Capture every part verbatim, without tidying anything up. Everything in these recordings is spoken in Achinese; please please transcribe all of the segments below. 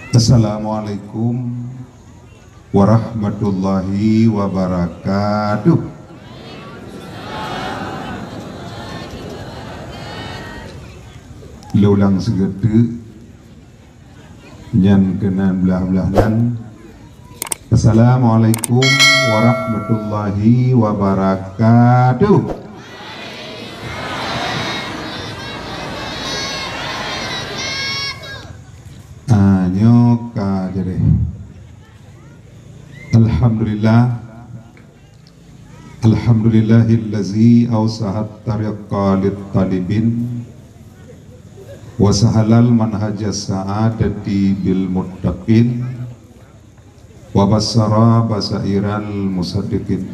Assalamualaikum warahmatullahi wabarakatuh. Lôn ulang sigoe teuk, nyan keunan blah-blah nan. Assalamualaikum warahmatullahi wabarakatuh. Ah, nyoe ka jadi. Alhamdulillah. Alhamdulillahillazi awsahat tariqa lit talibin wa sahalal manhajas sa'adati bil muttaqin wa basyara basairal musaddiqin.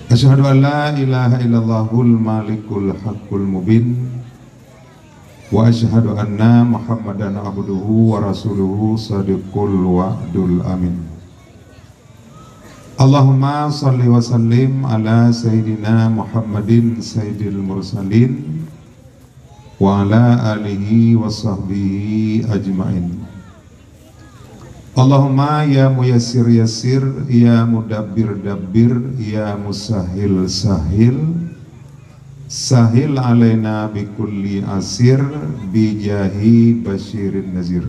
Asyhadu an la ilaha illallahul malikul haqqul mubin wa asyhadu anna Muhammadan abduhu wa rasuluhu sadiqul wa'dul amin. Allahumma shalli wa sallim ala sayyidina Muhammadin sayyidil mursalin wa ala alihi wa sahbihi ajmain. Allahumma ya muyassir yassir, ya mudabbir dabbir, ya musahhil sahhil, sahhil alaina bikulli asir, bijahi basyirin nazir.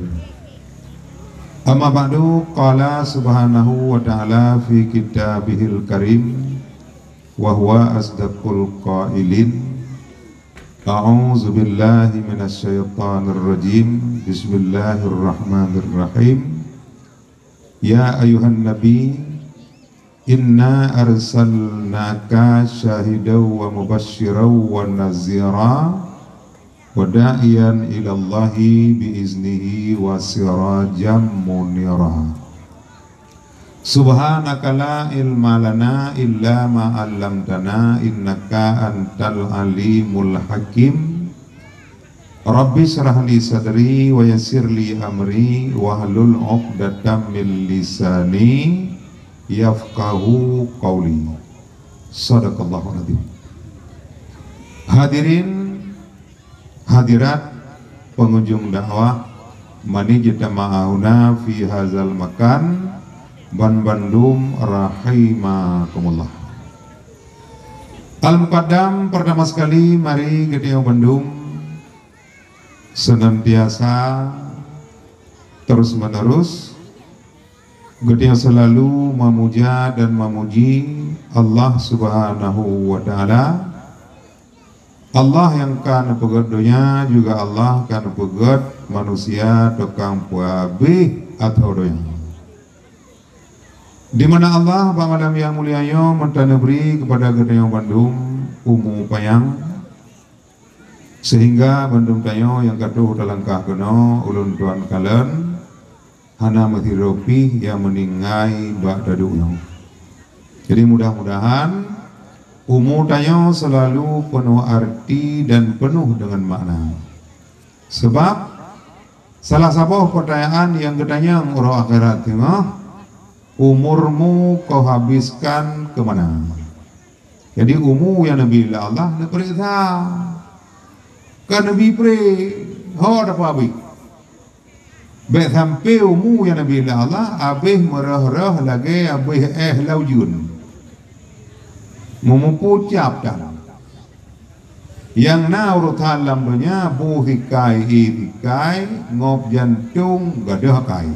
Amma ba'du, qala subhanahu wa ta'ala fi kitabihil karim, wa huwa asdaqul qailin, a'udzu billahi minasy syaithanir rajim, bismillahirrahmanirrahim. Ya ayyuhan nabi, inna arsalnaka syahidan wa mubasysyiran wa nazira, wa da'iyan ilallahi bi iznihi wa sirajan munira. Subhanaka la ilma lana illa ma 'allamtana, innaka antal alimul hakim. Rabbi shrah li sadri wa yassir li amri wahlul 'uqdatam min lisani yafqahu qauli. Sadaqallahul adzim. Hadirin hadirat pengunjung dakwah, mani jitama'una fi hazal makan, banbandum rahimakumullah. Al-Muqaddam, pertama sekali, mari geutanyoe bandum senantiasa terus-menerus geutanyoe selalu memuja dan memuji Allah Subhanahu wa Ta'ala. Allah nyang ka neupeugét donya, juga Allah ka neupeugét manusia tukang peuhabéh ateueh donya. Di mana Allah bak malam nyang mulia nyoe meuneubri keupada geutanyoe bandum umu panyang, sehingga bandum tanyoe nyang ka troh talangkah keunoe ulôn tuan kalon, hana meusidroe pih nyang meuninggai bak taduek nyoe. Jadi, mudah-mudahan umu tanyoe selalu peunoh arti dan peunoh deungon makna. Sabab, salah saboh peutanyaan nyang geutanyong uroe akhirat teungoh, "Umurmu kau habiskan keu mana?" Jadi, umu nyang neubi lé Allah neupeuriksa. Ka neubi pré, ho tapeuhabéh. Bék sampoe umu nyang neubi lé Allah habéh meurôh-rôh lagée habéh éh lam ujeuen. Meumupue cap tan. Nyang na urosan lam donya, bu sikai, ié sikai, ngôb jantong, gadôh akai.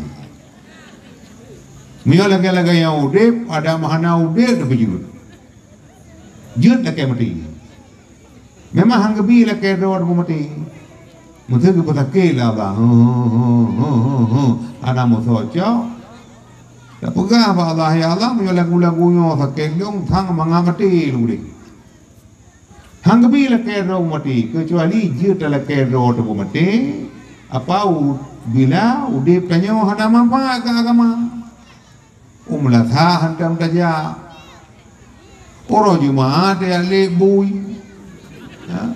Meunyoe lagée-lagée nyang udeb, adak meuhana udeb teupeujeuet. Jeuet lakée maté. Memang han geubi lakée droe teupeu maté. Meuseu geupeusakét lé Allah, hu, hu, hu, hu, hu, hana meusoe cok. Tapeugah bak Allah, "Ya Allah, meunyoe lagu-lagu nyoe sakét lôn, sang mangat maté lôn udeb." Han geubi lakée droe maté, keucuali jeuet lakée droe teupeu maté, apa u-, bila udeb tanyoe hana manfaat keu agama. U meulasa hantom tajak. Uroe Jumaat tajak lé bui. Ya.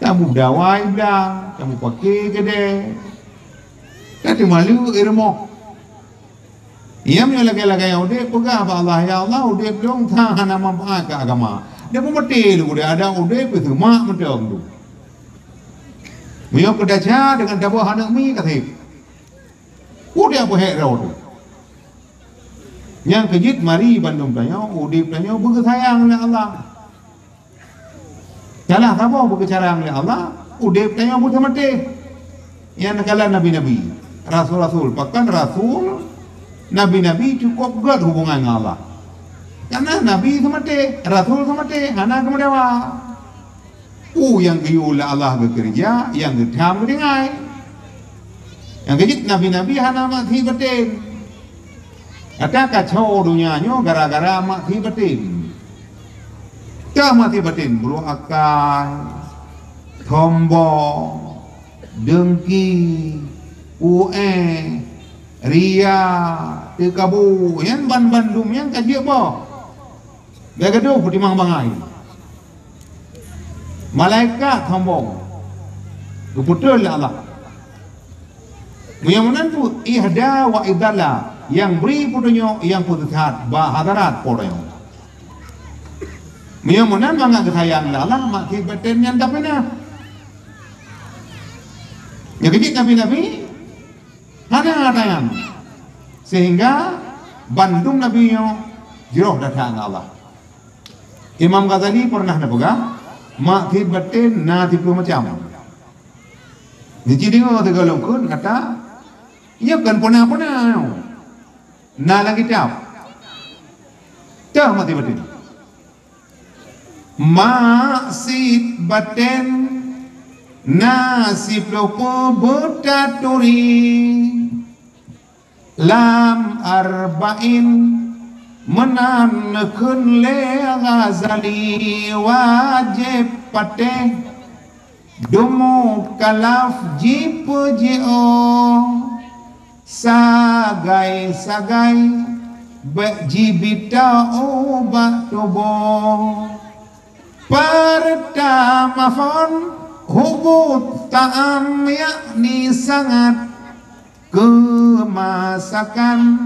Tamudawai blang, tamupake keudée. Ka teumalu i rumoh. Ia meunyoe lagée-lagée nyang udeb, peugah bak Allah, "Ya Allah, udeb lôn sang hana manfaat keu agama. Teupeu maté lôn udeb, adak udeb peusemak mantong tu." Meunyoe keu desya deungon taboh aneuk mi ka sép. Udeb peuhek droe teuh. Nyang keujeuet mari bandum tanyoe, udeb tanyoe beugeusayang lé Allah. Salah saboh beugeusayang lé Allah, udeb tanyoe beuteumaté. Nyang neukalon nabi-nabi, rasul-rasul, bahkan rasul, nabi-nabi cukôp gét hubungan ngon Allah. Karena nabi teumaté, rasul teumaté, hana geumeudawa. Peue nyang geuyue lé Allah geukeureuja, nyang geutham geutinggai. Nyang keujeuet nabi-nabi hana maksiet baten. Gata kacau donya nyoe gara-gara maksiet baten. Ka maksiet baten, brôk akai, sombong, deungki, uéh, ria, teukabu, nyan ban-bandum nyan ka jeuet boh. Bèk gadoh peutimang bangai. Malaikat sombong, geupeutrön lé Allah. Meunyoe meunan tu ihda wa idalla, nyang bri peutunyok, nyang peusesat bak hadarat Po teuh nyoe. Meunyoe meunan mangat geusayang lé Allah, maksiet baten nyan tapinah. Nyang keujeuet nabi-nabi hana tanyan, sehingga bandum nabi nyoe jroh that ngon Allah. Imam Ghazali pernah neupeugah, maksiet baten na siplôh macam. Nyoe ci deungoe sigohlom kheun ata, nyoe kon peuna-peuna nyoe. Na lam kitab. Teuh maksiet baten. Maksiet baten na siplôh peuet taturi. Lam Arba'in meunan neukheun lé Ghazali, wajéb patéh dum mukalaf jipeujiôh, sagai-sagai bèk jibita ubak tuboh. Peurtama phôn hubut ta'am, yakni sangat, keu masakan,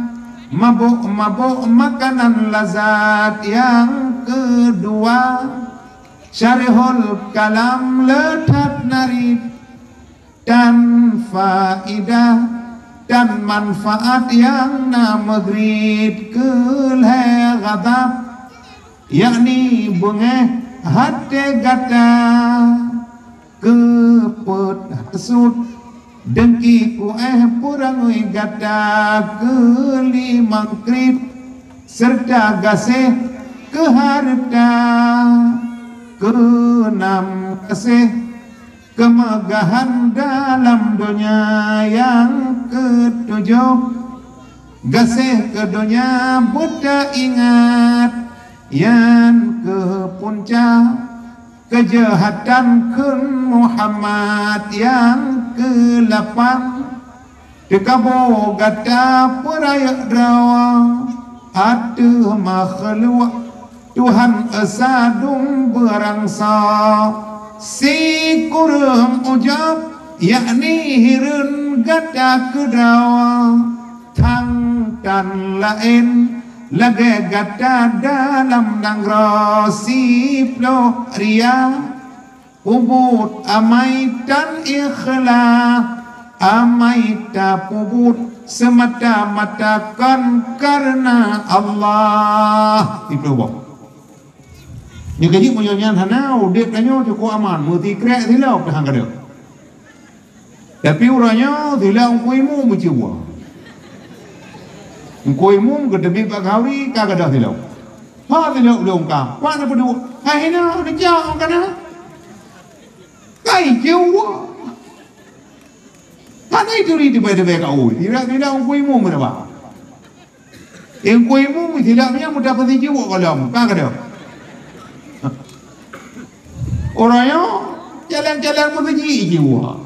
mabök-mabök makanan lazat. Nyang keudua, syarihul kalam le that narit, tan faidah, tan manfaat nyang na meugrit. Keu lhèe ghadab, yakni beungéh até gata. Keu peuet hasut, deungki, uéh, peurangui gata. Keu limong kriet, seureuta gaséh keu hareuta. Keu nam gaséh keumeugahan dalam donya. Nyang keu tujoh, gaséh keu donya beutaingat. Nyan keu punca keujahatan kheun Muhammad. Nyang keu lapan, teukabu gata peurayeuk droe ateueh makhluk Tuhan Esa dum beurangsa. Sikureueng ujab, yakni hireuen gata keudroe. Thang tan laén lagèe gata dalam nanggroe. Siplôh ria, peubuet amai tan ikhlas, amai tapeubuet seumata-mata kon kareuna Allah. Siplôh boh. Nyoe ka jeuet meunyoe nyan hana, udép tanyoe cukôp aman, meusikrek silop teuh han gadôh. Tapi uroe nyoe silop Teungku Imum meucuba. Teungku Imum geuteubiet bak khanduri ka gadôh silop. Ha, silop lôn ka, pat neupeuduek? Hai hinoe, neujak ka na. Kai cuba. Hana ituri teubai-teubai ka ui. Tidak-tidak Teungku Imum meuneuba. Teungku Imum silop nyan muda peusijuek gohlom, ka gadôh. Uroe nyoe, jalan-jalan meuseujid jiwoe.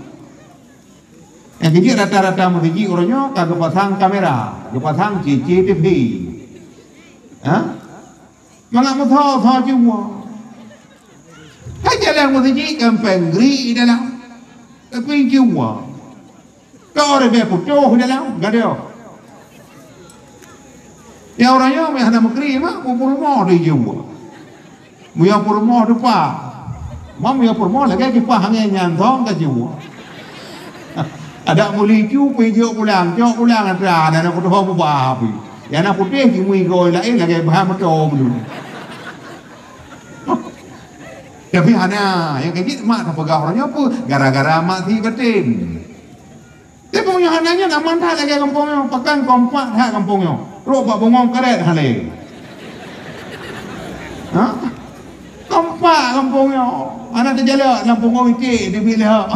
Nyang keujeuet rata-rata meuseujid uroe nyoe ka geupasang kamera, geupasang C C T V. Ha? Mangat meusoe-soe jiwoe. Ka jalan meuseujid gampang gri dalam. Tapi jiwoe. Ka ribèe putôh dalam gadôh. Nyang uroe nyoe meuhana meukri mak, meupeurumoh di jiwoe. Meuyang peurumoh teupah. Mak meuyang peurumoh lagèe kipah angèn nyan thong ka jiwoe. Adak meuli cu pih jok pulang, jok pulang atra, dan aku tuho mubah pih. Yang na putéh jimui goe laén lagée bahan moto meulu. Tapi hana, nyang keu jih mak tapeugah uroe nyoe peue? Gara-gara mak syiek baten. Tapi meunyoe hana nyan aman that lagée gampông nyoe, pakon kompak that gampông nyoe. Trok bak bungong karet hana lé. Ha? Kompak gampông nyoe. Hana teujalak lam punggong iték teubiet lé hok.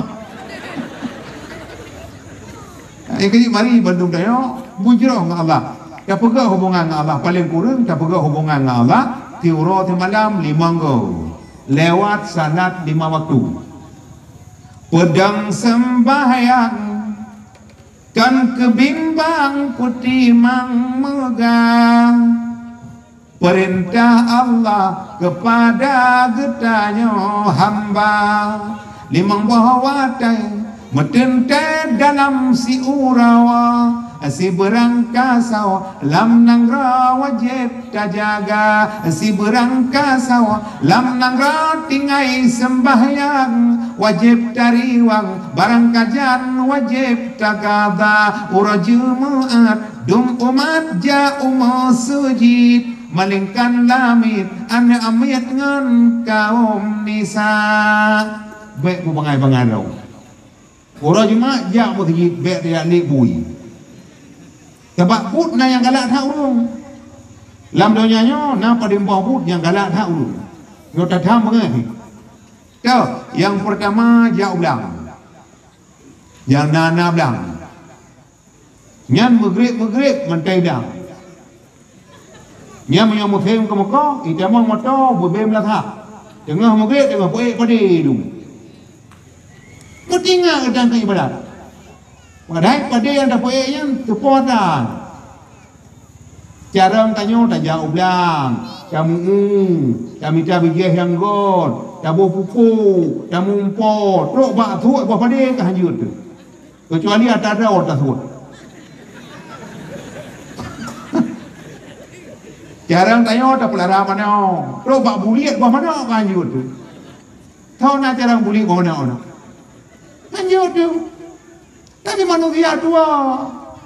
Nyang keu jih mari bandum tanyoe mujroh ngon Allah. Tapeugah hubungan ngon Allah, paleng kureueng tapeugah hubungan ngon Allah siuroe simalam limong goe. Lewat salat lima waktu. Peudong seumbahyang, kon keubimbang peutimang meugah. Peurintah Allah keupada geutanyoe hamba, limong boh watée meuteuntée dalam siuroe, sibeurang kasoe lam nanggroe wajéb tajaga, sibeurang kasoe lam nanggroe tinggai seumbahyang, wajéb tariwang barang kajan wajéb tagada. Uroe Jumeu'at dum umat jak u meuseujid, malingkan lamiet aneuk miet ngon kaum nisa. Bék beubangai-bangai droe. Uroe Jumat jak meuseujid bék tajak lé bui. Sabab buet na nyang galak that ureuëng. Lam donya nyoe na padum boh buet nyang galak that ureuëng. Nyoe tatham beungéh. Toh, nyang peurtama jak u blang. Nyang na-na blang. Nyan meugreb-meugreb mantong blang. Nyan meunyoe musém keumeukoh, itamong moto beubém lasah. Teungoh meugreb, teungoh peuék padé dum. Meutingat geutanyoe ibadat. Padahai padé nyang tapeuék nyan teupoh that. Carông tanyoe tajak u blang, tamu-u, tamita bijéh nyang gét, taboh pupuk, tamuphom, trok bak suet boh padé ka hanjeuet teuh. Keucuali ata droe tasuet. Carông tanyoe tapeulara manok, trok bak buliet boh manok ka hanjeuet teuh. Tho na carông buliet boh manok na. Hanjeuet teuh. Tapi manusia tuha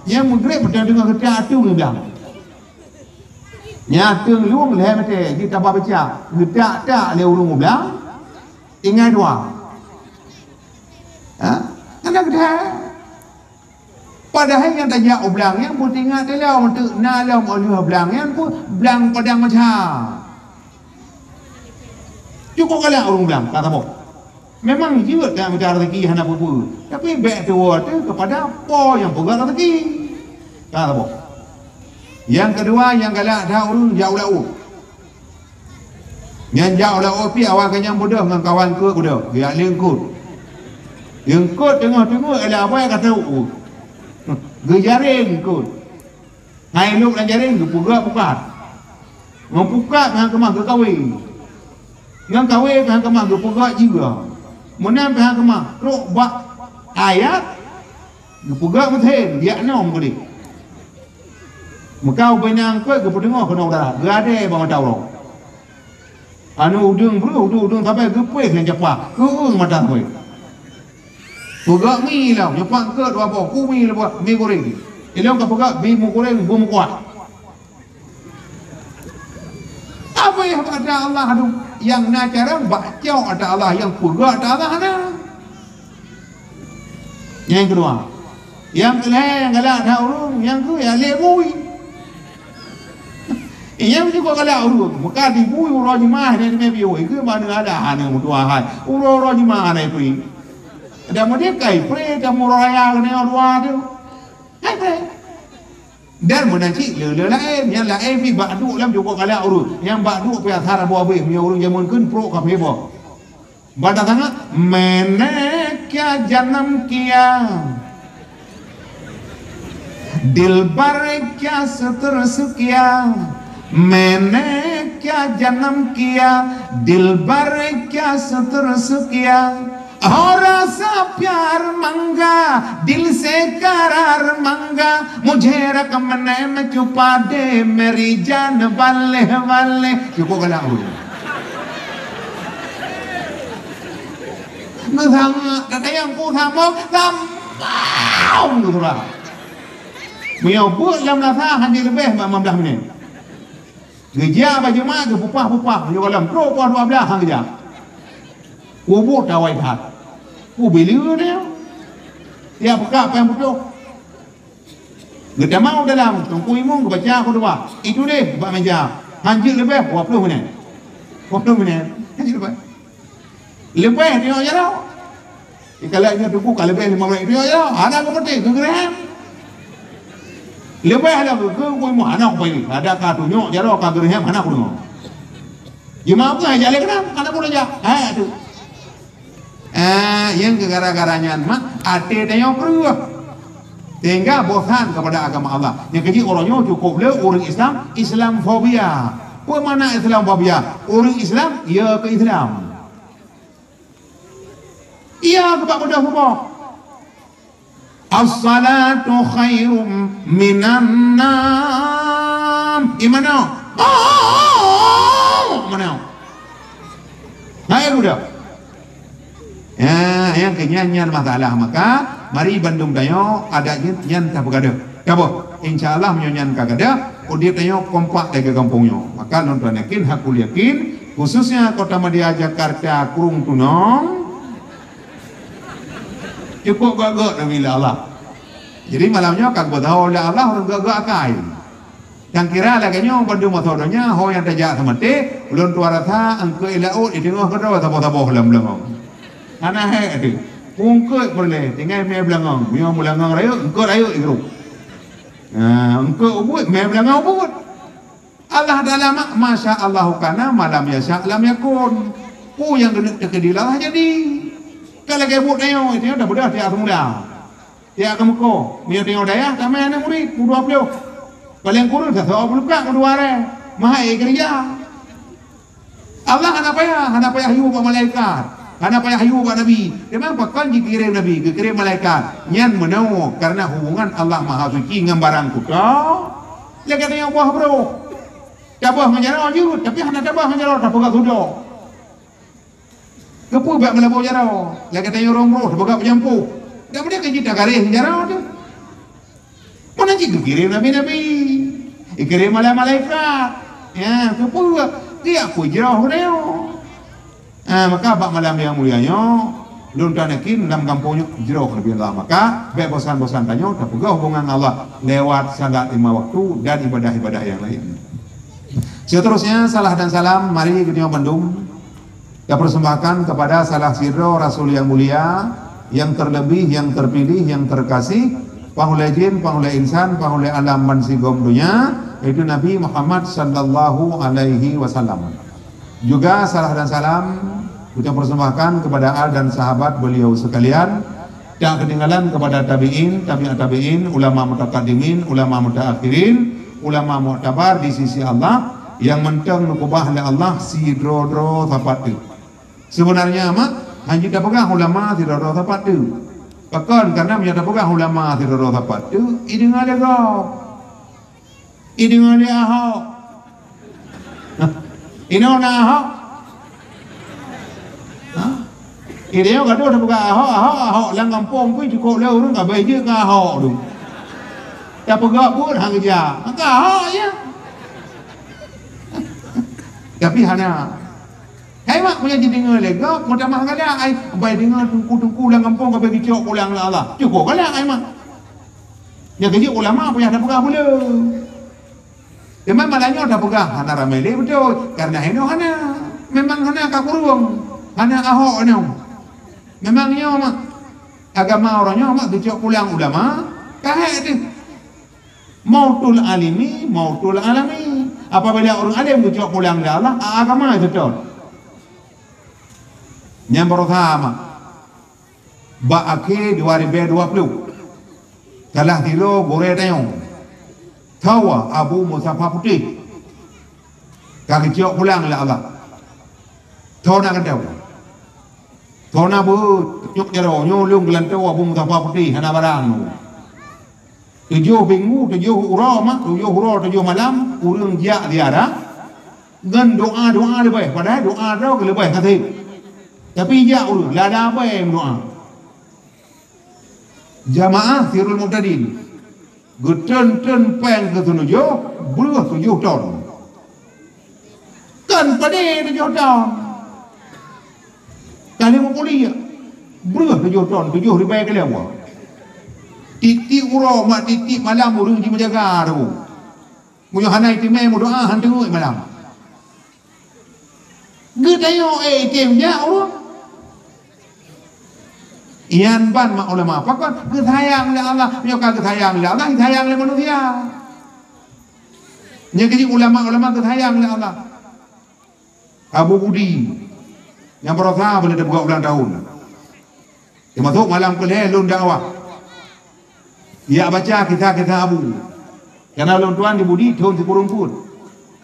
nyang meugreb mantong teungoh geutak ateueng u blang. Nyan ateueng lueng lhée meuté jih taba beucah, geutak-tak lé ureuëng u blang, tinggai dua. Ha? Hana geutak. Padahai nyang tajak u blang nyan peutingat lom teuk na lom óh blang nyan pun blang padang macam. Cukôp galak ureuëng blang ka saboh. Memang jeuet nyang mita rezeki hana peue-peue, tapi bék tuwoe teuh keupada Po nyang peugah rezeki. Ka saboh. Nyang keudua nyang galak that ureuëng jak u laôt. Nyan jak u laôt pih awai ka nyang beudôh ngon kawan keuet beudôh, geujak lé eungkôt. Eungkôt teungoh-teungoh ela abai ka trok. Geujareng eungkôt. Hai lôk lam jareng geupeugah pukat. Ngon pukat pih han keumah geukawé. Ngon kawé pih han keumah geupeugah jeuga. Meunan pih han keumah trok bak ayat geupeugah meuthén biak nong keudeh. Meuka ubé nyang keuet geupeuteungoh keunoe udara geuadée bak mata uroe. Aneuk udeueng breuh, udeueng-udeueng sabai geupéh ngon capa, keueung mata sabai. Peugah mi lom, nyoe pat keu dua boh, ku mi leubeh, mi goreng. Ilong ka peugah bi meukureng, bu meukuat. Apa yang kata Allah tu? Yang na carang bak cok ata Allah, yang peugah ata Allah na. Nyang keudua, nyang keulhée nyang galak that ureuëng, nyang keu ya lé bui. Nyang juga galak ureuëng, meuka dibui uroe jeumaah dan mé biôi, keu mana ada hana meutuah hai. Uroe-uroe jeumaah na ipri. Dan meudekai pri tamu raya kena dua tu. Hai pri. Dan meunan cit le-le laén, nyang laén pi bak duek lam juga galak ureuëng. Nyang bak duek pi asar abu abéh, meunyoe ureuëng jameun kheun prok ka phé boh. Bada sangat, मैंने क्या जन्म किया, दिलबर क्या सतरस किया, मैंने क्या जन्म किया, दिलबर क्या सतरस किया, और सा प्यार मंगा, दिल से करार मंगा, मुझे रकम नैन छुपा दे, मेरी जान वाले वाले. Cukup galak ureuëng. Meusamak, kata nyang ku samak, sam- Bang! Geusura. Meunyoe beuet lam lasa hana leubeh bak lima belas minit. Geujak bak jeumaat geupupah-pupah, meunyoe gohlom trok poh dua belas han geujak. Kubu tawai that. Kubileue dia. Tiap peukak payah putôh. Geutamong dalam, Teungku Imum geubaca khutbah. Itu deh bak meja. Han jeuet leubeh dua puluh minit. Dua puluh minit. Han jeuet leubeh. Leubeh teunyok jaroe. Ikalak nyoe Teungku ka leubeh lima belas teunyok jaroe. Hana geupeuteh, geugeureuhem. Leubeh dah geu-, geu-, geu-, hana kupeue. Ada ka teunyok jaroe ka geureuhem, hana kudeungoe. Jeumaah pun hai jaleh keunam, hana kudeungoe jak. Hai tu. Ah, nyang gara-gara nyan mah até tanyoe kreueh. Sehingga bosan kepada agama Allah. Nyang keujeuet uroe nyoe cukup le ureueng Islam, Islamfobia. Peue makna Islamfobia? Ureueng Islam, ya keu Islam. Iya keu bak beudôh muboh. As-salatu khairum minan naum. Di mana? Oh, mana? Hai budak. Ya, nyang keu nyan, nyan masalah. Maka, mari bandum tanyoe adat jih nyan tapeugah deuh. Taboh. Insya Allah, meunyoe nyan ka gadôh, udeb tanyoe kompak lagèe gampông nyoe. Maka, lôn tuan yakin, hakul yakin, khususnya Kota Madya, Jakarta, Krueng Tunong, cukup gèt-gèt Nabi lé Allah. Jadi, malam nyoe ka geubeutôi lé Allah ureueng gèt-gèt akai. Nyang kira lagèe nyoe bandum masa donya, ho nyang tajak seumaté, ulôn tuan rasa eungkôt laôt di teungoh keudroe saboh-saboh lam beulangong. Hana hék teuh. Eungkôt peureulèe, tinggai mè beulangong. Meunyoe beulangong rayeuk, eungkôt rayeuk di grup. Nah, eungkôt ubit, mè beulangong ubit. Allah Taala mak, masya Allahu kana, ma lam yasya lam yakun. Peue nyang geuneuk teukeudi Allah jadi. Ka lagèe buet tanyoe, tanyoe dah beudah tiap semula. Tiap keumeuko, meunyoe tanyoe dayah, tamè aneuk murit, u dua ploh. Paleng kureueng sasoe peulukak u dua arèe, meuhai keureuja. Allah hana payah, hana payah yue bak malaikat, hana payah yue bak nabi. Teuma pakon jikirém nabi, geukirém malaikat? Nyan meunoe, kareuna hubungan Allah Mahasuci ngon barang kuto lagèe tanyoe boh broh. Taboh ngon jaroe jeuet, tapi hana taboh ngon jaroe, tapeugah sudo. Keupeue bak meulaboh jaroe? Lagèe tanyoe rhom broh, tapeugah peujampôh. Dak meudeh keu jih tagaréh jaroe teuh. Meunan cit geukirém nabi-nabi, geukirém malaikat-malaikat. Ya, keupeue? Geujak peujroh tanyoe. Ah, maka bak malam nyang mulia nyoe, lôn tuan yakin lam gampông nyoe jroh Nabi Allah. Maka, bèk bosan-bosan tanyoe tapeugah hubungan Allah lewat salat lima waktu dan ibadah-ibadah nyang laén. Seterusnya, salah dan salam mari geutanyoe bandum tapersembahkan kepada salah sidroe rasul nyang mulia, nyang terlebih, nyang terpilih, nyang terkasih, panghulèe jin, panghulèe insan, panghulèe alam bansigom donya, yaitu Nabi Muhammad sallallahu alaihi wasallam. Juga salah dan salam kita persembahkan kepada al dan sahabat beliau sekalian, tak ketinggalan kepada tabi'in, tabi'ut tabi'in, ulama mutakaddimin, ulama mutaakhirin, ulama muktabar di sisi Allah, nyang mantong neukeubah lé Allah sidroe-droe sapat teuh. Sebenarnya, mak, hana jeuet tapeugah ulama sidroe-droe sapat teuh. Pakon? Karena meunyoe tapeugah ulama sidroe-droe sapat teuh, ideungoe lé gob. Ideungoe lé Ahok. Inoe na Ahok? Ha? Ideungoe gadoh tapeugah Ahok, Ahok, Ahok. Lam gampông pih cukôp lé ureueng ka abéh jeuet ngon Ahok tu. Tapeugah buet han geujak. Maka Ahok, ya. Tapi hana. Hai mak, meunyoe jideungoe lé gob, meutamah galak, ai, bai deungoe teungku-teungku lam gampông ka abéh geucok pulang lé Allah. Cukôp galak, ai mak. Nyang keujeuet ulama payah tapeugah buleue. Teuma malam nyoe tapeugah hana ramé lé beutôi, kareuna inoe hana. Memang hana ka kureueng, hana Ahok inoe. Memang nyoe mak, agama uroe nyoe mak geucok pulang ulama, ka hék teuh. Mautul alimi, mautul alami. Apabila ureueng além geucok pulang lé Allah, a-, agama seutôt. Nyang baroesa mak. Bak akhé dua ribèe dua ploh, salah sidroe gurèe tanyoe, Towa Abu Mustafa Putéh, ka geucok pulang lé Allah. Toh na keudroe. Toh na beuet, nyoe jaroe, nyoe lôn geulantoe Abu Mustafa Putéh, hana barang. Tujoh minggu, tujoh uroe mak, tujoh uroe, tujoh malam, ureueng jak ziarah ngon doa-doa leubeh. Padahai doa droe keu leubeh ka sép. Tapi jak ureueng, lada abée meudoa. Jamaah Sirul Mubtadin. Geutreun-treun péng keu seunujoh, breuh tujoh ton. Kan padé tujoh ton. Kali meupuliek, breuh tujoh ton, tujoh ribèe kilo. Tiep-tiep uroe, mat tiep-tiep malam ureueng jimeujaga tu. Meunyoe hana iéleumé meudoa, han teungeut malam. Geutanyong, eh, item jak ureueng. Ian ban mak ulama, pakon geusayang lé Allah. Nyoe ka geusayang lé Allah, sayang lé manusia. Nyoe keuh ulama-ulama geusayang lé Allah. Abu Budi, nyang baroesa beuleueh teupeugah ulang tahun. Teumasok malam keu lhèe lôn dakwah. Yak baca kisah-kisah Abu. Karena lôn tuan di Budi thôn sikureueng peuet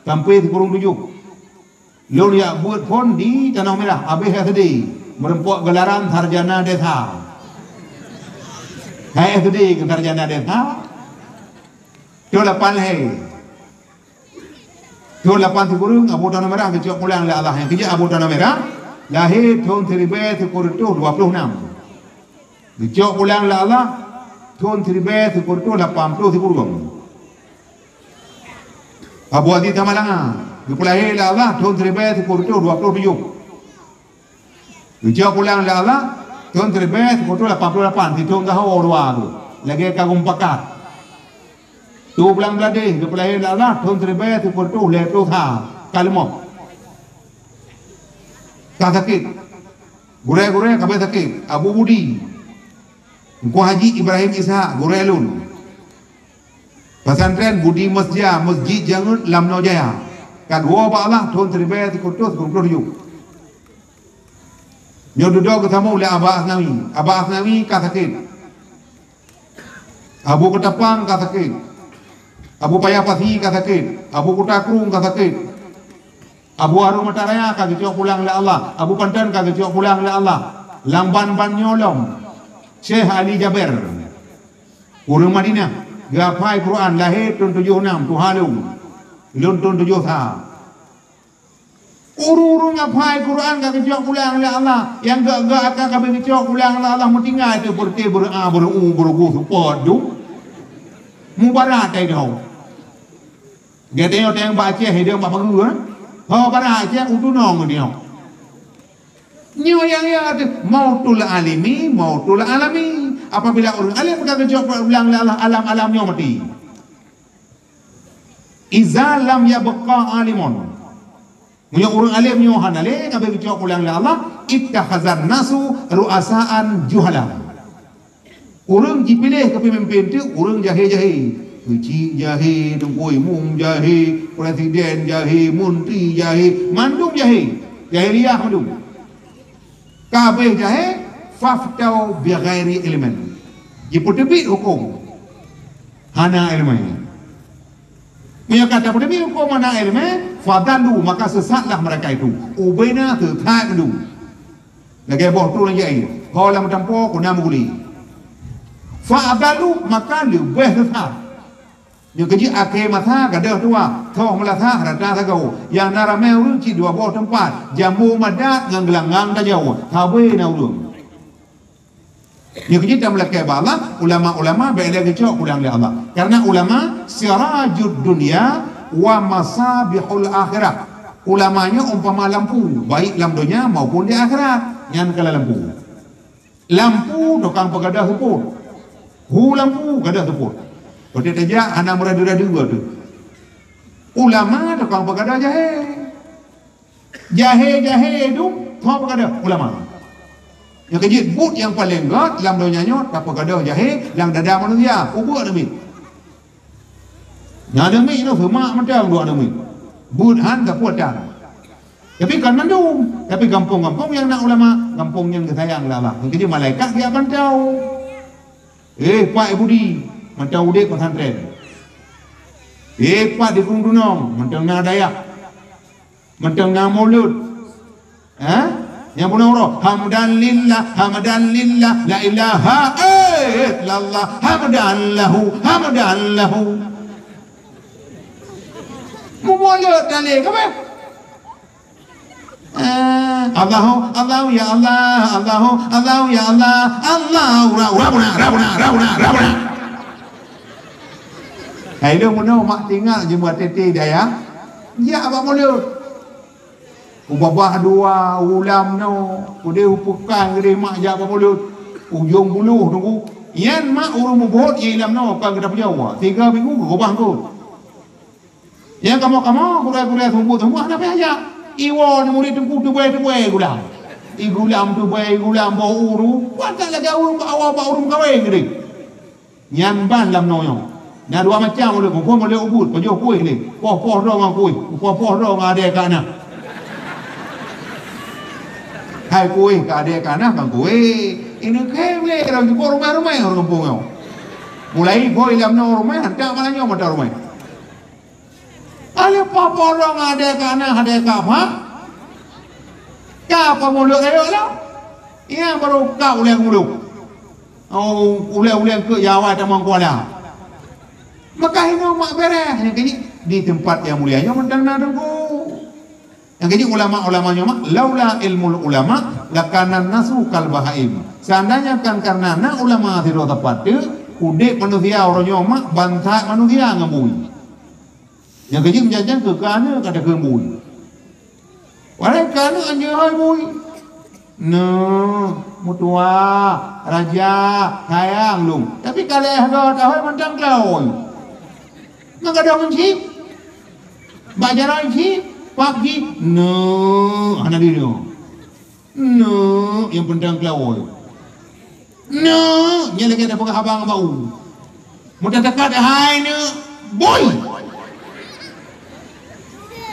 sampai sikureueng tujoh. Lôn yak beuet phôn di Tanoh Merah, abéh S D. Meureumpok geularan sarjana desa. Hai S D keu sarjana desa. Thôn lapan lhèe. Thôn lapan sikureueng, Abu Tanoh Merah geucok pulang lé Allah. Nyang keujeuet Abu Tanoh Merah lahé thôn siribèe sikureueng reutôh dua ploh nam. Geucok pulang lé Allah thôn siribèe sikureueng reutôh lapan ploh sikureueng. Abu Aziz Samalanga geupeulahé lé Allah thôn siribèe sikureueng reutôh dua ploh tujoh. Geucok pulang lé Allah thôn siribèe sikureueng reutôh lapan ploh lapan, sithôn saho dua tu, lagèe ka geupakat. Tu Blang Bladeh geupeulahé lé Allah thôn siribèe sikureueng reutôh lhèe ploh sa, ka leumoh. Ka sakét. Gurèe-gurèe ka bèe sakét. Abu Budi, Teungku Haji Ibrahim Ishak, gurèe lôn. Pesantren Budi Masjid, Masjid Jangeut Lamno Jaya. Ka geuwoe bak Allah thôn siribèe sikureueng reutôh sikureueng ploh tujoh. Nyoe dudoe geusamong lé Aba Asnawi. Aba Asnawi ka sakét. Abu Keutapang ka sakét. Abu Paya Pasi ka sakét. Abu Kuta Krueng ka sakét. Abu Harun Mata Raya ka geucok pulang lé Allah. Abu Panton ka geucok pulang lé Allah. Lam ban-ban nyoe lom, Syekh Ali Jaber, ureueng Madinah, geuhafai Quran, lahé thôn tujoh nam, tuha lôn. Lôn thôn tujoh sa. Ureueng-ureueng hafai Quran ka geucok pulang lé Allah. Nyang gak-gak ka, ka geucok pulang lé Allah, meutinggai teuh beureuté, beureu'a, beureu'u, beureugu, seupôt dum. Mubarat tai dong. Gata nyoe teuh bak Aceh, hideung bak pageue, eh? Ho barat Aceh, u tunong nyoe. Nyoe nyang ya teuh mautul alimi, mautul alami. Apabila ureueng alim ka geucok pulang lé Allah, alam-alam nyoe maté. Iza lam yabqa alimun. Meunyoe ureueng alim nyoe hana lé, ka geucok pulang lé Allah, ittakhazan nasu ru'asaan juhala. Ureueng jipiléh keu peumimpén teuk ureueng jahé-jahé. Keuchik jahé, teungku imum jahé, presiden jahé, menteri jahé, mandum jahé. Jahiliyah mandum. Ka abéh jahé, faftau bighairi ilmin. Jipeuteubiet hukôm hana iéleumé. Meunyoe ka tapeuteubiet hukôm hana iéleumé, fadallu, maka seusatlah mereka itu. Ubena seusat mandum. Lagèe boh trok lam jai, ho lam meutampo, keunan meuguli. Fa adallu, maka leubeh seusat. Nyoe keuh jeuet akhé masa gadôh tuha, tho meulasah rata sagoe. Nyang na ramé ureueng cit dua boh teumpat, jambo madat ngon geulangang tajôh, sabe na ureueng. Nyoe keuh jeuet tameulakèe bak Allah, ulama-ulama bèk lé geucok pulang lé Allah. Karena ulama sirajud dunya wa masabihul akhirah. Ulama nyoe umpama lampu, baik lam donya maupun di akhirat. Nyan keuh lampu. Lampu tukang peugadôh seupôt. Hu lampu gadôh seupôt. Watèe tajak hana meuradu-radu tu. Ulama tukang peugadôh jahé. Jahé-jahé tu tukang peugadôh ulama. Nyang keuh jeuet buet nyang paleng gèt lam donya nyoe tapeugadôh jahé lam dada manusia. Ubeut aneuk miet. Nyan aneuk miet nyoe seumak mantong dua aneuk miet. Buet han sapeue tan. Tapi kon mandum, tapi gampông-gampông nyang na ulama, gampông nyang geusayang lé Allah. Mungkin malaikat geujak bantô. Eh, Pak Budi, mantong udép pesantren. Eh, Pak di Krueng Dunong, mantong na dayah. Mantong na mulod. Eh? Nyang bunoe uroe, hamdan lillah, hamdan lillah, la ilaha illallah, hamdan lahu, hamdan lahu. Mumulod dalé, kabeh. Eh, Allahu, Allahu ya Allah, Allahu, Allahu ya Allah, Allahu ra, ra, ra, ra. Hai lôn meunoe mak tinggal jeuet teuntèe dayah. Jak bak mulod. Ubabah dua, ulam noe, udeh upeukang geude mak jak bak mulod. Ujong buloh teungku. Nyan mak ureueng mubuet nyang ilam noe ka geuda peujaweueb. Tiga minggu geugobah eungkôt. Nyang kamoe-kamoe, gurèe-gurèe seumeubeuet-seumeubeuet hana payah jak. Iwoe nyoe murit teungku teubèe-teubèe gulam. Igulam teubèe, igulam boh uru, watèe lagèe ureueng bak awak bak ureueng meukawen keudéh. Nyan ban lam noe nyoe. Na dua macam ulèe, muphom ulèe ubit, pajoh kueh lé. Poh-poh droe ngon kueh, poh-poh droe ngon adèe ka na. Hai kueh ka adèe ka na kan kueh. Ini khem lé, ureueng jipok rumoh-rumoh ureueng gampông nyoe. Mulai boi lam noe rumoh, hantak malam nyoe mata rumoh. Alèh paparong adèe ka na, adèe ka pah. Ka peumuluk rayeuk lom. Nyang barô ka ulèe muluk. Oh, ulèe-ulèe keu Jawa tamong kuala. Maka hinoe mak bèrèh nyang keuji di teumpat nyang mulia nyoe mantong na teungku. Nyang keuji ulama-ulama nyoe mak, laula ilmul ulama lakana nasu kal bahaim. Seandainya kan karena na ulama sidroe sapat teuk, udép manusia uroe nyoe mak bansa manusia ngon bui. Nyang keujeuet meujanjan keu keu aneuk ka takheun bui. Padahai keu aneuk anjeue hai bui. Neuh, meutuah, raja, sayang lôn. Tapi ka lhèe goe tahôi mantong keulawôi. Meugadôh ngon chip. Bak jalan chip, pap chip. Neuh, hana deungoe. Neuk, nyang peudong keulawôi. Neuk, nyan lagèe tapeugah haba ngon bak u. Meutadekat hai neuk, bui!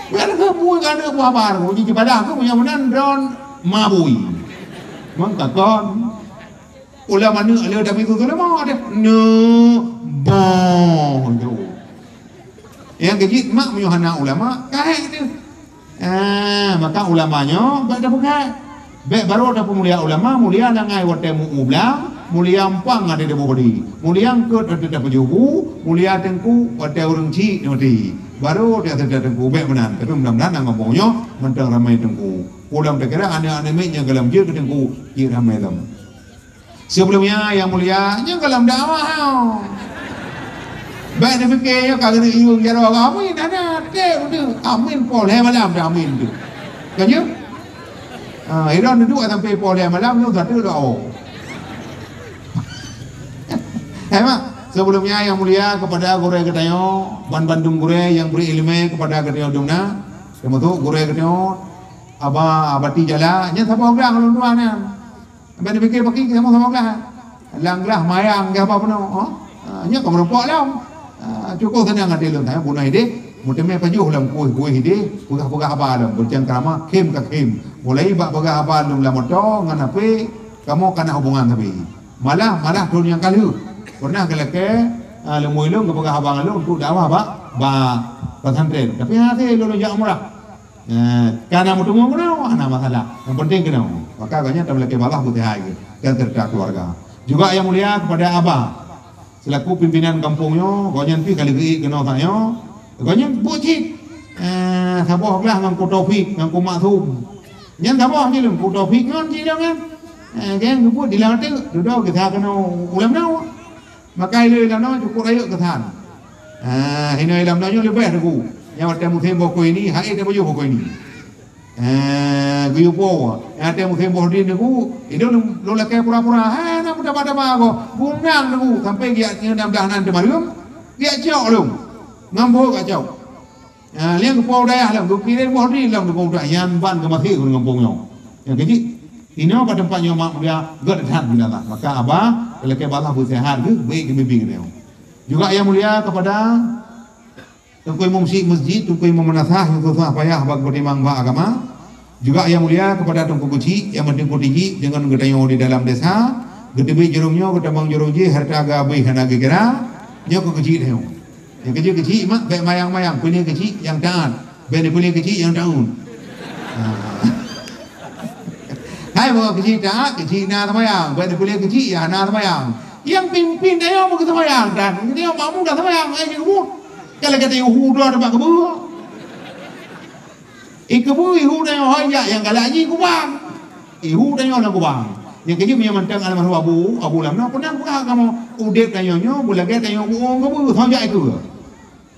Biar keu bui ka neuk buah bar, bui jipadah keu meunyoe meunan droen ma bui. Mangka kon. Ulama neuk le Nabi Sulaiman deh. Neuk, boh, jauh. Nyang keujeuet mak meunyoe hana ulama, ka hék teuh. Ah, maka ulama nyoe bèk tapeugah. Bèk barô tapeumulia ulama, mulia langai watèe meu-u blang, mulia umpang watèe taboh di. Mulia eungkôt watèe tapeujoh bu, mulia teungku watèe ureueng chik maté. Barô watèe tapeugah teungku bèk meunan. Tapi mudah-mudahan lam gampông nyoe mantong ramé teungku. Pulang takira aneuk-aneuk miet nyang goh lom jeuet keu teungku, jeuet ramé lom. Sebelumnya, yang mulia, nyoe goh lom dakwah, ho. Bèk neupike nyoe ka keuneuk ieng jaroe, amin, hana, teuh, teuh. Amin, poh lhèe malam dah amin teuh. Kan nyoe? Ah, ilôn duek sampai poh lhèe malam, nyoe satu doa. Eh, mak, sebelumnya yang mulia kepada gurèe geutanyoe, ban bandum gurèe nyang bri ileumèe kepada geutanyoe dumna, teumasuk gurèe geutanyoe, Aba, Abati Jala, nyan saboh glang lôn tuan nyan. Bèk neupike pakri, kamoe sama glah. Lam glah mayang gah ba peunoh, ha? Ha, nyoe ka meurumpok lom. Ha, cukôp seunang até lôn, ha, bunoe idéh, meuteumé pajoh lom kueh-kueh idéh, peugah-peugah haba lom, beucangkrama khém ka khém. Mulai bak peugah haba lom lam moto ngon H P, kamoe ka na hubungan sabe. Malah, malah thôn nyang ka lheueh, pernah geulakèe, ha, leumo ilôn geupeugah haba ngon lôn untuk dakwah bak, bak pesantren. Tapi hase lôn jak umrah. Eh, ka na meuteumèe keunoe, hana masalah. Yang penting keunoe. Maka gobnyan tameulakèe balaih beuteuhai geuh dan serta keluarga. Juga yang mulia kepada Aba, selaku pimpinan gampông nyoe, gobnyan pih ka lheueh geuék keunoe saat nyoe. Gobnyan buet cit. Eh, saboh glah ngon Ku Taufik, ngon Ku Maksum. Nyan saboh jih lom, Ku Taufik ngon jih lom nyan. Eh, gobnyan geubuet di lam até, dudoe geusa keunoe ulam nyoe. Maka ilèe lam nyoe cukôp rayeuk keusan. Ah, hinoe lam nyoe leubeh teungku. Nyang watèe musém boh kue ni, hai teuh pajoh boh kue ni. Ah, geuyue po. Nyang watèe musém boh drien teungku, ilôn lôn lakèe pura-pura. Hai, na meutaba-taba ko. Bunang teungku, sampai giak nyoe enam belas nan teumaleuem. Giak cok lôn. Ngon boh giak cok. Ah, liang keupeue dayah lom, geukirém boh drien lom, geupeubudak nyan ban geumaséh ureueng gampông nyoe. Nyang keujeuet, inoe bak teumpat nyoe mak mulia, gét that binatang. Maka Aba, lakèe balaih beuseuhat geuh, bèk geubimbéng geutanyoe. Juga yang mulia kepada Teungku Imum Syik Masjid, Teungku Imum Meunasah, nyang susah payah bak geutimang bak agama. Juga yang mulia kepada Teungku Keuchik nyang meuteungku tiji deungon geutanyoe di dalam desa, geuteubiet jurông nyoe geutamong jurông jih hareuta geuabéh hana geukira, nyoe keu keuchik tanyoe. Nyang keuchik-keuchik mak bèk mayang-mayang, piléh keuchik nyang taat, bèk neupiléh keuchik nyang taun. Ha. Hai, bak keuchik taat, keuchik na seumayang, bèk neupiléh keuchik nyang hana seumayang. Nyang pimpin tanyoe meukeu seumayang, dan geutanyoe makmum ka seumayang, hai jeuet keubuet. Kalau gata yue hu droe teuma keubeue. Ikeubeu ihu tanyoe hai jak nyang galak jih kubang. Ihu tanyoe lam kubang. Nyang keujeuet meunyoe mantong almarhum Abu, Abu Lam na pernah peugah kamoe, udeb tanyoe nyoe beulagèe tanyoe buong keubeu, soe jak ikeue.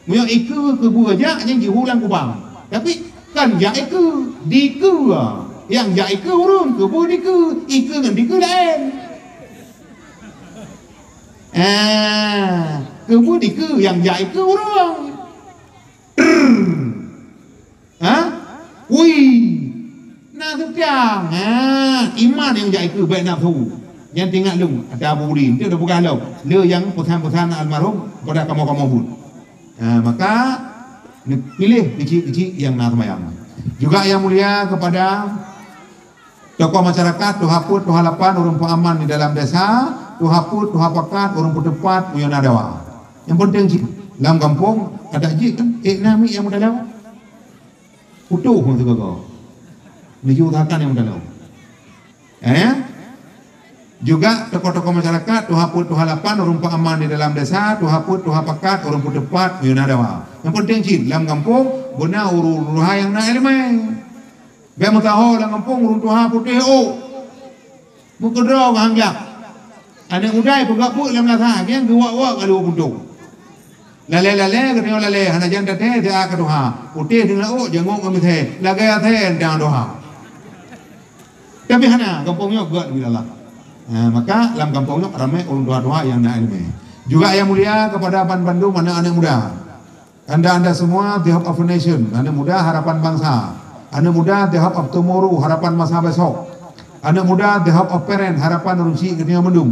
Meunyoe ikeue keubeu jak nyang jihu lam kubang. Tapi kan jak ikeue, dikeue. Nyang jak ikeue ureueng, keubeu dikeue, ikeue ngon dikeue laén. Ah, keubeu dikeue, nyang jak ikeue ureueng. Trrr. Ha? Ui. Na seutang. Ha, iman nyang jak ikeue bèk nafsu. Nyan teuingat lôn, ata Abu Udi, enteuk tapeugah lom. Le nyang peusan-peusan almarhum kepada kamoe-kamoe buet. Ha, maka neupiléh keuchik-keuchik nyang na seumayang. Juga yang mulia kepada tokoh masyarakat, tuha peuet, tuha lapan, ureueng peuaman di dalam desa, tuha peuet, tuha pakat, ureueng peuteupat, meunyoe na dawa. Nyang penting cit, lam gampông, adak jih kan, ék na miet nyang meudalao. Putôh meusigoe-goe. Meunyoe usahakan nyang meudalao. Eh? Juga tokoh-tokoh masyarakat, tuha peuet, tuha lapan, ureueng peuaman di dalam desa, tuha peuet, tuha pakat, ureueng peuteupat, meunyoe na dawa. Nyang penting cit, lam gampông, beuna ureueng-ureueng tuha nyang na ileumèe. Bèk meusaho lam gampông ureueng tuha putéh ôk. Meukeudroe keuhanjak. Aneuk muda ipeugah peuet lam lasa, nyang geuwak-wak ka lheueh puntông. Lalè-lalè geutanyoe lalè, hana jan taté siat ka tuha. Putéh deungon ôk, jangok ngon misé, lagèe asèe dang tuha. Tapi hana, gampông nyoe gèt ubit Allah. Nah, maka lam gampông nyoe ramè ureueng tuha-tuha nyang na ileumèe. Juga yang mulia kepada ban bandum aneuk-aneuk muda. Anda-anda semua, the hope of a nation, aneuk muda harapan bangsa. Aneuk muda, the hope of tomorrow, harapan masa besok. Aneuk muda, the hope of parent, harapan ureueng chik geutanyoe mandum.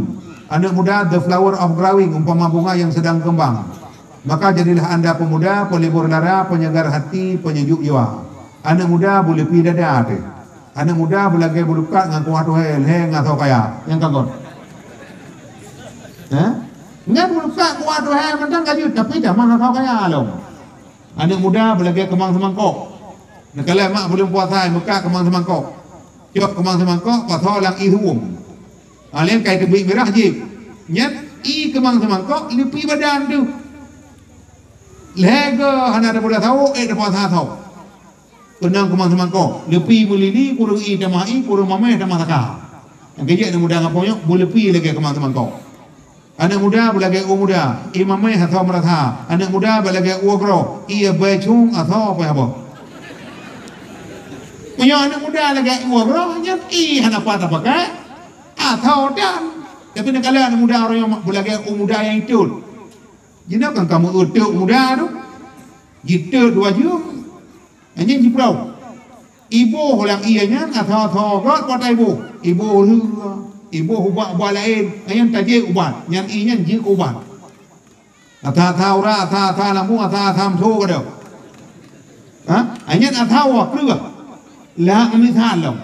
Aneuk muda, the flower of growing, umpama bunga yang sedang kembang. Maka jadilah anda pemuda, pelibur lara, penyegar hati, penyejuk jiwa. Aneuk muda, beuleupie dada teuh. Aneuk muda beulagèe beulukat ngon kuah tuhèe, lhèe ngon asoe kaya. Nyang ka göt. Hah? Nyan beulukat kuah tuhèe mantong ka jeuet, tapi tamah asoe kaya lom. Aneuk muda beulagèe keumang seumangkok. Neukalon mak buleuen puasa, meukat keumang seumangkok. Cok keumang seumangkok, pasoe lam ié suwöm. Ha, lheueh kai teubiet mirah jih. Nyan ié keumang seumangkok, leupie badan teuh. Lhèe goe hana tapeugah sawoe, ék tapuasa asoe. Keunong keumang seumangkok, leupie meulili, kureueng ié tamah ié, kureueng mamèh tamah saka. Nyang keujeuet aneuk muda ngon ponyok, beuleupie lagèe keumang seumangkok. Aneuk muda beulagèe ueh muda, ié mamèh asoe meurasa. Aneuk muda beulagèe ueh groe, ié bèe cung asoe payah boh. Meunyoe aneuk muda lagèe ueh groe, nyan ié hana pat tapakai, asoe tan. Tapi neukalon aneuk muda uroe nyoe beulagèe ueh muda nyang itot. Jinoe kan ka meu-eu teuk muda tu. Jitot dua jeuem. Nyan jiprau. Iboh lam ié nyan asoe-asoe göt pat iboh. Iboh lheueh, iboh ubat-ubat laén. Nyan tajép ubat. Nyan ié nyan jeuet ubat. Asa-asa urat, asa-asa lambung, asa-asa meuso ka deuh. Ha? Nyan asoe kreueh. Lah misal lom.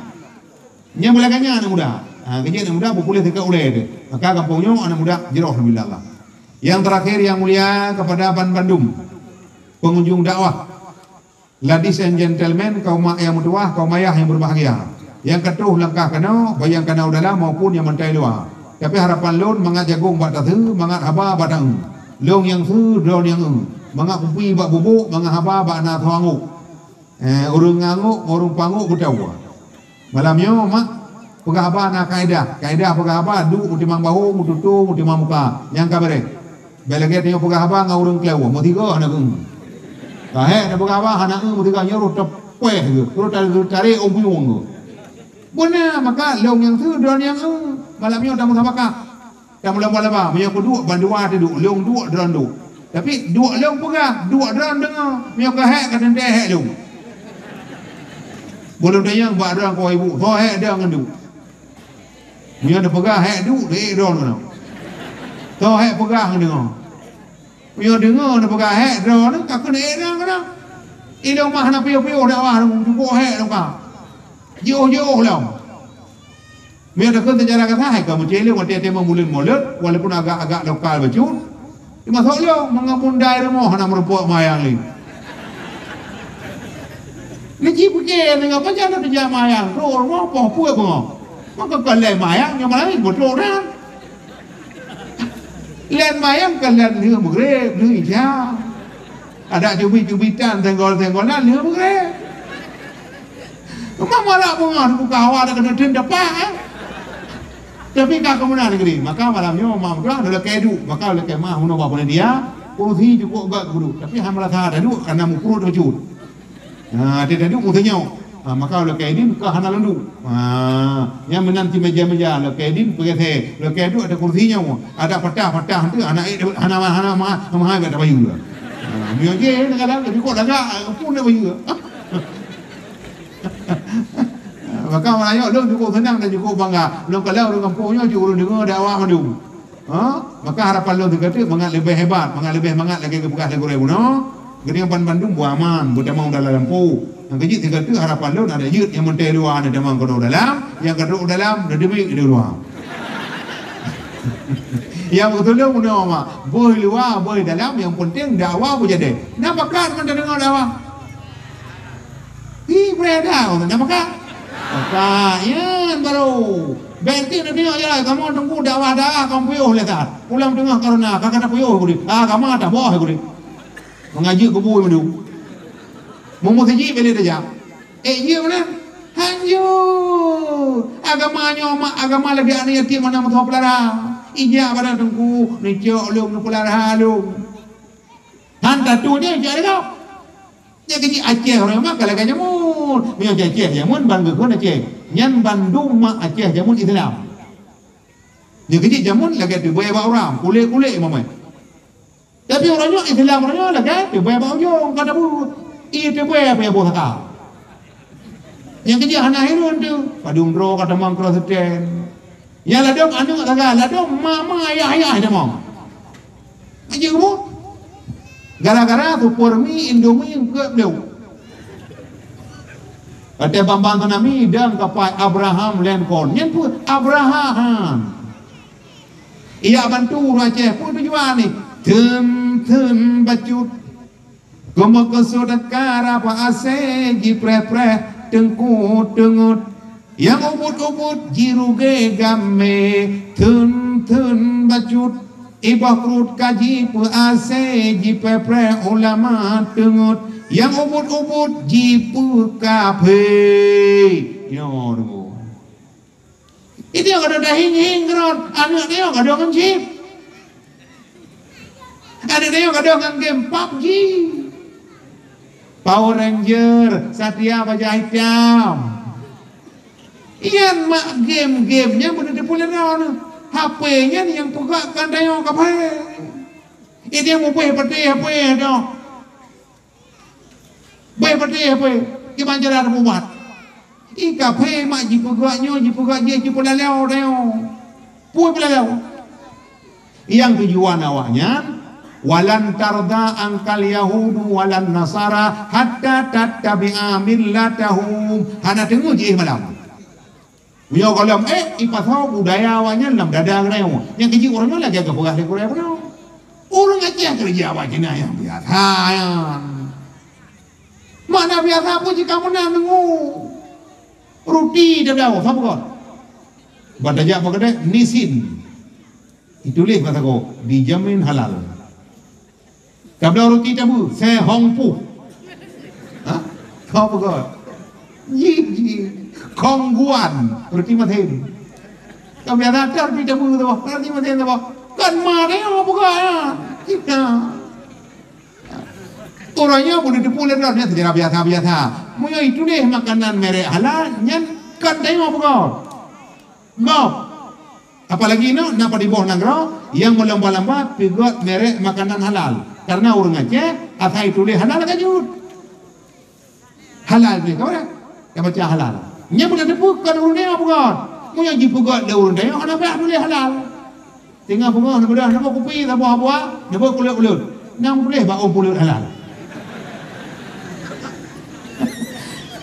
Nyang beulagèe nyan aneuk muda. Ha, keujeuet aneuk muda beupuléh tingkat ulèe teuh. Maka gampông nyoe aneuk muda jroh, alhamdulillah. Yang terakhir yang mulia kepada ban bandum pengunjung dakwah. Ladies and gentlemen, kaum mak nyang meutuwah, kaum ayah nyang berbahagia. Nyang ka troh langkah keunoe, baik nyang ka na u dalam maupun nyang mantong luwa. Tapi harapan lôn, mangat jagong bak taseue, mangat haba bak taeu. Lôn nyang seue, droeneuh nyang eu. Mangat kupi bak bubôk, mangat haba bak na soe anggôk. Eh, ureueng anggôk, ureueng panggôk beutôi. Malam nyoe mak peugah haba na kaedah. Kaedah peugah haba duek meutimang bahô, meututoe meutimang muka. Nyang ka beureh. Bèk lagèe tanyoe peugah haba ngon ureueng keu lhèe, meusigoe hana geuh. Ka hék tapeugah haba hana geuh meusigoe nyoe roh teupèh geuh. Roh ta-, tarek ôn buyueng geuh. Beuna maka lôn nyang seue droeneuh nyang eu. Malam nyoe tamusabakah. Ka meulaba-laba, meunyoe kuduek bandua teuduek, lôn duek droeneuh duek. Tapi duek lôn peugah, duek droeneuh deungö, meunyoe ka hék ka teuntèe hék lôn. Bôh lôn tanyong bak droeneuh keu ibu, soe hék droeneuh ngon duek? Meunyoe neupeugah hék duek, deuh ék droeneuh keunoe. Soe hék peugah ngon deungö? Meunyoe deungö neupeugah hék droeneuh, ka keuneuk ék droeneuh keunoe. Ilôn mah hana piôh-piôh dakwah lôn, jukuk hék lôn ka. Jiôh-jiôh lom. Meunyoe takheun seucara kasah, hai ka meucéh lé watèe teuma buleuen Molot, walaupun agak-agak lokal bacut, teumasok lôn, mangat mundai rumoh hana meurumpok mayang lé. Neuci pike deungon pajan na teujak mayang, trok rumoh poh peue beungoh. Maka kon lé mayang nyang malaén beutôi dan. Lén mayang kon lén lheueh meugreb, lheueh isya. Adak cubi-cubitan, senggol-senggolan lheueh meugreb. Bukan marak beungoh buka hawa dak keuneuk teun dapat, eh. Tapi ka keu meunan negeri, maka malam nyoe mak meutuah lakée duek, maka lakée mah meunoe bak panitia, kursi cukôp gét geuduek, tapi hana meurasa taduek karena meukurot bacut. Ha, taduek musenyoe. Ha, maka lakée idin ka hana lôn duek. Ha, nyang meunan si meja-meja lakée idin peugeusé, lakée duek ada kursi nyoe, ada patah-patah tu anak hana hana hana hana bayeue. Ha, meunyoe jih kadang cukôp lagak pun dak bayeue. Maka meurayeuk lôn cukup seunang dan cukup bangga. Lôn kalon ureuëng gampông nyoe cit ureuëng deungoe dakwah mandum. Ha? Maka harapan lôn sigoe teuk mangat leubeh hebat, mangat leubeh mangat lagée geupeugah lé gurée bunoe. Geutanyoe ban bandum beuaman, beutamong dalam lampôh. Nyang keujeuet sigoe teuk harapan lôn ada jeuet nyang meuntée luwa neutamong keunoe dalam, nyang ka trok dalam neudeumiek di luwa. Nyang beutulông bunoe mak, boh luwa, boh dalam, nyang peunteng dakwah beujadée. Na pakat mantong deungoe dakwah. Hi, beureda, na maka? Maka, nyan baru. Bèk ti na tengok ya, kamoe teungku dakwah-dakwah kamoe puyôh lé that. Pulang teungoh karena ka kata puyôh guri. Ah, kama tak boh guri. Mengaji kubu menu. Mumu siji beli tajak. Eh, iya mana? Hanjur. Agama nyoe mak agama lagi anak yatim mana meutuha pelara. Ija pada teungku, neucok lom neupelara lom. Han tatu je cak dekat. Nyan keuh jih Aceh ureuëng mak ka lagée jameun. Meunyoe Aceh jameun ban geukheun Aceh. Nyan bandum mak Aceh jameun Islam. Nyan keuh jih jameun lagée teubée bak ureuëng, kulét-kulét mamai. Tapi ureuëng nyoe Islam ureuëng nyoe lagée teubée bak ujong ka tabu. Ié teubée apa nyang boh saka. Nyang keujih hana hireuen tu, padum droe ka tamong keurau seutén. Nyang ladôm aneuk sagai, ladôm ma-ma ayah-ayah tamong. Aja bu. Gara-gara Super Mi, Indomie eungkot bleue. Watée bang-bang tsunami dang kapai Abraham Lincoln. Nyan peue? Abraham. Ijak bantu ureuëng Aceh, peue tujuan ni? Theun-theun bacut. Geumeukeusut kara bak asée jipreh-preh teungku teungeut. Nyang ubit-ubit jirugée gamé theun-theun bacut. Iboh krut ka jipeu asée jipreh-preh ulama teungeut. Nyang ubit-ubit jipeu kaphé. Nyoe deungoe. Itu nyang gadôh tahieng-hieng keudroe, aneuk tanyoe gadôh ngon chip. Aneuk tanyoe gadôh ngon game pabji. Power Ranger, Satria Baja Hitam. Iyan mak game-game nyan beuneuteupeu lé droeneuh. H P nyan nyang peugah kan tanyoe kaphé. Itu nyang mubéh patéh H P nyoe. Bèk patéh, bèk, kiban cara teububat. I kaphé mak jipeugah nyoe, jipeugah jih, jipeulaloe tanyoe. Peue peulaloe? Nyang tujuan awaknyan, "Walan tarda angkal yahudu walan nasara hatta tattabi'a millatahum." Hana teungoh jiéh malam. Meunyoe gohlom ék, ipasoe budaya awaknyan lam dada geutanyoe. Nyang keujih ureuëng nyoe lagée geupeugah lé gurée bunoe. Ureuëng Aceh keureuja awak Cina nyang biasa nyan. Makna biasa peue jih kamoe na deungoe. Ruti teudawa, sapa kon? Ban tajak bak keudè, Nissin. Ituléh bak sagoe, dijamin halal. Tabloe ruti tabu, se hong puh. Ha? Kau peugah. Ji, ji. Kong guan, ruti masin. Kau biasa ada ruti tabu tu, ruti masin tu. Kan ma dia peugah ya. Kita. Ureuëng nyoe beuneuteupeu lé droe nyan sejarah biasa-biasa. Meunyoe ituléh makanan merek halal, nyan kan tanyoe peugah. Gob. Apalagi nyoe na padub boh nanggroe nyang meulomba-lomba peugöt merek makanan halal. Karena ureuëng Aceh asai tuléh halal ka jeuet. Halal tuléh ka mana? Ka baca halal. Nyan bukan teupeu kon ureuëng nyoe peugöt. Meunyoe jipeugöt lé ureuëng tanyoe hana payah tuléh halal. Singoh beungoh neubeudoh, neubeuet kupi saboh buah, neubeuet kulét uleuet. Nyang tuléh bak ôn puleuet halal.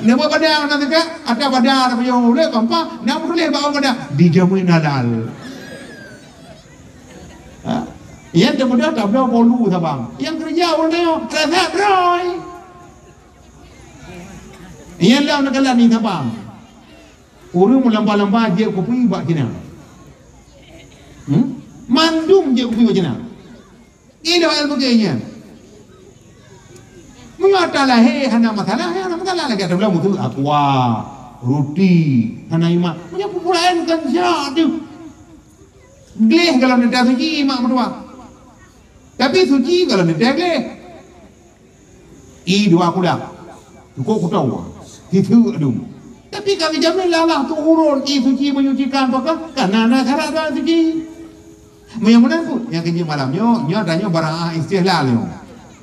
Neubeuet padang na teuka, ata padang na payong uleuet gampang, nyang tuléh bak ôn padang dijamin halal. Ha? Nyang teumudah tabloe bolu sabang. Nyang keureuja ureuëng tanyoe, rasa droe. Nyang lom neukalon di sabang. Ureuëng meulamba-lamba jép kupi bak Cina. Hmm? Mandum jép kupi bak Cina. Ilok ilmu geuh nyan. Meunyoe ata lahé hana masalah, hana masalah lagée ata bulan mutu aqua. ruti, hana imat. Meunyoe peue-peue laén kan jak teuh. Gleh kalau neuteuka suci imat meutuah. Tapi suci kalau neuteuka gleh. Ie dua kudak. Cukôp kutoe. Siseuk dum. Tapi ka geujamin lé Allah tuurôn ie suci menyucikan pakon? Kana na syarat doa suci. Meunyoe meunan pun, nyang keujeuet malam nyoe, nyoe tanyoe bara'ah istihlal nyoe.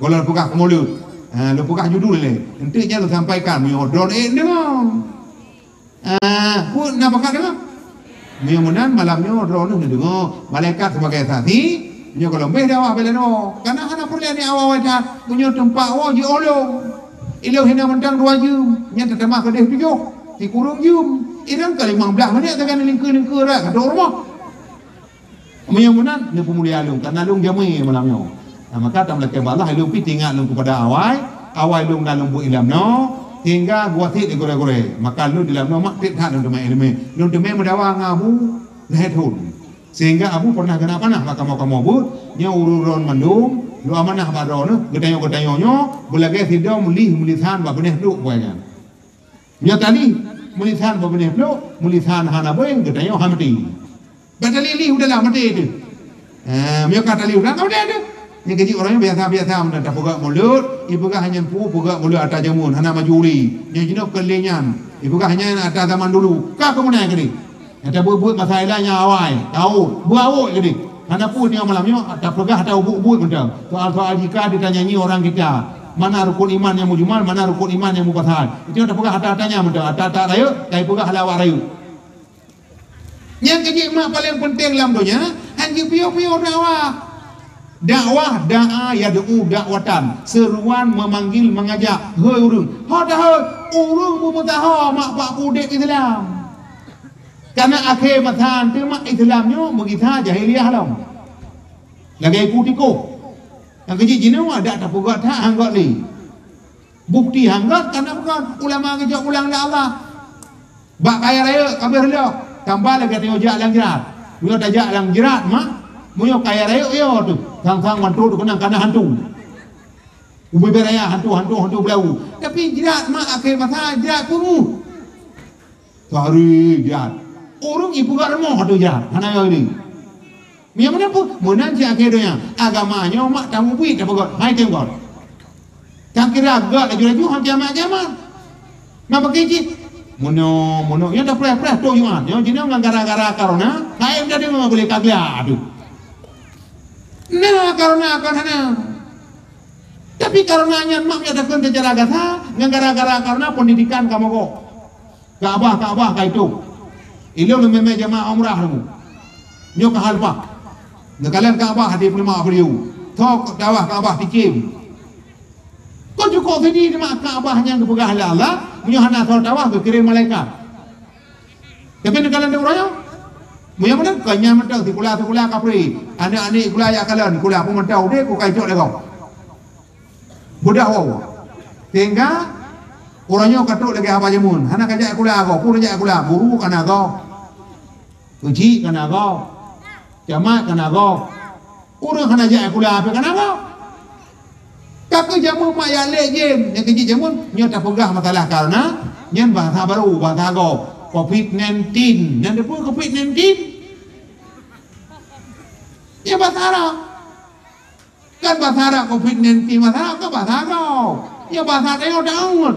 Gohlom peugah keumuleuet. Ha, lôn peugah judul lé. Enteuk nyan lôn sampaikan, meunyoe droeneuh ék deungoe. Ah, peue na pakat deungoe? Meunyoe meunan, malam nyoe droeneuh neudeungoe, malaikat sibagai saksi, nyoe gohlom beh dakwah bela droe. Kana hana peureulée ni awai-awai that, meunyoe teumpat woe jiôh lom. Ilôn hina mantong dua jeuem, nyan tatamah keudeh tujoh, sikureueng jeuem. Irang ka limong blaih menit sagai neulingkeu-lingkeu rot ka trok rumoh. Meunyoe meunan, neupeumulia lôn, kana lôn jamé malam nyoe. Nah, maka tameulakée bak Allah, lôn pih teuingat lôn keupada awai, awai lôn na lôn buet ilam nyoe, sehingga geuwasiet lé gurée-gurée. Maka lôn di lam nyoe mak treb that lôn teumé iéleumé. Lôn teumé meudawa ngon Abu lhée thon. Sehingga Abu pernah geunak panah bak kamoe-kamoe buet, nyoe ureuëng droen mandum, lôn amanah bak droeneuh, geutanyoe-geutanyoe nyoe, beulagée sidom lih meulisan bak beuneh duek buet nyan. Nyoe tali, meulisan bak beuneh plôk, meulisan hana boeng, geutanyoe hana maté. Bak tali lih u dalam maté teuh. Eh, meunyoe ka tali u dalam, ka maté teuh. Nyang keujeuet ureuëng nyoe biasa-biasa meunan tapeugah mulod, ipeugah nyan peue peugah mulod ata jameun, hana maju uli. Nyoe jinoe keu lé nyan, ipeugah nyan ata zaman dulu. Ka keumeunai keudeh. Nyang tabuet-buet masa ilai nyang awai, taun, beuawot keudeh. Hana peue nyoe malam nyoe, tapeugah ata ubuet-ubuet mantong. Soal-soal jika ditanyanyi orang kita, mana rukun iman nyang mujmal, mana rukun iman nyang mufasal. Itu nyang tapeugah ata-ata nyan mantong, ata-ata rayeuk, tapeugah lé awak rayeuk. Nyang keujeuet mak paleng peunteng lam donya, han jipiôh-piôh dakwah. Dakwah, da'a yad'u da'watan, seruan memanggil, mengajak, hei ureuëng. Ho tahôi, ureuëng meumeusaho mak bak udeb Islam. Karena akhé masa teuma Islam nyoe meugisa jahiliyah lom. Lagée iku tikoh. Nyang keujeuet jinoe adak tapeugah that han gét lé. Bukti han gét kana bukan ulama geujok pulang lé Allah. Bak kayée rayeuk ka beuh lom, tambah lagée tanyoe jak lam jrat. Meunyoe tajak lam jrat mak, meunyoe kayée rayeuk yo teuh, sang-sang mantong teuh keunong kana hantu. Ubé beraya hantu, hantu, hantu beulawu. Tapi jrat mak akhé masa jrat peumuh. Sari jrat. Ureuëng ipeugah rumoh ateueh jrat. Hana yo ini. Meunyoe meunan peue? Meunan cit akhé donya. Agama nyoe mak tamubuet tapeugah. Hai tem kon. Tang kira gak laju-laju han kiamat-kiamat. Nah, bagi cit. Meunoe, meunoe. Nyoe tapreh-preh toh Jumat. Nyoe jinoe ngon gara-gara corona. Hai dah deungoe boleh kagla tu. Nah, corona kon hana. Tapi corona nyan mak nyoe takheun secara gasa, ngon gara-gara corona pendidikan ka mogok. Ka'bah, Ka'bah ka itôb. Ilôn lôn mé-mé jamaah umrah lom. Nyoe ka hal bah. Neukalon Ka'bah di peuleumah beliau. Tho dakwah Ka'bah tikim. Kon cukôp sini teuma Ka'bah nyang geupeugah lé Allah, meunyoe hana soe dakwah geukirém malaikat. Tapi neukalon di uroe nyoe, meunyoe meunan kon nyan mantong sikula-sikula kapri. Aneuk-aneuk sikula jak kalon, sikula pun mantong udeb ku ka icok lé gob. Beudah woe. Sehingga uroe nyoe ka trok lagée haba jameun, hana ka jak sikula gob, peue jak sikula, guru kana gob. Keuchik kana gob. Camat kana gob. Ureuëng hana jak sikula pih kana gob. Ka keuh jameun mak jak lé jén, nyang keujeuet jameun nyoe tapeugah masalah corona, nyan bahasa baru, bahasa gob. Covid nineteen. Nyan dipeue covid nineteen? Nyan bahasa Arab. Kan bahasa Arab covid nineteen, bahasa Arab kan bahasa Arab. Ya bahasa tanyoe taun.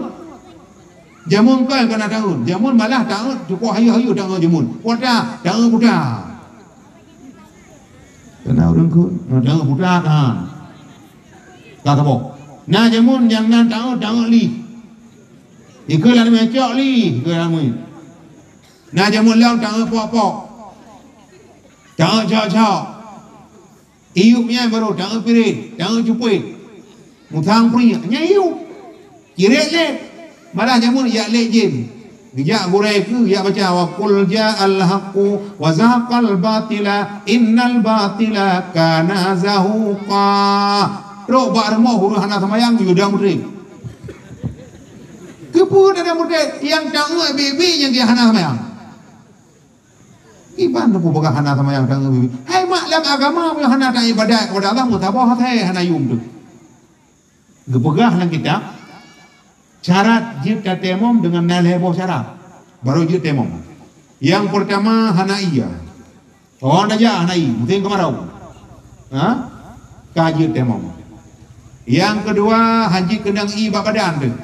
Jameun kan kana taun. Jameun malah taun, cukôp hayeu-hayeu taun jameun. Kuata, taun kuta. Kana ureuëng keu, taun kuta kan. Ka saboh. Na jameun nyang nan taun, taun lih. Ikeue lam cok lih, ikeue lam. Na jameun lom taun pok-pok. Taun cok-cok. Iyup nyan baru taun pirit, taun cupet. Musang peurik, nyan iyup. Ciret lé. Malah jameun jak lé jén. Geujak gurée keu jak baca, "Wa qul ja'al haqqu wa zahaqal batila, innal batila kana zahuqa." Trok bak rumoh ureuëng hana seumayang, yue dang meutreb. Keupeue dang meutreb? Nyang taun bibi nyang dia hana seumayang. Iban teupeu peugah hana seumayang tanggong bibi. Hai mak, lam agama meunyoe hana taibadat kepada Allah, meusaboh asai hana yum tu. Geupeugah lam kitab, syarat jeuet tatayamum deungon na lhée boh syarat. Barô jeuet tayamom. Nyang peurtama hana ie. Oh, hana jak, hana ie, musim keumarau. Ha? Ka jeuet tayamom. Nyang keudua, hanjeuet keunong ie bak badan teuh.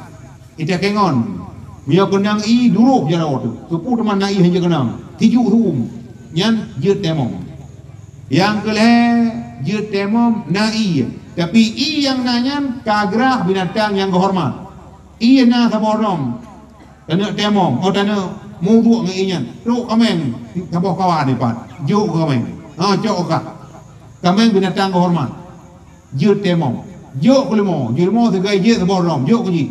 Ita kengon. Meunyoe keunong ie, duroh jaroe teuh. Keupeue teuma na ie hanjeuet keunong? Tijuk su'um. Nyan jeuet tayamom. Nyang keulhèe, jeuet tayamom na ie. Tapi ie nyang na nyan ka grah binatang nyang geuhoreumat. Ie na saboh droe. Taneuk tayamom, oh, taneuk meuwudhu ngon ie nyan. Trok kaméng, saboh kawan ipat. Jok keu kaméng. Ha, cok kah. Kaméng binatang geuhoreumat. Jeuet tayamom. Jok keu leumo. Jok leumo sigoe jeuet saboh droe. Jok keu jih.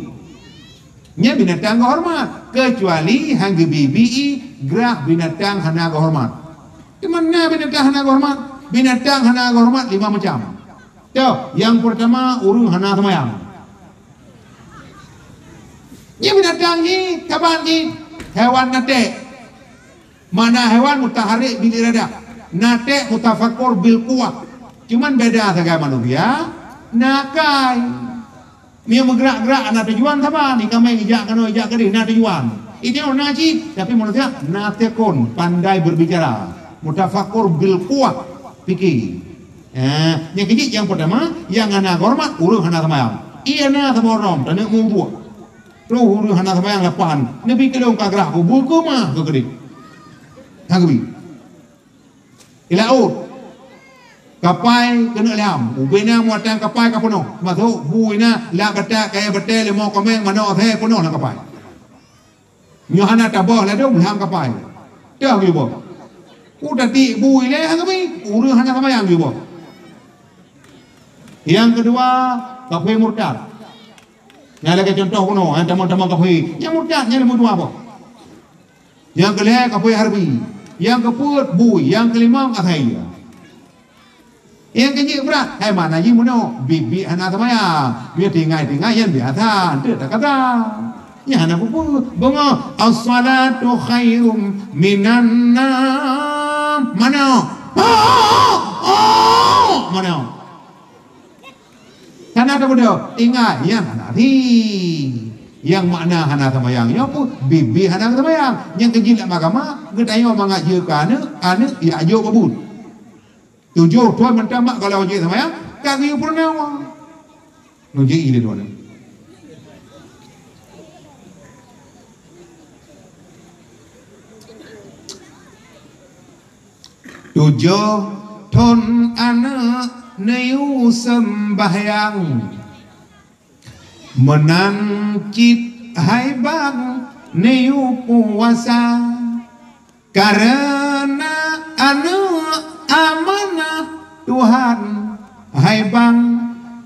Nyan binatang geuhoreumat. Keucuali han geubi-bi ie, grah binatang hana geuhoreumat. Teuma na binatang hana geuhoreumat. Binatang hana geuhoreumat lima macam. Toh, nyang peurtama, ureueng hana seumayang. Nyan binatang jih, saban jih, hewan naték. Makna hewan mutaharrik bil iradah. Naték mutafakur bil quwwah. Cuman beda sagai manusia, na akai. Meunyoe meugerak-gerak na tujuan saban, ikameng ijak keunoe, ijak keudeh, na tujuan. Itu na cit, tapi manusia natikun, pandai berbicara. Mutafakur bil quwwah, pike. Eh, nyang keujeuet nyang peurtama, nyang hana geuhoreumat, ureueng hana seumayang. Ie na saboh droe, taneuk meuwudhu. Troh ureueng hana seumayang lapan. Neubi keu lôn ka grah, kubu keumah keu keudeh. Hana geubi. Di laôt. Kapai keuneuk lham. Ubena muatan kapai ka peunoh. Masôk bu inan, lak batat, kayèe batèe, leumo kaméng, manok asèe, peunoh lam kapai. Nyoe hana taböh ladôm lam kapai. Teuh geuboh. Ku tatiek bui lé hana geubi, ureueng hana seumayang geuboh. Nyang keudua, kafé murtad. Nyan lagèe cuntoh bunoe, nyang tamong-tamong kafé. Nyang murtad, nyang leumo dua boh. Nyang keulhèe kafé harbi. Nyang keupeuet bui, nyang keulimong asèe. Nyang keujeuet brat, hai mana jih bunoe, biet-biet hana seumayang. Biet tinggai-tinggai nyan biasa, enteuk takata. Nyan hana peue-peue. Beungoh, "As-salatu khairum minan naum." Mana? Oh, oh, mana? Hana tapeudong, tinggai, nyan hana arti. Nyang makna hana seumayang nyoe peue? Biet-biet hana seumayang. Nyang keujeuet lam agama, geutanyoe mangat jeuet keu aneuk, aneuk jak jok bak buet. Tujoh thon mantong mak kalau jeuet seumayang, ka geuyue peurunoe. Nujok ilée dua nyoe. Tujoh thon aneuk neuyue seumbahyang, meunan cit hai bang neuyue puasa. Kareuna aneuk amanah Tuhan, hai bang,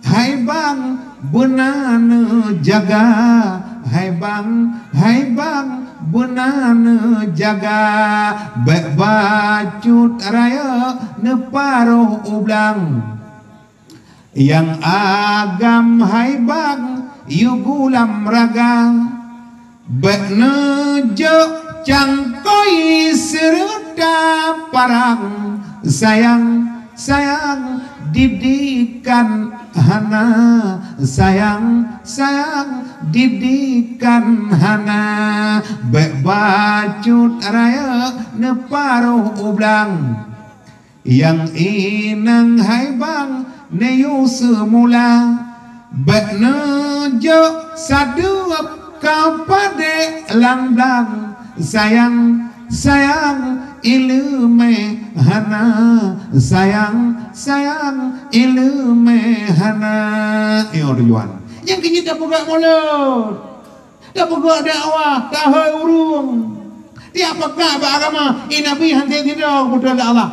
hai bang, beuna neujaga, hai bang, hai bang, beuna neujaga, bék bacut rayeuk neuparoh u blang. Nyang agam hai bang yue gulam raga, bék neujok cangkôi seureuta parang. Sayang, sayang, didikan hana, sayang, sayang, didikan hana, bék bacut rayeuk neuparoh u blang. Nyang inong hai bang neuyue seumula, bék neujok sadeueb ka padé lam blang. Sayang, sayang, ileumé hana, sayang, sayang, ileumé hana. Nyoe tujuan. Nyang keujeuet tapeugah mulod. Tapeugah dakwah, tahôi ureueng. Tiep pakat bak agama, i Nabi hana sidroe geupeutreun lé Allah.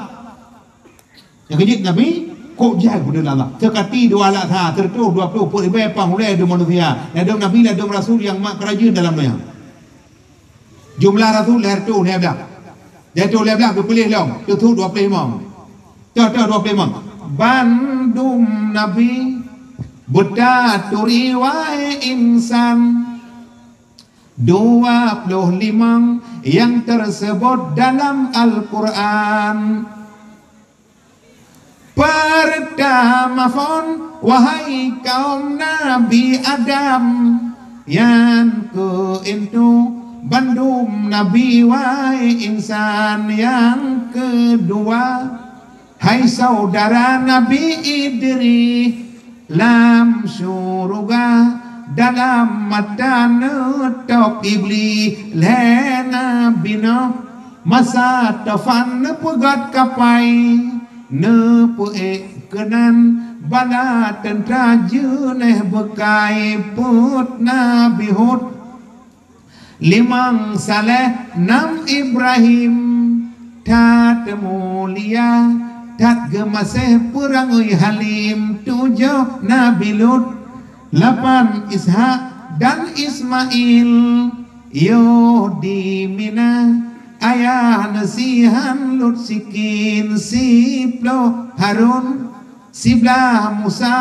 Nyang keujeuet Nabi, kok jai geupeutreun lé Allah. Seukati dua laksa, seureutôh dua ploh peuet ribèe pang ulèe dum manusia. Ladôm Nabi, ladôm Rasul nyang mat keurajeuen dalam donya. Jumlah Rasul lhèe reutôh lhèe blah. Lhèe reutôh lhèe blah geupiléh lom, teusut dua ploh limong. Toh, toh dua ploh limong. Bandum Nabi beutaturi wahai insan. Dua ploh limong nyang teuseubot dalam Al-Qur'an. Peurtama phon, wahai kaum Nabi Adam, nyan keuh intu Bandum nabi wahai insan. Nyang keudua, hai saudara Nabi Idris, lam syuruga dalam mata neutôb Iblih. Lhée Nabi Nuh masa topan neupeugét kapai, neupeuék keunan bala teuntra jeunéh beukai. Peuet Nabi Hud, limong Saleh, nam Ibrahim, that mulia, that geumaséh, peurangui halim. Tujoh Nabi Lut, lapan Ishak dan Ismail. Yoh di Mina ayah neusihan Lut sikin, siploh Harun, siblaih Musa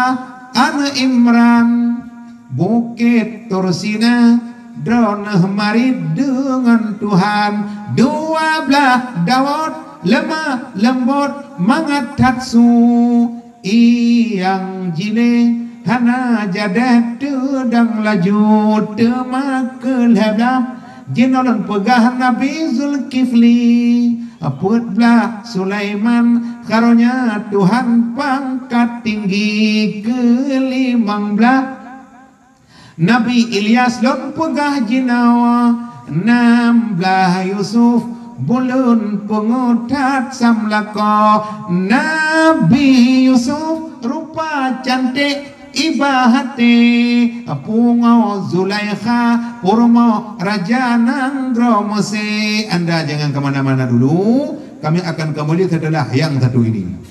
aneuëk Imran. Bukét Tursina droeneuh marit deungon Tuhan. Dua blaih Daud leumah leumbot mangat that su, ié nyang jilée hana jadéh teudong laju. Teuma keu lhée blaih jinoe lôn peugah Nabi Zulkifli. Peuet blaih Sulaiman, karonya Tuhan pangkat tinggi. Keu limong blaih Nabi Ilyas lôn peugah jinoe. Nam blaih Yusuf, buleuen peungeuh that sam lakoe. Nabi Yusuf rupa cantik iba até, pungoe Zulaikha, purumoh raja nanggroe Meusé. Anda jangan ke mana-mana dulu, kami akan kembali setelah yang satu ini.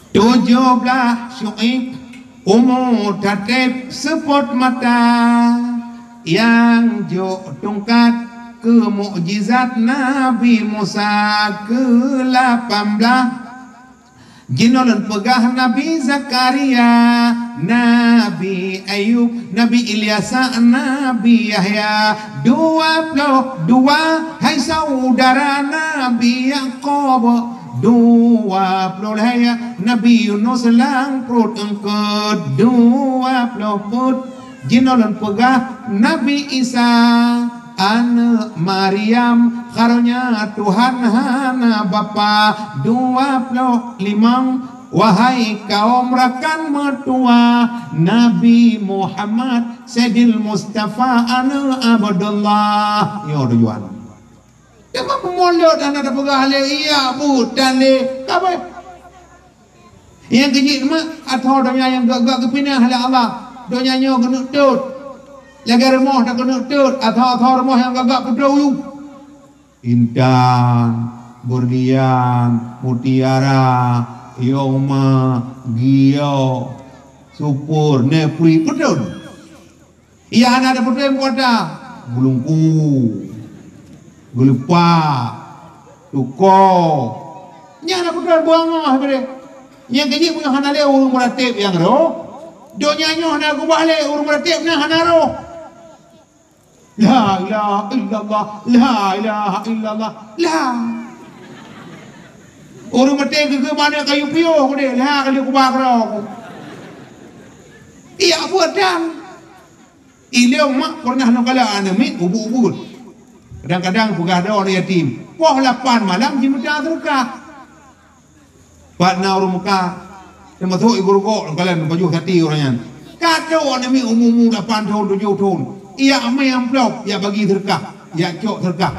Tujoh blaih Syu'aib, umu tateb seupôt mata, nyang jok tungkat keu mukjizat Nabi Musa. Keu lapan blaih jinoe lôn peugah Nabi Zakaria, Nabi Ayub, Nabi Ilyasa, Nabi Yahya. Dua ploh dua hai saudara Nabi Yakub. Dua ploh lhée Nabi Yunus lam pruet eungkôt. Dua ploh peuet jinoe lôn peugah Nabi Isa, aneuëk Maryam, karonya Tuhan hana bapak. Dua ploh limong wahai kaum rakan meutuwah, Nabi Muhammad Saidil Mustafa aneuëk Abdullah. Nyoe tujuan. Teuma peumulod hana tapeugah lé, iya buet dan lé kabeh. Nyang keujeuet meuh, athoe donya nyang gak-gak geupinah lé Allah. Donya nyoe keuneuk tôt. Lagée rumoh takeuneuk tôt, athoe-athoe rumoh nyang gak-gak peutrok u. Intan, berlian, mutiara, yoma, gio, super, nepri, peutrok. Iya hana ada peutrok meukuata. Gulungku, geulupak, tuko. Nyan ada peutrok buangoh bere. Nyang keujeuet meunyoe hana lé ureuëng meuratéb nyang roh, donya nyoe hana keubah lé ureuëng meuratéb nyang hana roh. La ilaha illallah, la ilaha illallah, la. Ureuëng maté geugeuh manök kayu piôh keudeh, la kali keubah keudroe. Iya buet dan Ilong mak pernah lôn kala aneuk miet ubeut-ubeut. Kadang-kadang peugah droe aneuk yatim, poh lapan malam jimita seudeukah. Pat na ureuëng Mekah, teumasok ibu rukok lôn kala pajoh sati ureuëng nyan. Ka trok aneuk miet umu-umu lapan thon, tujoh thon, ijak amé amplop, ijak bagi seudeukah, ijak cok seudeukah.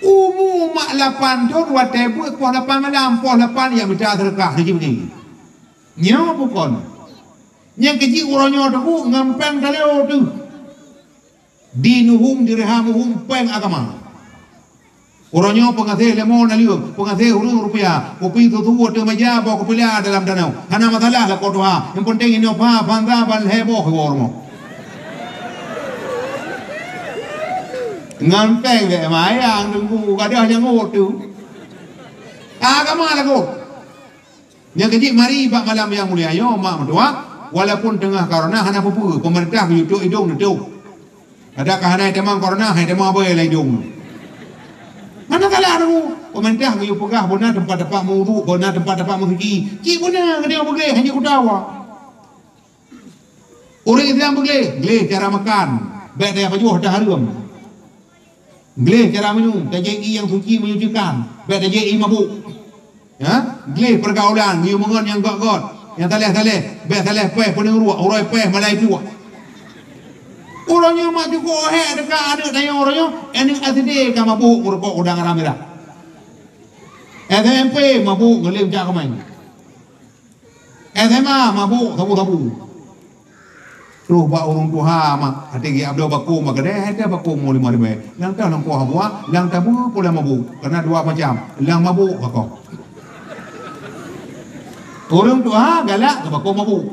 Umu mak lapan thon watée beuet poh lapan malam, poh lapan ijak mita seudeukah, siji-siji. Nyoe bukon. Nyang keujeuet uroe nyoe teungku ngon péng taleue teuh. Dinuhum dirhamuhum péng agama. Uroe nyoe peungaséh leumo naleueng, peungaséh ureuëng rupiah, kupi susu ateueh meja, boh kupi la dalam danau. Hana masalah lakoe tuha. Nyang penting inoe pha, pansa ban lhée boh iwoe rumoh. Ngon péng bék mayang teungku, gadôh nyang ngot teuh. Agama lagoe. Nyang keujeuet mari bak malam nyang mulia nyoe, mak meutuah, Walaupun teungoh corona hana peue-peue, pemerintah geuyue tôp idong neutôp. Adak ka hana itamong corona, hai tamong abée lam idong. Hana salah teungku. Pemerintah geuyue peugah beuna teumpat-teumpat meuwudhu, beuna teumpat-teumpat meusuci. Cit beuna geutanyoe beugleh hana kuta wa. Ureuëng Islam beugleh, gleh cara makan, bék taya pajoh tahareuem. Gleh cara minum, tajép ié nyang suci menyucikan, bék tajép ié mabök. Ya, gleh pergaulan, geuyue meungon nyang gét-gét, nyang saleh-saleh, bék saleh péh peuneuruak, uroe péh malai tuak. Uroe nyoe mak cukôp hék teuka aneuk tanyoe uroe nyoe, aneuk S D ka mabök meurukok udang haram mirah. S M P mabök ngon lem jak keumain. S M A mabök sabu-sabu. Troh bak ureuëng tuha mak, até geujak bloe bakong bak keudè, hai teuh bakong mo limong ribèe. Nyang teuh lam kuah buah, nyang tabu pula mabök. Karena dua macam, nyang mabök bakong. Ureuëng tuha galak keu bakong mabök.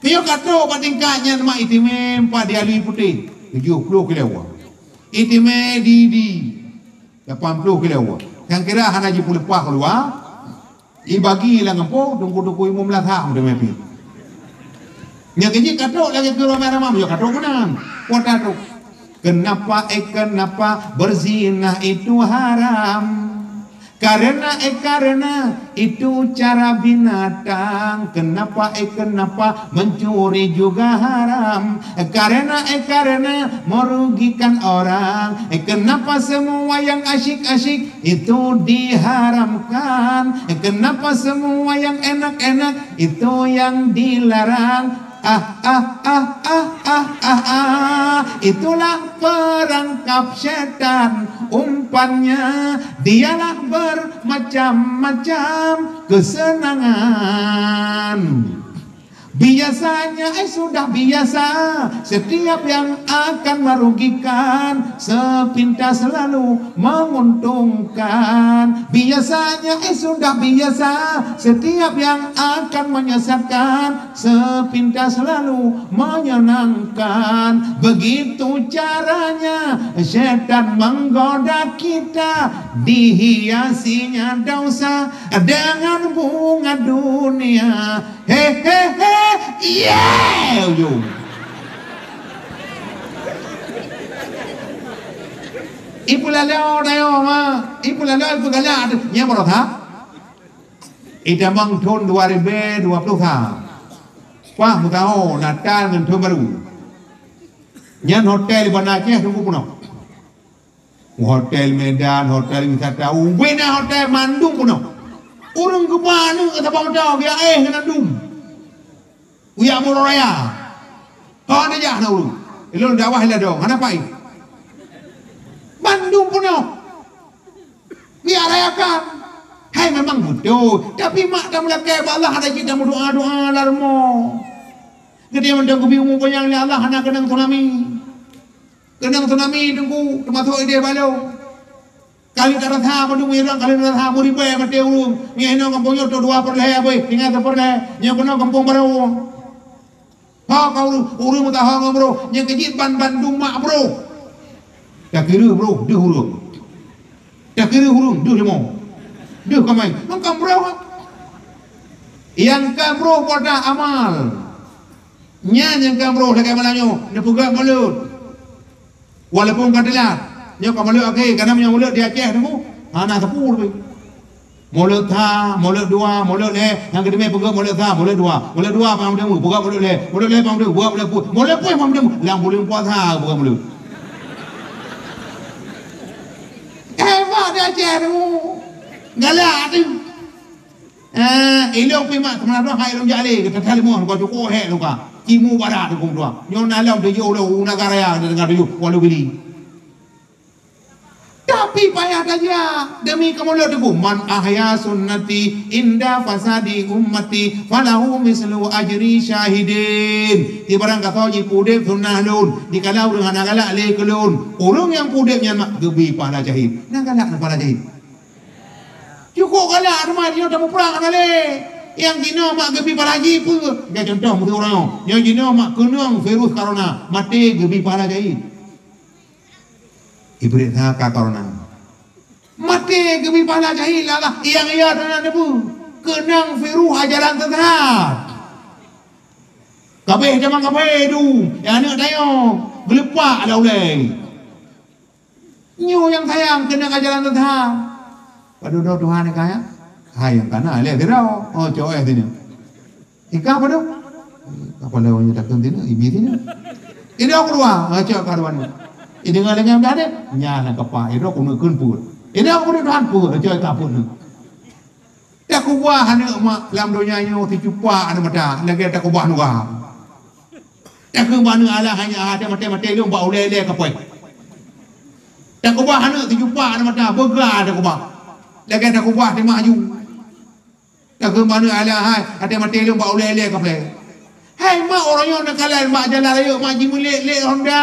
Meunyoe ka trok bak tingkat nyan mak itimé empat di Alui Putéh, tujoh ploh kilo. Itimé di, di lapan ploh kilo. Nyang kira hana jipeuleupah keuluwa, ibagi lam gampông, teungku-teungku imum lam that meuteumé pih. Nyan keuh jih ka trok lagèe keu ramé-ramé, meunyoe ka trok meunan. Kuat that trok. Kenapa, eh, kenapa berzinah itu haram? Karena, eh, karena itu cara binatang. Kenapa, eh, kenapa mencuri juga haram? Karena, eh, karena merugikan orang. Eh, kenapa semua yang asyik-asyik itu diharamkan? Eh, kenapa semua yang enak-enak itu yang dilarang? Ah, ah, ah, ah, ah, ah, ah. Itulah perangkap setan. Umpannya, dialah bermacam-macam kesenangan. Biasanya, eh, sudah biasa, setiap yang akan merugikan, sepintas lalu menguntungkan. Biasanya, eh, sudah biasa, setiap yang akan menyesatkan, sepintas lalu menyenangkan. Begitu caranya setan menggoda kita, dihiasinya dosa dengan bunga dunia. He, he, he, ye! Ujong. Ipeulalo dayo ma, ipeulalo ipeugalak, nyan baroe that. Itamong thon dua ribèe dua ploh sa. Paih meusaho Natal ngon thon barô. Nyan hotel Banda Aceh teungku peunoh. Hotel Medan, hotel wisata, ubé na hotel mandum peunoh. Ureuëng geuba aneuk saboh meudoe, geujak éh ngon mandum. Ujak Murah Raya. Ho neujak na ureuëng. Ilôn dakwah ladôm, hana pai. Mandum peunoh. Geujak rayakan. Hai memang beutôi, tapi mak tameulakée bak Allah hana jeuet tameudoa-doa lam rumoh. Geutanyoe mantong geubri umu panyang lé Allah hana keunong tsunami. Keunong tsunami teungku, teumasok idéh balo. Kali tarasa mandum ureuëng, kali tarasa meuribèe maté ureuëng. Nyoe inoe gampông nyoe trok dua peureulèe abéh, tinggai sipeureulèe. Nyoe keunoe gampông barô. Ho ka ureuëng, ureuëng meusaho ngon broh, nyang keuh jih ban bandum mak broh. Takira broh deuh ureuëng. Takira ureuëng deuh limo. Deuh kamai. Mangkang broh. Nyang ka broh pada amal. Nyan nyang ka broh lagèe malam nyoe, neupeugah mulod. Walaupun ka teulat, nyoe ka mulod akhé, karena meunyoe mulod di Aceh teungku, hana sapeue leubeh. Mulod sa, mulod dua, mulod lhèe, nyang keuteumé peugah mulod sa, mulod dua. Mulod dua pang teungku, peugah mulod lhèe, mulod lhèe pang teungku, peugah mulod peuet, mulod peuet pang teungku, lam buleuen puasa peugah mulod. Hebat di Aceh teungku. Galak teungku. Eh, ilong pi mak teumana hai ilong jak lé, kata tali moh, kau cukup hek luka. Cimu barat tu kum tua. Nyoe na lom tujuh ulo, u Nagaraya, tengah tujuh, walu bili. Tapi payah tajak demi keumuliaan teungku. Man ahya sunnati inda fasadi ummati falahu mislu ajri syahidin. Di barang gasoe jipeudeb sunnah lôn, dikala ureuëng hana galak lé keu lôn, ureuëng nyang peudeb nyan mak geubri pahala syahid. Na galak na pahala syahid. Cukup galak teuma jinoe tamuprang hana lé. Nyang jinoe mak geubri pahala jih peue? Geucuntoh meusigoe uroe nyoe. Nyang jinoe mak keunong virus corona, maté geubri pahala jih. Ibrek saka corona. Maté geubri pahala jih lagak nyang iya teunan neubeu. Keunong virus ajaran sesat. Kabeh jamang kabeh du, eh, aneuk tanyoe geuleupah lam ulèe. Nyoe nyang sayang keuneuk ajaran sesat. Padub droe Tuhan nyang kaya? Hai nyang kana lé sidroe. Oh, cok eh sini. Ika padub? Ika padub nyang takheun sini, ibi sini. Idroe keudua, oh, cok keudua ni. Ideungoe lagèe nyan deh, nyan nyang kapa. Idroe keuneuk kheun peuet. Idroe keuneuk Tuhan peuet, cok ika peuet ni. Takeubah aneuk mak lam donya nyoe sicupa aneuk mata, lagèe takeubah nuga. Takeubah aneuk alah hanya até maté-maté lom bak ulèe-lèe kapai. Takeubah aneuk sicupa aneuk mata, beuga takeubah. Lagèe takeubah teumah aju. Takeubah aneuk alah hai, até maté lom bak ulèe-lèe kapai. Hai mak, uroe nyoe neukalon mak jalan rayeuk, mak jimeulek-lek Honda.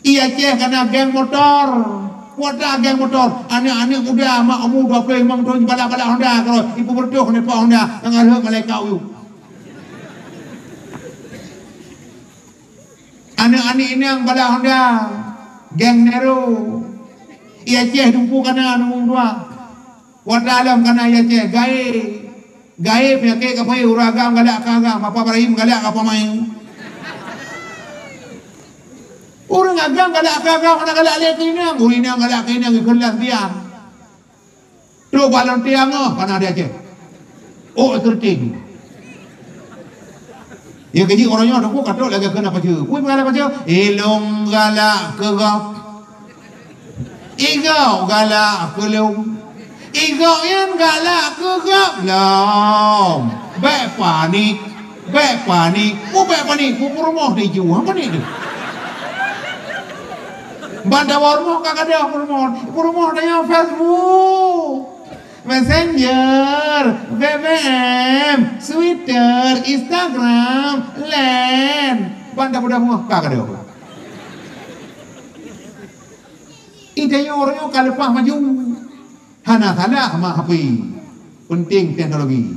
I Aceh kana geng motor. Kuat that geng motor. Aneuk-aneuk muda mak umu dua ploh limong thon jibalak-balak Honda keudroe. Ipeubeureutoh ngon ipak Honda. Nyang alheueh malaikat uyuek. Aneuk-aneuk inong balak Honda. Geng Nero. I Aceh dumpeue kana umu dua. Kuat that lom kana i Aceh. Gaé. Gaé peunyakét kapai, ureueng agam galak keu agam, Bapak Ibrahim galak keu Pamaé. Ureueng agam galak keu agam, hana galak lé keu inong, ureueng inong galak keu inong, ikheun lam sian. Trok bak lonte angoh, panas di Aceh. Oh, keureuteng. Ya, keu jih uroe nyoe, Teungku, ka trok lagèe kheun apa ceu. Kui peugalak apa ceu? Ilôn galak keu gob. Igob galak keu lôn. Igob nyan galak keu gob lom. Bèk panik. Bèk panik. Mu bèk panik. Mu peurumoh di jih. Panik tu. Ban tawoe rumoh ka gadôh peurumoh. Peurumoh tanyoe Facebook, Messenger, B B M, Twitter, Instagram, laén. Ban tapeugah ka gadôh. Ide nyoe uroe nyoe ka leupah maju. Hana salah mak H P. Penting teknologi.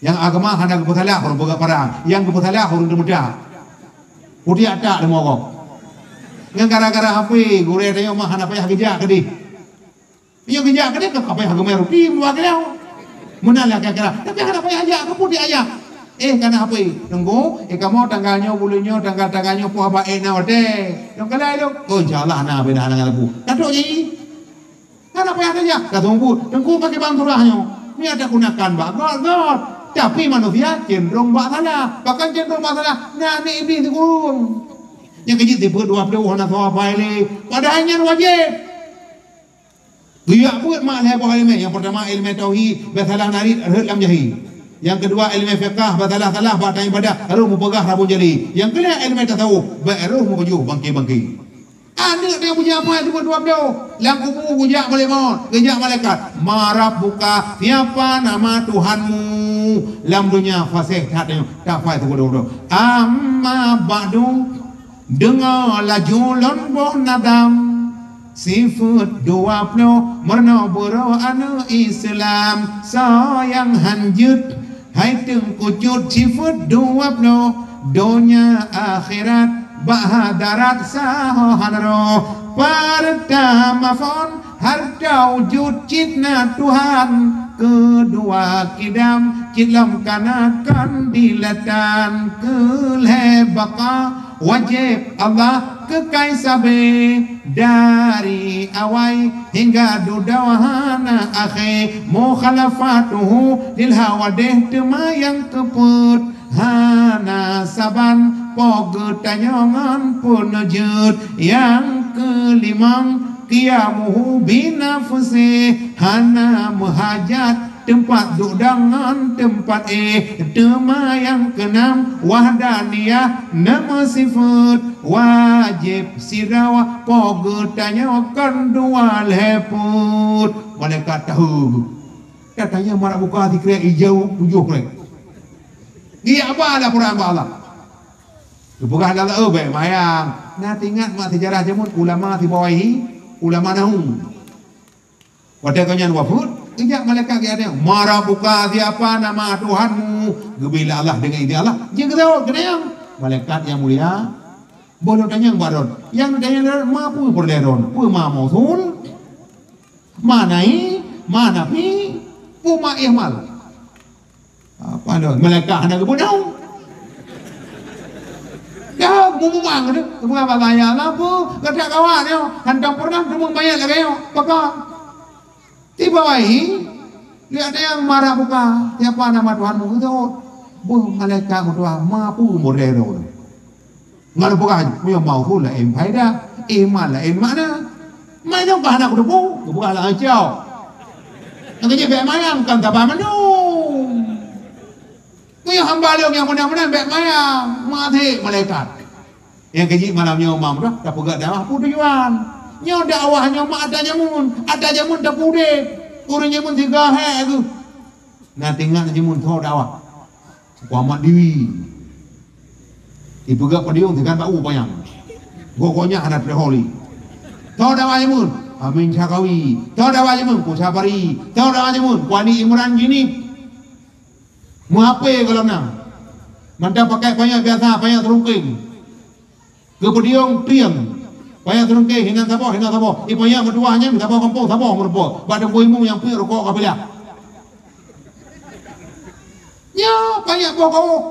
Nyang agama hana geupeusalah ureueng peugah parang. Nyang geupeusalah ureueng teumeudak. Putéh atak teumogok. Ngon gara-gara H P, gurèe tanyoe mah hana payah geujak keudeh. Nyoe geujak keudeh ka payah geumè ruti, meuwah keuleu. Meunan lah kira-kira. Tapi hana payah jak, keu putéh jak. Eh, kana H P. Teungku, eh, kamoe tanggal nyoe, buleuen nyoe, tanggal-tanggal nyoe, poh abang eh na watèe. Nyang kalai lôn. Oh, insya Allah na beda halangan lampu. Ka trok jih. Hana payah tajak. Ka seumeubeuet. Teungku paké bang surah nyoe. Nyan tagunakan bak göt-göt. Tapi manusia cenderung bak salah. Bahkan cenderung bak salah. Nah, ni Iblih sikureueng. Nyang keu jih sifeuet dua ploh hana sawa pai lé. Padahai nyan wajéb. Geujak beuet mak lhèe boh ileumèe. Nyang peurtama ileumèe tauhid, bèk salah narit rhot lam jahé. Nyang keudua ileumèe fiqah, bèk salah-salah bak tan ibadah, rôh meupeugah rabon jali. Nyang keulhèe ileumèe tasawuf, bèk rôh meupajoh bangké-bangké. Aneuk nyang beujak pai sifeuet dua ploh, lam kubu geujak malaikat, geujak malaikat. "Ma rabbuka, siapa nama Tuhanmu?" Lam donya faséh that nyoe, tapai sifeuet dua ploh. Amma ba'du, Deungoe laju lôn boh nadam, sifeuet dua ploh meurunoe beurôh aneuk Islam. Soe nyang han jeuet hai teungku cut, sifeuet dua ploh, donya akhirat bak hadarat saho han roh. Peurtama phon hareuta wujud cit na Tuhan, keudua kidam cit lom kana kon dilatan, keulhèe baka wajéb Allah keukai sabé, dari awai hingga dudoe hana akhé. Mukhalafatuhu lil hawadih teuma nyang keupeuet, hana saban po geutanyoe ngon peuneujeuet. Nyang keulimong, qiyamuhu binafsih, hana meuhajat teumpat duek dong ngon teumpat éh. Teuma nyang keunam, wahdaniyah, neumeusifeuet, wajéb sidroe po geutanyoe kon dua lhèe peuet. Malaikat tahu. Katanya marak buka sikrek ijau tujoh krek. Geujak ba laporan bak Allah. Geupeugah lé Allah, "Oh, bèk mayang." Na teuingat mak seujarah jameun ulama Sibawaihi, ulama nahu. Watèe gobnyan wafeuet, geujak malaikat geutanyoe, "Ma rabbuka, siapa nama Tuhanmu?" Geubri lé Allah deungon idhin Allah, jeuet geutanyong. Malaikat nyang mulia, boh lôn tanyong bak droe. Nyang tanyong lé droe, ma peue peureulèe droe? Peue ma mausul? Ma nahi? Ma nafi? Peue ma ihmal? Apa Malaikat hana geubunuh. Dah mumang tu, geupeugah bak saya, "Lapa gata kawan nyoe hana pernah teumé manyét lagèe nyoe?" Pakon. Tiba wahi, lihat ada yang marah buka, "Siapa nama Tuhanmu?" Itu, beuh malaikat meutuah, "Mapu model tu." Ngon peugah, "Meunyoe mausul laén faedah, iman laén makna." Mai nyoe ka hana kuteupeu, geupeugah lam ancau. Nyang keujeuet bèk mayang, kan taba mandum. Meunyoe hamba lôn nyang meunan-meunan bèk mayang, maté malaikat. Nyang keujeuet malam nyoe mam dah tapeugah dakwah peue tujuan. Nyoe dakwah nyoe mak ata jameun, ata jameun tapeudeh. Ureueng jameun siga hék geuh. Na teuingat jameun tho dakwah. Kuamat diwi. Ipeugah padiyong sikan bak u panyang. Gok-gok nyan hana teuholi. Tho dakwah jameun, Amin Syakawi. Tho dakwah jameun, Ku Sabari. Tho dakwah jameun, Ku Ani Imran Jini. Meuhapé gohlom na. Mantong pakai panyang biasa, panyang seurungkeng. Geupeudiyong tieng. Panyang seurungkeng, hinan saboh, hinan saboh. Ipanyang meutuah nyan, saboh gampông, saboh meurumpok. Bak Teungku Imum nyang peuet rukok kapilah. Nyoe panyang boh kawöh.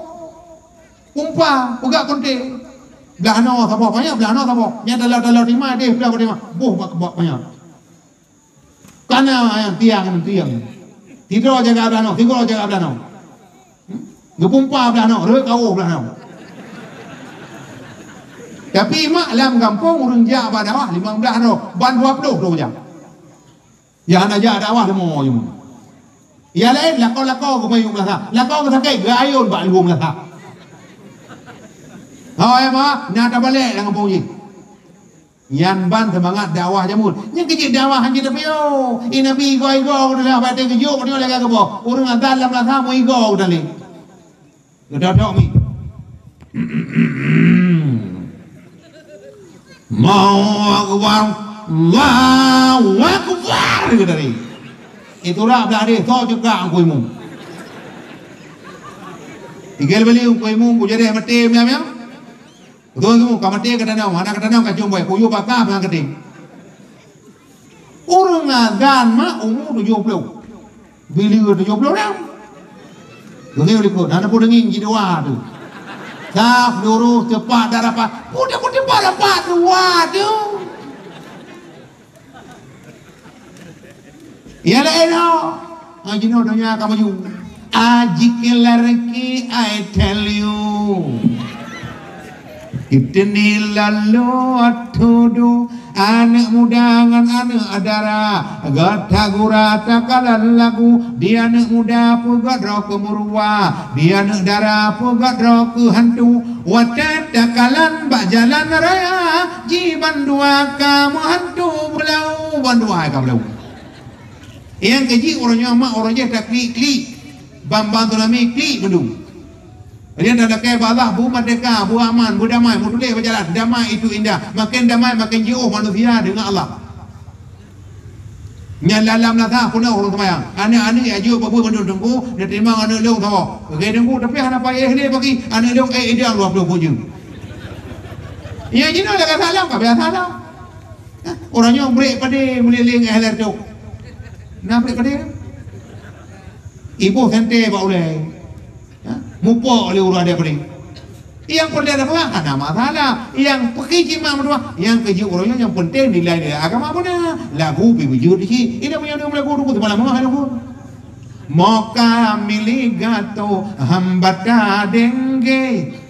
Umpa, peugah kunte. Blah noe saboh panyang, blah noe saboh. Nyan taloe-taloe tima deh, blah kutima. Boh bak keubak panyang. Kana nyang tiang ngon tiang. Sidroe jaga blah noe, sidroe jaga blah noe. Hmm? Geupumpa blah noe, rhot kawöh blah noe. Tapi mak lam gampông ureueng jak bak dakwah limong blah droe, ban dua ploh droe jak. Nyang hana jak dakwah leumo jeuem. Nyang laén lakoe-lakoe geumayueng meulasa, lakoe geusakét geuayôn bak luwong meulasa. Hai mak, na tabalek lam gampông jih. Nyan ban seumangat dakwah jameun. Nyan keuh jeuet dakwah hanjeuet tapiôh. Ie Nabi igoe-igoe geutanyoe, watèe geujok geutanyoe lagèe geuboh. Ureueng azan lam meulasa meuigoe geutanyoe. Geutok-tok mi. Allahu Akbar. Allahu Akbar. Geutanyoe. Itu rak blah deh, sok cukak Teungku Imum. Tinggai bali Teungku Imum, bujadeh maté miang-miang. Beutôi tu, ka maté ka tanong, hana ka tanong ka jumbai, kuyue baka meunan keudeh. Ureueng azan mak umu tujoh ploh. Bileue tujoh ploh nam. Beungieng likot, hana peue deungieng jidua tu. Saf lurus, teupat dak rapat. Peue dak peue teupat rapat dua tu. Nyang laén ho, ha, jinoe donya ka maju. Ajikelarki, I tell you. Itini lalu atudu, aneuk muda ngon aneuk dara, gata gura takalon lagu, di aneuk muda peugah droe keu meuruwa, di aneuk dara peugah droe keu hantu, watèe takalon bak jalan raya, Ji bandua ka meuhantu beulau, bandua ka beulau. Nyang keuh jih uroe nyoe mak uroe jih taklik-klik, bang-bang tsunami klik mandum. Nyan talakèe bak Allah, beumeurdeka, beuaman, beudamai, meutuléh bak jalan, damai itu indah. Makin damai, makin jiôh manusia deungon Allah. Nyan lam-lam lasa peunoh ureueng seumayang. Aneuk-aneuk jak jok bak buet bandum teungku, neuteurimong aneuk lôn saboh. Oke teungku, tapi hana payah lé bagi aneuk lôn, eh, idang dua ploh bujeueng. Nyang jinoe lagèe salam ka biasa dah. Hah? Ureueng nyoe brek padé meulileng eh ler tok. Na brek padé? Iboh sente bak ulèe. Ha? Mupok lé ureueng adak peudeh. Nyang peudeh dak peugah hana masalah. Nyang peuki cit mak meutuah, nyang keuh jeuet uroe nyoe nyang peunteng nilai-nilai agama beuna. Lagu pih beujeuet di cit. Inong meunyoe lagu tu seumalam meuah lagu. Moka mili gato hamba ta denge.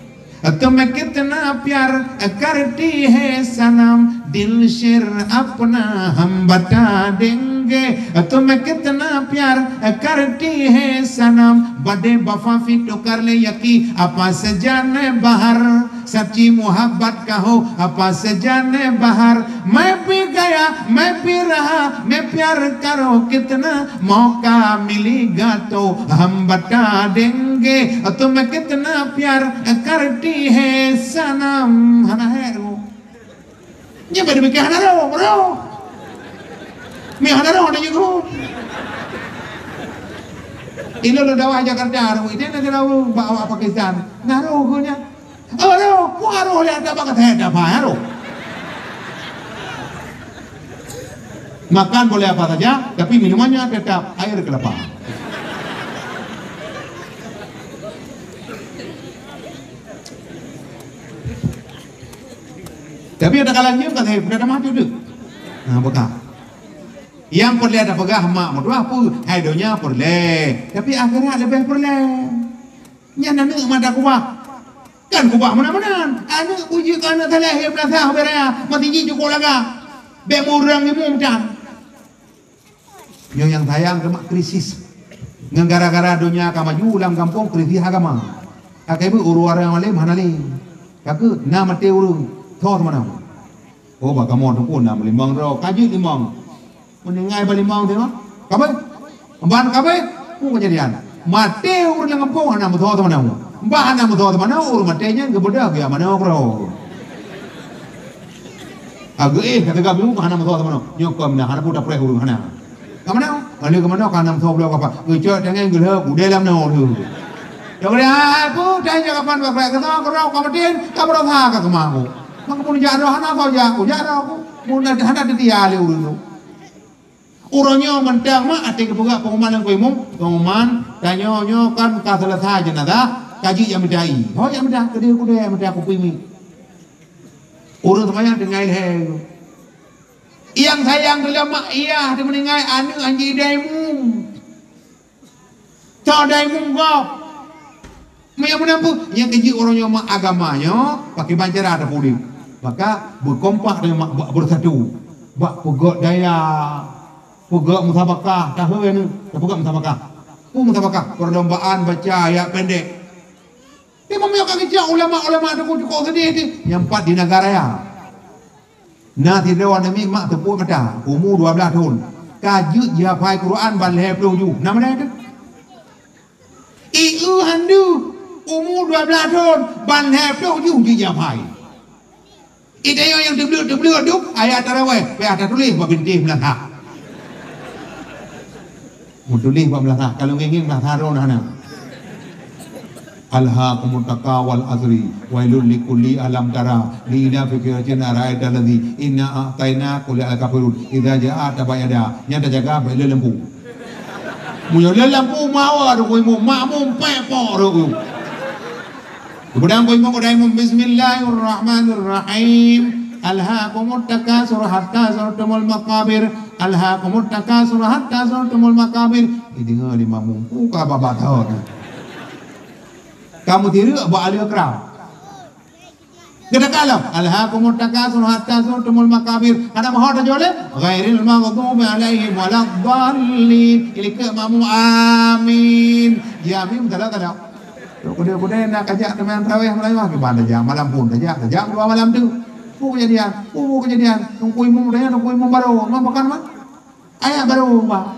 Tumhe kitna pyar karti hai sanam, dil sher apna hamba ta denge. Tumhe kitna pyar karti hai sanam, bade bafa fi tukar le yaki, apa sajan bahar, sachi muhabbat ka ho, apa sajan bahar, main pi gaya, main pi raha, main pyar karo kitna, moka mili gato hamba ta denge. Tumhe kitna pyar karti hai sanam. Hana hai ru. Nyan bèk dipike hana roh, bro. Mi hana roh, hana nyeughu. Ilôn lôn dakwah Jakarta, roh. Ide na kena roh, bak awak Pakistan. Na roh geuh nyan. Oh, roh, ku roh lé ata bak kata dakwah, ya, roh. Makan boleh apa saja, tapi minumannya tetap air kelapa. Tapi ada kalanya kan saya pernah mati tu. Nah, bukan. Yang peureulée tapeugah mak meutuah peue? Hai donya peureulée, tapi akhirat leubeh peureulée. Nyan aneuk mata kubah. Kan kubah meunan-meunan. Aneuk bujik aneuk saleh, ya, meunasah beu raya, masih jih cukôp lagak. Bék murang imeum tan. Nyoe nyang sayang teuma krisis. Ngon gara-gara donya ka maju lam gampông, krisis agama. Akai beu ureuëng ureuëng alim hana lé. Ka keuh na maté ureuëng, tho teuma na. Oh, bak kamoe teungku na meulimong droe, ka jeuet limong. Meuninggai bak limong teuma. Ka beuh? Ban ka beuh? Peue keujadian? Maté ureuëng lam gampông hana meutho teuma na. Ban hana meutho teuma na, ureuëng maté nyan geubeudôh geujak manoe keudroe. Ageuéh ka teuga bingung hana meutho teuma na. Nyoe kon na hana peue tapreh ureuëng hana. Ka manoe? Ka lheueh ka manoe ka nam soe bloe kapan. Geucok tangai geulheueh udée lam noe lheueh. Lheueh udée, hai, peue tanyoe kapan bak rek keunoe keudroe ka meutin, ka beurasa ka keumah ku. Maka pun jak droe hana soe jak, ku jak droe ku. Mun hana teutia lé ureuëng tu. Uroe nyoe mantong mak até geupeugah pengumuman lam kuimum, pengumuman tanyoe nyoe kan ka seuleusoe jenazah, ka jeuet jak mita ie. Ho jak mita, keudeh-keudeh jak mita kupi mi. Ureuëng seumayang tinggai lhée. Nyang sayang teuh lom mak yah teuh meuninggai aneuk anjing daimum. Cok daimum gob. Meunyoe meunan peue? Nyang keujeuet uroe nyoe mak agama nyoe pakriban cara tapeudeh. Maka beukompak teuma mak bak beusatu. Bak peugöt daya, peugöt musabakah, tahe nyoe, tapeugöt musabakah. Peue musabakah? Perlombaan baca ayat pendek. Teuma meunyoe ka geucok ulama-ulama teungku cukôp seudeh teuh, nyang pat di Nagan Raya. Na sidroe aneuk miet mak teupue mata, umu dua blaih thon. Ka jeuet jihafai Quran ban lhée ploh juh. Na meunan teuh? Ieu han deuh, umu dua blaih thon, ban lhée ploh juh jeuet jihafai. Ita nyoe nyang teubleuet-teubleuet tu, ayat taraweh, payah tatuléh bak bintéh meulasah. Meutuléh bak meulasah, kalau ngieng-ngieng meulasah droe hana. Alhaakumut taqwa wal asri, wailul likulli alam tara, li ila fi qiratin araaital ladzi, inna a'tainakal kafirun, idza jaa tabayyada. Nyan tajaga bak le lampu. Meunyoe le lampu mawa rukui mu, makmum pek pok rukui. Kemudian kau imam, kau imam, bismillahirrahmanirrahim. Alhaakumut takatsur hatta zurtumul maqabir. Alhaakumut takatsur hatta zurtumul maqabir. Dideungoe lé makmum, "Peue ka babah thon?" Kamu tireuk bak aleue kram. Geutakah lom, "Alhaakumut takatsur hatta zurtumul maqabir." Hana meuho tajak lé, "Ghairil maghdubi alaihim waladdallin." Ilikot makmum, "Amin." Ya, amin, salah, salah. Kudeh-kudeh nak kajak teumanyong tarawih malam, kiban tajak, malam phon tajak, tajak dua malam tu. Peue keujadian? Peue keujadian? Teungku imum tanya, teungku imum baru. Memang bukan, mah? Ayat baru, bah.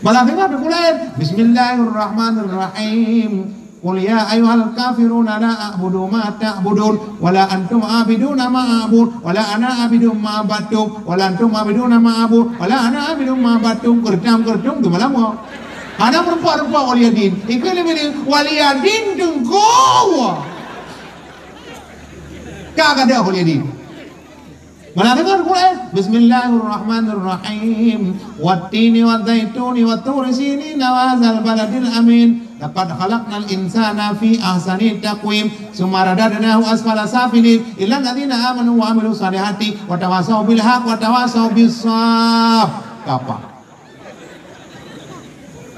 Malah dengar tu lain. Bismillahirrahmanirrahim. Qul ya ayyuhal kafiruna la a'budu ma ta'budun, wa la antum abiduna ma a'bud, wa la ana abidun ma abattum, wa la antum abiduna ma a'bud, wa la ana abidun ma abattum. Keureutam-keureutum tu malam wa. Hana meureumpok-reumpok waliyadin. Ikeu lé bini waliyadin teungku. Ka kada waliyadin. Mana dengar Quran? Bismillahirrahmanirrahim. Wattini wadzaituni watturi sinin wa hadzal baladil amin. Laqad khalaqnal insana fi ahsani taqwim. Tsumma radadnahu asfala safilin. Illa alladzina amanu wa amilus salihati wa tawasau bil haq wa tawasau bis sab. Kapa?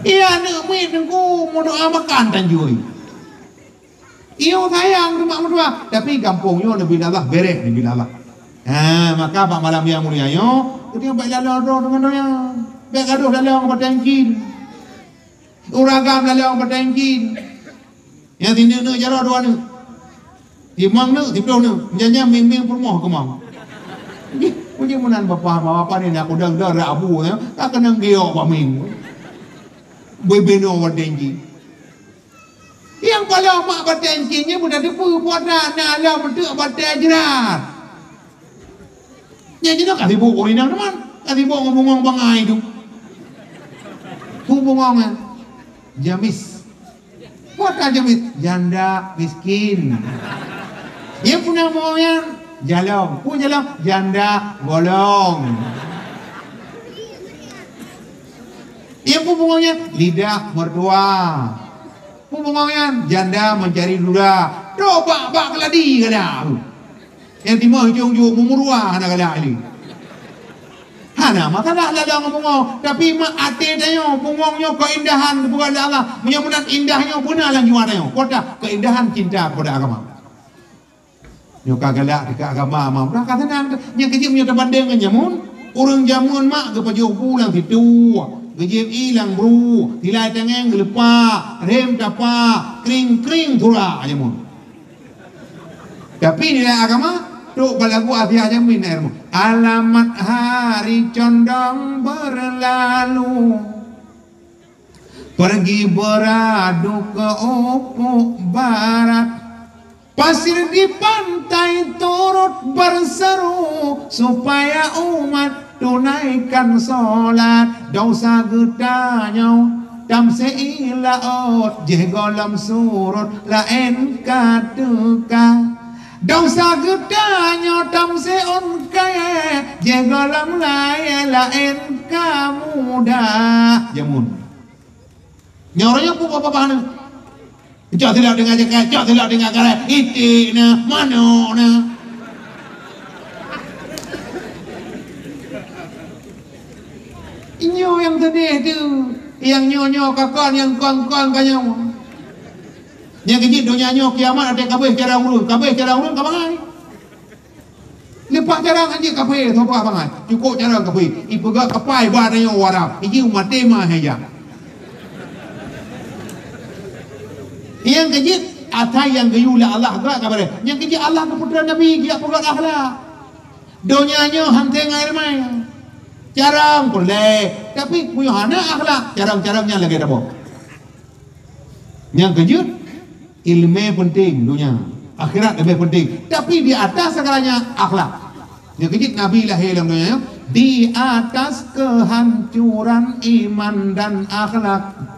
Iya, aneuk miet teungku, meudoa makan tanjui. Iyo sayang rumoh meutuah, tapi gampông nyoe neubi Allah, bereh neubi Allah. Ha, maka bak malam nyang mulia nyoe, geutanyoe bèk laloe droe deungon donya. Bèk gadôh laloe ngon batèe cin. Ureueng agam laloe ngon batèe cin. Nyang sineuk-neuk jaroe dua neuk. Limong neuk, siplôh neuk. Nyan-nyan mieng-mieng peurumoh keumong. Jih, peue jeuet meunan bapak, bapak ni nak udang dara abu nyoe, ka keunong giyok bak mieng. Bui binoe watèe cin. Nyang paloe mak batèe cin nyan buta teupeu puasa na lom meuteuk batèe jrat. Nyan jinoe ka sibuk ureueng inong teuma, ka sibuk ngon bungong bangai tu. Peue bungong nyan? Jamis. Peue kata jamis? Janda miskin. Nyang peue na bungong nyan? Jalong. Peue jalong? Janda golong. Nyang peue bungong nyan? Lidah mertua. Peue bungong nyan? Janda mencari duda. Trok bak-bak keuladi gala. Nyang timoh ujong jok meumurua hana galak lé. Hana masalah lalong bungong, tapi mak até tanyoe bungong nyoe keuindahan geupeugah lé Allah. Meunyoe meunan indah nyoe beuna lam jiwa tanyoe. Peue teuh? Keuindahan cinta kepada agama. Nyoe ka galak keu agama, ma, udah ka seunang. Nyang keuh jeuet meunyoe teubandeng ngon jameun, ureueng jameun mak geupajoh bu lam situ, geujieb ié lam bru, silai tangieng geuleupak, rem tapak, kring-kring surak jameun. Tapi nilai agama, trok bak lagu Asia jameun na ilmu. Alamat hari condong berlalu, pergi beradu ke ufuk barat. Pasir di pantai turut berseru supaya umat tunaikan solat. Dosa geutanyoe tamsé ié laôt, jih gohlom surot laén ka teuka. Dosa geutanyoe tamsé ôn kayée, jih gohlom layée laén ka mudah. Jameun. Nyoe uroe nyoe peue babah nyoe? Cok silop teungoh jakai, cok silop teungoh karai, iték na, manok na. Nyoe nyang teudeh tu, nyang nyoe-nyoe ka kon, nyang kon-kon ka nyoe. Nyang keuh jeuet donya nyoe kiamat até kabeh cara ureueng, kabeh cara ureueng ka bangai. Leupah carông hanjeuet kaphé, soe pah bangai. Cukôp carông kaphé. Ipeugah kapai ba tanyoe u Arab. Iji u maté ma hai jak. Nyang keuh jeuet asai nyang geuyue lé Allah gak kabaré. Nyang keuh jeuet Allah geupeutron Nabi geujak peugah akhlak. Donya nyoe hana ngon iéleumé. Carông peureulée, tapi meunyoe hana akhlak, carông-carông nyan lagée tabông. Nyang keuh jeuet, iéleumé peunteng donya, akhirat leubeh peunteng. Tapi di atas segalanya, akhlak. Nyang keuh jeuet Nabi lahé lam donya nyoe di atas keuhancuran iman dan akhlak,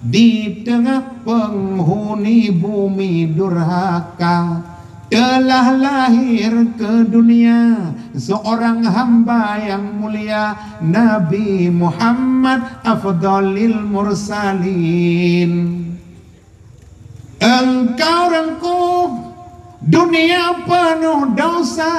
di teungoh peunghuni bumi durhaka. Telah lahir ke dunia seorang hamba yang mulia, Nabi Muhammad afdhalil mursalin. Engkau rengkuh dunia penuh dosa,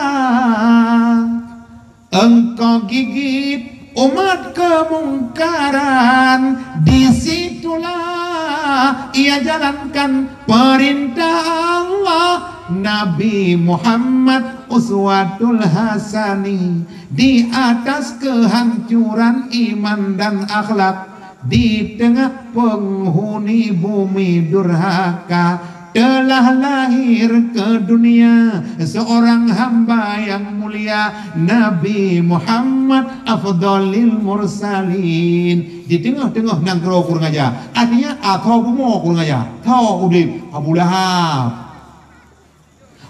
engkau gigit umat kemungkaran, di situlah ia jalankan perintah Allah. Nabi Muhammad uswatul hasani, di atas kehancuran iman dan akhlak, di teungoh peunghuni bumi durhaka. Telah lahir ke dunia seorang hamba yang mulia, Nabi Muhammad afdhalil mursalin. Di teungoh-teungoh nanggroe kureueng aja, artinya atau bumoe kureueng aja, tho udeb Abu Lahab,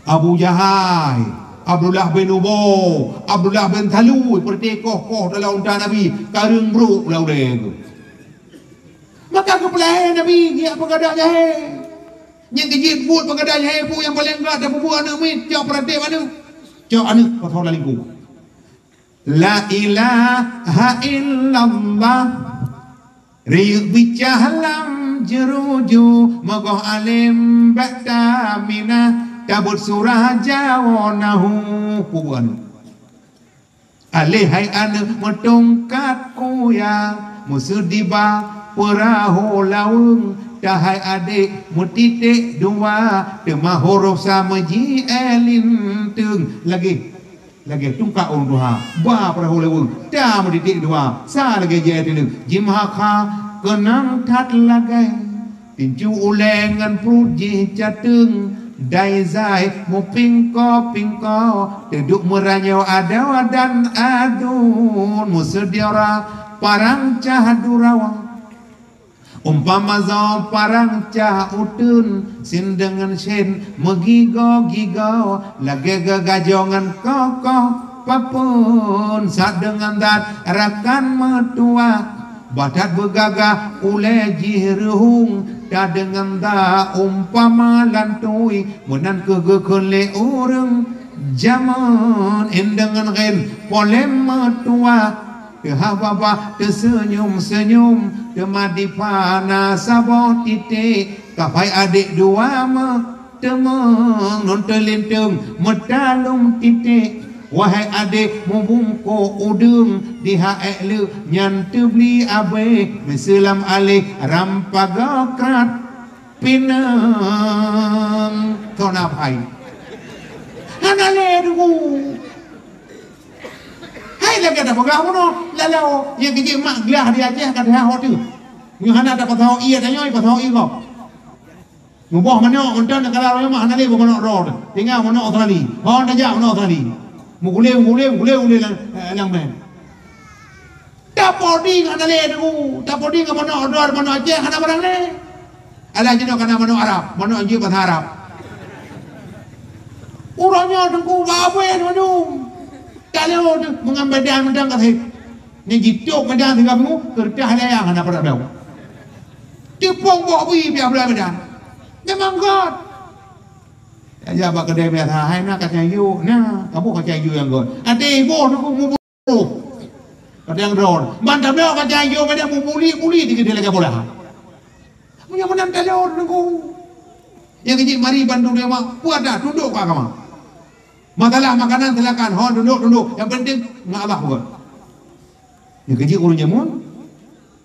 Abu Jahai, Abdullah bin Ubo, Abdullah bin Salul, peureuté koh-koh dalam unta Nabi, kareueng brok ulée-ulée geuh. Maka geupeulahé Nabi geujak peugadang jahé. Nyang keuh jeuet buet peugadang jahé, peue nyang paleng gét tapeubuet aneuk miet, cok peuratéb aneuk. Cok aneuk pasoe lam lingku. La ilaha illallah. Riyeuk bicah lam jeuruju, meugoh além bak taminah, tabeuet surah jawoe nahu. Peue buet aneuk? Aleh hai aneuk meutongkat kuya, meuseudi ba peurahô laweueng, tahai adék meutiték dua, teuma hurôf sa meuji é linteung. Lagée, lagée tungkat ureuëng tuha, ba peurahô laweueng, ta meutiték dua, sa lagée ji é linteung. Jimeuha kha keunong that lagée. Tincu ulée ngon pruet jih cateueng, dai zai meupingko-pingko, teuduek meuranyoe adoe dan aduen, meuseudiora parang cah durawa. Umpama zoe parang cah uteuen, sien deungon sien meugigoe-gigoe, lagée geugajoe ngon kokoh papeuen, sadeungon that rakan meutuwah. Bah that beugagah ulée jih reuhung, tadeungon that umpama lantui, meunan kheueh geukheun lé ureuëng jameun. Indeungon gén polém meutuwah, teuhah babah teuseunyum-seunyum, teuma dipana saboh titék, kapai adék dua meu Teumong non teulinteung meutalong titek, wahai adék mubungkôh udeueng di ha ék leuek nyan teubli abéh meuseulam aléh ram paga krat Pinang. Thon apai. Hana lé deungoe. Hai lagèe tapeugah bunoe, lalau nyang keujiek mak glah di Aceh ka teuhah ho teuh. Nyoe hana tapasoe ié tanyoe, pasoe ié gob. Muboh manok mantong, neukalon rumoh hana lé boh manok droe, tinggai manok Australia. Hon tajak manok Australia. Mugulé, mugulé, mugulé, gulé lam, eh, lam mè. Tapodi ngon hana lé deungoe, tapodi ngon manok droe, manok Aceh hana barang lé. Alah jinoe kana manok Arab, manok jih basa Arab. Uroe nyoe teungku babé mandum. Taleuh teuh meungon badan mantong ka sép. Nyan jitôb badan sigoe minggu, keureudah layang hana padub daun. Teupông boh bui piah beulai badan. Memang göt. Ya, ya, bak keudè biasa, hai na kacang ijo, na, kaboh kacang ijo nyang göt. Até iboh tu muboh. Kadang droe. Ban tabloe kacang ijo, kadang mubuli-buli di keudè lagèe bola. Meunyoe meunan taleuh teungku. Nyang keujiek mari bantu dewa, peue dah tundok keu agama. Masalah makanan silakan, hon tundok, tundok. Nyang penting ngon Allah bukan. Nyang keujiek ureueng jameun.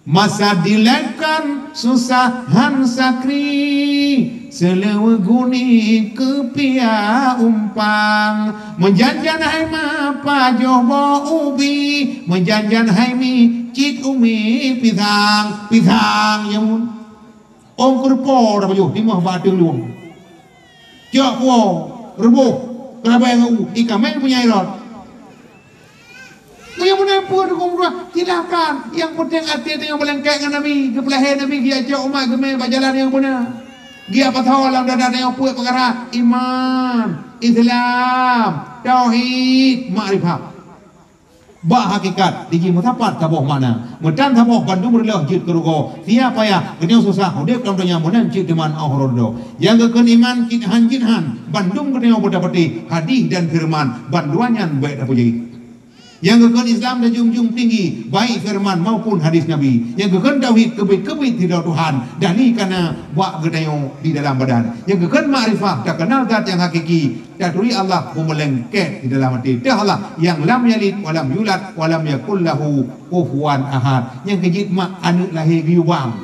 Masa dilèe kon susah han sakri, seuleuweue guni keupiah umpang. Meujan-jan hai ma pajoh boh ubi, meujan-jan hai mi cit umi pisang, pisang jameun. Ôn keureupô tapajoh, timoh bak ateueng luwang. Cok puwoe, reuboh, keurabai ngon u, ié kaméng punya rot. Meunyoe meunan peue dukung dua, silakan. Nyang penting até tanyoe meulengket ngon Nabi, geupeulahé Nabi, geujak cok umat geumé bak jalan nyang beuna. Geujak pasoe lam dada tanyoe peuet peukara, iman, Islam, tauhid, makrifat. Bak hakikat, di jih meusapat saboh makna. Meutan saboh bandum reuloh jeuet keu rugoe. Sia payah, geutanyoe susah, udép lam donya meunan cit teuman 'oh uroe dudoe. Nyang geukheun iman cit han jeuet han, bandum geutanyoe beutapatéh hadih dan feureuman, bandua nyan bèk tapeujeuet. Nyang geukheun Islam tajunjung tinggi, baik feureuman maupun hadih Nabi. Nyang geukheun tauhid keubiet-keubiet sidroe Tuhan, dani kana bak geutanyoe di dalam badan. Nyang geukheun makrifah takeunal zat nyang hakiki, taturi Allah beumeulengket di dalam até. Teuh Allah nyang lam yalid walam yulad walam yakul lahu kufuwan ahad. Nyang keujiek mak aneuk lahé geuyue bang.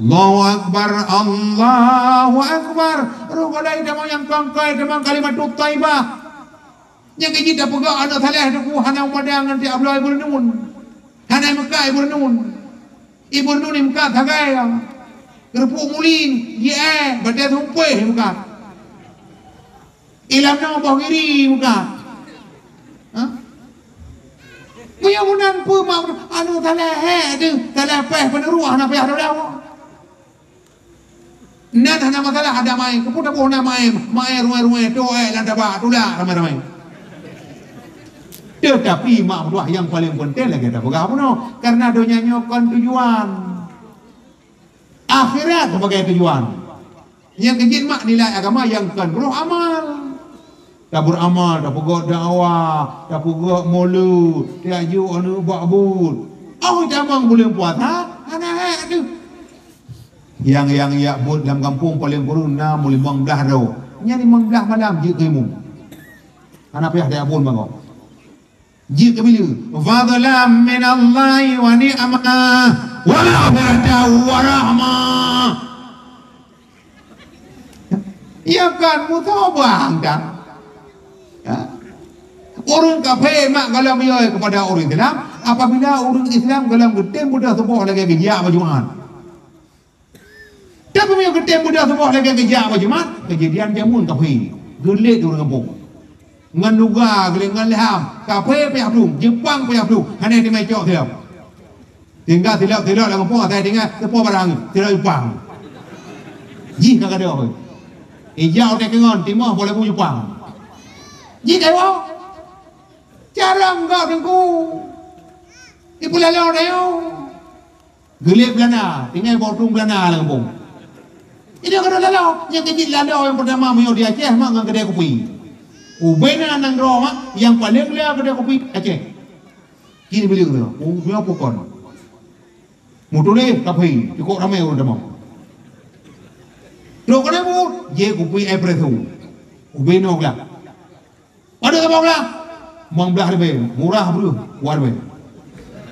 Allahu Akbar, Allahu Akbar. Roh golai tamong nyang kongkoi tamong kalimatut thaibah. Nyang keujiek tapeugah aneuk saleh teungku hana meudang ngon tiep bloe ibu reunun. Hana meukat ibu reunun. Ibu reunun meukat sagai. Keureupuk muling, jiéh, batèe sumpéh meukat. Ilam nyoe boh giri muka. Ha? Meunyoe meunan peue mak aneuk saleh hèk deuh, saleh péh peuneuruah hana payah dolah. Nan hana masalah ada maé, keupeue taboh na maé, maé ruwèe-ruwèe, toh ék lam tabak, tulak ramé-ramé. Teutapi mak meutuah nyang paleng peunteng lagèe tapeugah bunoe, karena donya nyoe kon tujuan. Akhirat sebagai tujuan. Nyang keujiek mak nilai agama nyang kon broh amal. Tabeuramal, tapeugöt dakwah, tapeugöt mulod, tajok aneuk bak buet. Oh, tamong buleuen puasa, hana hèk deuh. Nyang, nyang jak buet lam gampông paleng kureueng na limong blaih droe. Nyan limong blaih malam jeuet keu imum. Hana payah tajak phôn bangai. Jeuet keu bileue, fadlan minallahi wa ni'mah, wa maghfiratan wa rahmah. Ya kan, musobang kan? Ya. Ureueng kafé mak gohlom yoi kepada ureueng Islam, apabila ureueng Islam gohlom geutem beudôh tuboh lagèe geujak bak Jumat. Tapi meunyoe geutem beudôh tuboh lagèe geujak bak Jumat, keujadian jameun kafé. Geulet ureueng gampông. Ngon luga, geulet ngon ilham. Kafé payah plueng, Jeupang payah plueng. Hana teumé cok silop. Tinggai silop-silop lam gampông, asai tinggai teupo barang, silop Jeupang. Jih ka gadôh. Ijak watèe keungon, timoh boh labu Jeupang. Jih ka iwoe. Carông gob teungku. Ipeulalo rayeuk. Geulet Beulanda, tinggai bak ureueng Beulanda lam gampông. Ini keuneuk lalo, nyang keujiek lalo nyang peurtama meunyoe di Aceh mak ngon keudè kupi. Ubena nanggroe mak nyang paleng lhèe keudè kupi Aceh. Kini bileung tu, oh, nyoe pukon. Meutuléh tapi cukôp ramé ureueng tamong. Trok keuneuk buet. Jép kupi espresso. Ubé noe glak. Padub saboh glak? Limong blah ribèe. Murah breuh, dua ribèe.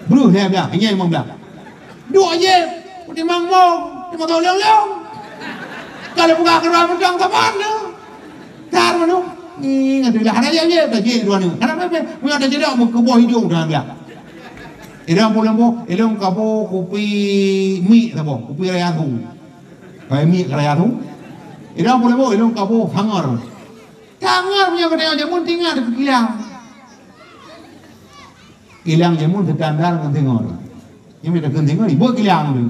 Breuh lhèe blah, ingat limong blah. Duek jép, peutimang mong, limong lhèe lôn-lôn. Ka lheuh peugah keudroe mantong saban nyoe. Tar meunoe. Ngieng ateueh lah, hana jép-jép, tajép dua nyoe. Hana pé-pé, meunyoe tajeudok meukeubah idong dah glak. Idong pulang boh, ilôn kaboh kupi miek saboh, kupi raya su. Kupi miek raya su. Idong pulang boh, ilôn kaboh sangor. Tangan meunyoe geutanyoe jameun tinggai dikeue kilang. Kilang jameun standar ngon singoh. Nyang mita keu singoh, ibuet kilang tu.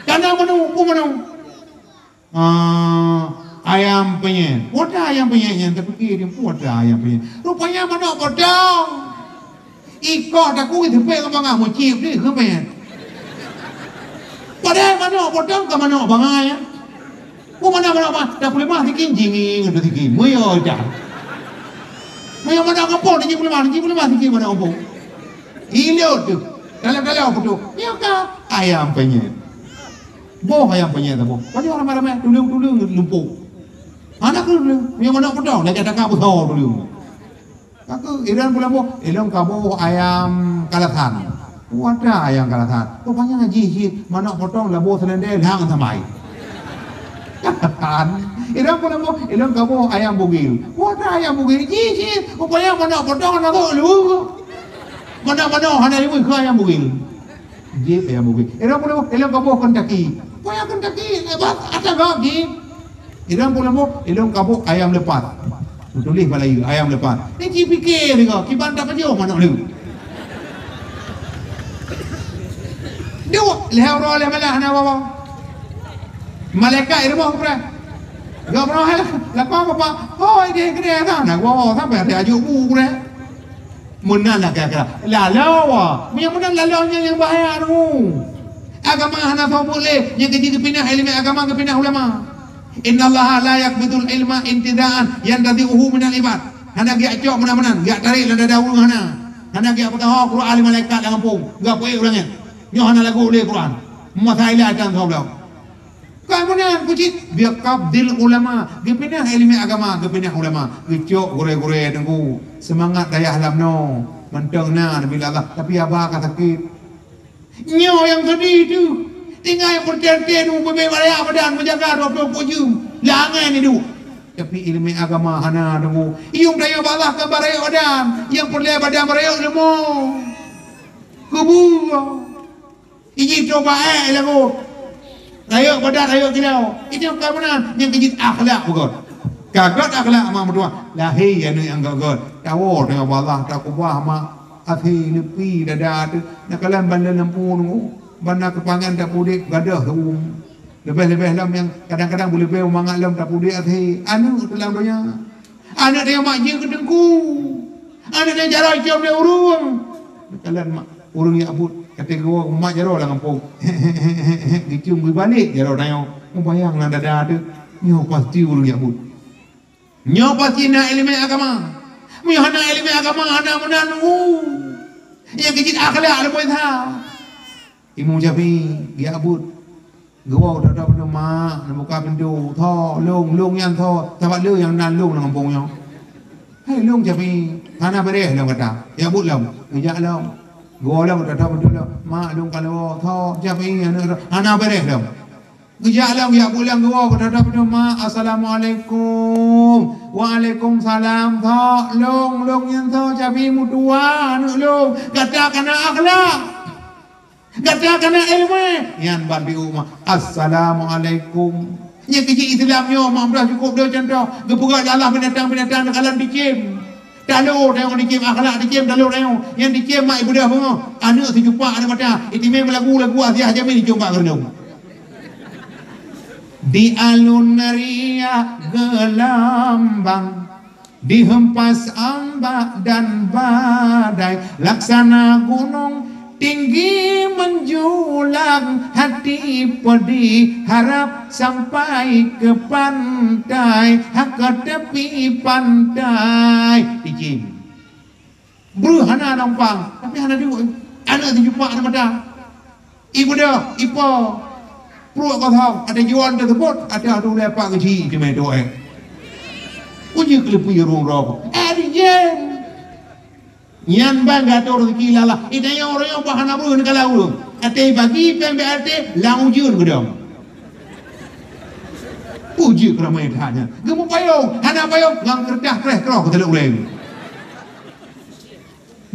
Kana menu, peue menu? Ah, ayam penyet. Peue ata ayam penyet nyan, tapike dia, peue ata ayam penyet. Rupanya manok potong. Ikoh takui teupek ngon bangai, meucéb deh keumet. Padahai manok potong ka manok bangai, ya. Peue manok, manok, manok, tapeuleumah sikit, jinging tu sikit. Meuyô dah. Meuyô manok kampung, jipeuleumah, jipeuleumah sikit manok kampung. Ilot tu. Dalam-dalam tu. Nyoe ka ayam penyet. Boh ayam penyet boh. Pajoh ramai-ramai, tuleueng-tuleueng lumpoh. Hana keu tuleueng. Meuyô manok potong, lagèe takah beusoe tuleueng. Ka keuh, ilôn pulang boh, ilôn kaboh ayam kalasan. Peue ata ayam kalasan. Rupanya jih cit manok potong laboh seulendé lhang samai. Ilôn pulang boh, ilôn kaboh ayam bugil. Peue ata ayam bugil. Jih cit, rupanya manok potong hana rôk lu. Manok-manok hana iweueh keu ayam bugil. Jép ayam bugil. Ilôn pulang boh, ilôn kaboh Kentucky. Peue ayam Kentucky, lepas ata gok jih. Ilôn pulang boh, ilôn kaboh ayam lepas. Tuléh bak layeue, ayam lepas. Ni jipike deungoe, kiban tapajoh manok leuh. Duek, lhèe uroe lhèe malam hana woe-woe. Malaikat i rumoh geupeurah. Geupeurah, "Hai, lakoe bapak, hôi deh keudè sana, woe sampai ada ajuk bu geupeurah." Meunan lah kira-kira. Laloe. Meunyoe meunan laloe nyan nyang bahaya tu. Agama hana soe buet lé, nyang keu jih geupinah ileumèe agama, geupinah ulama. Innallaha la yaqbidul ilma intiza'an yantazi'uhu minal ibad. Hana geujak cok meunan-meunan, geujak tarek lam dada ureueng hana. Hana geujak peutohô Quran lé malaikat lam gampông, geupeuék ureueng nyan. Nyoe hana lagu lé Quran. Masa ilai tan soe bloe. Kon meunan, keu cit, biqabdil ulama, geupinah ileumèe agama, geupinah ulama, geucok gurèe-gurèe teungku, seumangat dayah lam noe, mantong na Nabi Allah, tapi haba ka sakét. Nyoe nyang seudeh teuh, tinggai peureuté-reuté nu beubèe baraya badan meujaga dua ploh peuet jeuem, lam angèn iduek. Tapi ileumèe agama hana teungku, yuem dayah bak Allah ka baraya badan, nyang peureulèe badan baraya leumo. Keubua. Iji toh baét lagoe. Rayeuk badan, rayeuk kilo. Itu bukan meunan, nyang keu jih akhlak beugöt. Ka göt akhlak mak meutuah, lahé aneuk nyang göt-göt. Tawoe teungoh bak Allah, takeubah mak até leupie dada teuh. Neukalon ban lôn lampu nunggu, ban na keupangan tapeuudép gadôh lom. Leubeh-leubeh lom nyang kadang-kadang beuleubeh mangat lom tapeuudép até. Aneuk teuh lam donya. Aneuk tanyoe mak jeuet keu teungku. Aneuk tanyoe jaroe icöm lé ureueng. Neukalon mak, ureueng jak buet, ka teugoe mak jaroe lam gampông. Geucöm geubalek jaroe tanyoe. Mubayang lam dada teuh, nyoe pasti ureueng jak buet. Nyoe pasti na ileumèe agama. Meunyoe hana ileumèe agama, hana meunan, uh. Nyang keu jih akhlak leubeh that. Imeum Syafi'i geujak buet. Geuwoe u teutap pintoe, "Mak, neubuka pintoe." "Tho, lôn, lôn nyan tho." Sabab le nyang nan lôn lam gampông nyoe. "Hai lôn Syafi'i, hana beureh lôn gata. Jak buet lom." Geujak lom. Geuwoe lom u teutap pintoe lom. "Mak, lôn ka lôn." "Tho, Syafi'i, hana, hana beureh lôn." Geujak lom, geujak buet lom, geuwoe u teutap pintoe, "Mak, assalamualaikum." "Waalaikumsalam." "Tho, lôn, lôn nyan tho, Syafi'i meutuah aneuk lôn. Gata kana akhlak." Gata kana ileumèe, nyan ban biôh mak, "Assalamualaikum." Nyan keu jih Islam nyoe, mak, mudah cukôp dua contoh. Geupeugah lé Allah binatang-binatang neukalon cicém. Talo tanyoe cicém, akhlak cicém talo tanyoe. Nyan cicém mak ibeudôh beungoh. Aneuk sijupak aneuk mata. Itimé meulagu-lagu Asiah Jamil icong bak geureunong. Di alun riak geulambang. Dihempas ombak dan badai, laksana gunong tinggi menjulang, hati pedih harap sampai ke pantai, ha, ke tepi pantai. Cicém. Breuh hana numpang, tapi hana duek. Aneuk sijupak aneuk mata. Ibeudôh, ipo. Pruet kosong, até juan teuseupôt, até aduh lepak keuci teumé tu'ék. Uji keuleupui rhueng droe. Eh, dijén. Nyan ban geuatur rezeki lé Allah. Ita nyang ureueng nyang bah hana beuh neukalon ureueng. Até bagi péng B L T, lam ujeuen geudong. Uji keuramai that nyan. Geumupayong, hana payong, ngon keureutah kreh kroh keuteulok ulèe.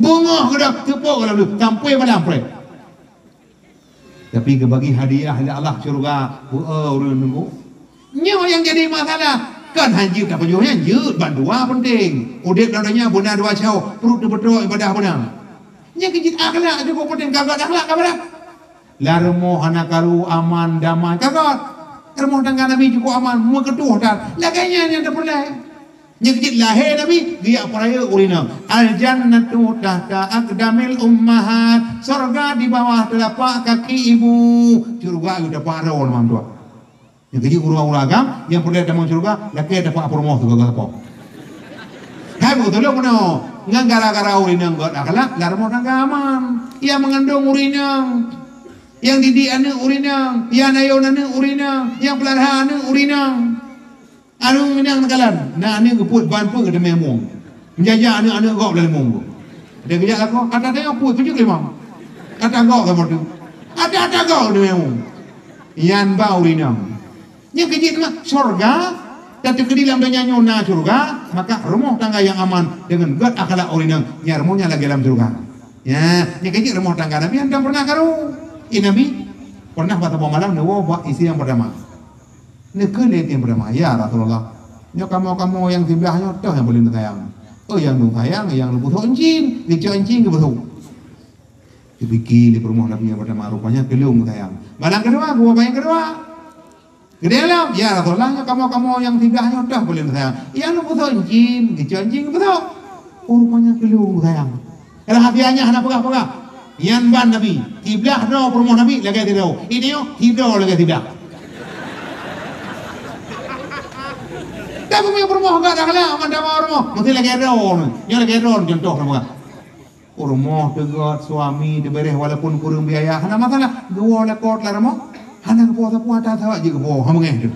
Beungoh geudong, teupok lam leuh, sampoe malam preh. Tapi geubagi hadiah lé Allah syeuruga, heu, ureueng nunggu. Nyoe nyang jadi masalah. Kon han jeuet tapajoh nyan, jeuet bandua penting. Udép lam donya beuna dua shoe, pruet teubeutôi ibadah beuna. Nyang keu jeuet akhlak jukuk penting, ka göt akhlak ka brat. Lam rumoh hana karu, aman, damai, ka göt. Rumoh tangga Nabi jukuk aman, meukeutôh that. Lagèe nyan nyang teupeureulèe. Nyang keu jeuet lahé Nabi, geujak peurayeuk ureueng inong. "Al-jannatu tahta aqdamil ummahat." Syeuruga di bawah teulapak kaki ibu. Syeuruga yue tapak droe lam tuah. Nyang keu jeuet ureueng-ureueng agam, nyang peureulèe tamong syeuruga, lakèe tapak peurumoh teuga-teuga sapo. Hai beutôi lôn meunoe, ngon gara-gara ureueng inong göt akhlak, lam rumoh tangga aman. Nyang meungandong ureueng inong, nyang didik aneuk ureueng inong, nyang nayôn aneuk ureueng inong, nyang peulara aneuk ureueng inong. Aneuk inong neukalon, na aneuk geupeuet ban peuet geuteumé mueng. Meujajak aneuk-aneuk gob lam limong. Ada geujak lakoe, ata tengok peuet keujeuet limong. Ata gob sama tu. Ata-ata gob geuteumé mueng. Nyan ba ureueng inong. Nyang keu jeuet teuma syeuruga, dan teukeudi lam donya nyoe na syeuruga, maka rumoh tangga nyang aman deungon göt akhlak ureueng inong, nyan rumoh nyan lagèe lam syeuruga. Ya, nyang keu jeuet rumoh tangga Nabi hana pernah karu. Eh, Nabi pernah bak saboh malam neuwoe bak istri nyang pertama. Neukheun lé nyang pertama, "Ya Rasulullah, nyoe kamoe-kamoe nyang siblah nyoe toh nyang paleng neusayang. Oh, nyang lôn sayang, nyang lôn peusok encin, geucok encin geupeusok." Geupike lé peurumoh Nabi nyang pertama, "Rupanya keu lôn sayang." Malam keudua, geuwoe bak nyang keudua. Geudeh lom, "Ya Rasulullah, nyoe kamoe-kamoe nyang siblah nyoe toh paleng neusayang. Nyang lôn peusok encin, geucok encin geupeusok. Oh, rupanya keu lôn sayang." Rahsia nyan hana peugah-peugah. Nyan ban Nabi. Siblah droe peurumoh Nabi lagèe sidroe. Ini nyoe sidroe lagèe siblah. Tapi meunyoe peurumoh göt akhlak, mantong rumoh, mesti lagèe droe. Nyoe lagèe droe contoh na peugah. Peurumoh teugöt, suami teubeureh walaupun kureueng biaya, hana masalah. Geuwoe lakoe lam rumoh, hana geupuwoe sapeue, ata sawat jeuet geupuwoe, ha beungèh tu.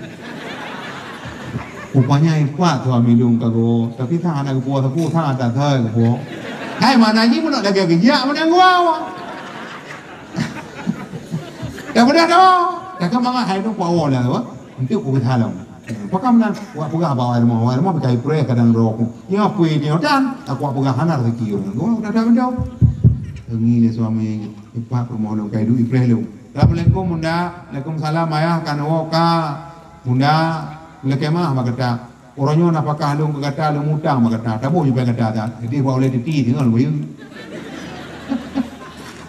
Rupanya ipat suami lôn ka geuwoe, tapi sa hana geupuwoe sapeue, sa ata sawat geupuwoe. Hai, mana jih meunan lagèe geujak meunan geuwoe. Dah mudah dah. Dah keu mangat hai tu kuwoe dah tu. Untuk kubi salam. Pakon meunan, wak peugah bak awak rumoh, awak rumoh pih ka ipreh kadang droe ku. Nyoe apui nyoe dan, aku wak peugah hana rezeki ureueng. Gua udah dah bendong. Teungi lé suami, ipak rumoh lôn kai duek ipreh lôn. Assalamualaikum bunda. Waalaikumsalam ayah, ka neuwoe ka. Bunda, lakèe meu'ah bak gata. Uroe nyoe nafakah lôn keu gata, lôn mutang bak gata. Taboh jih bak gata that. Jadi bak ulèe titi singoh lôn bayeue.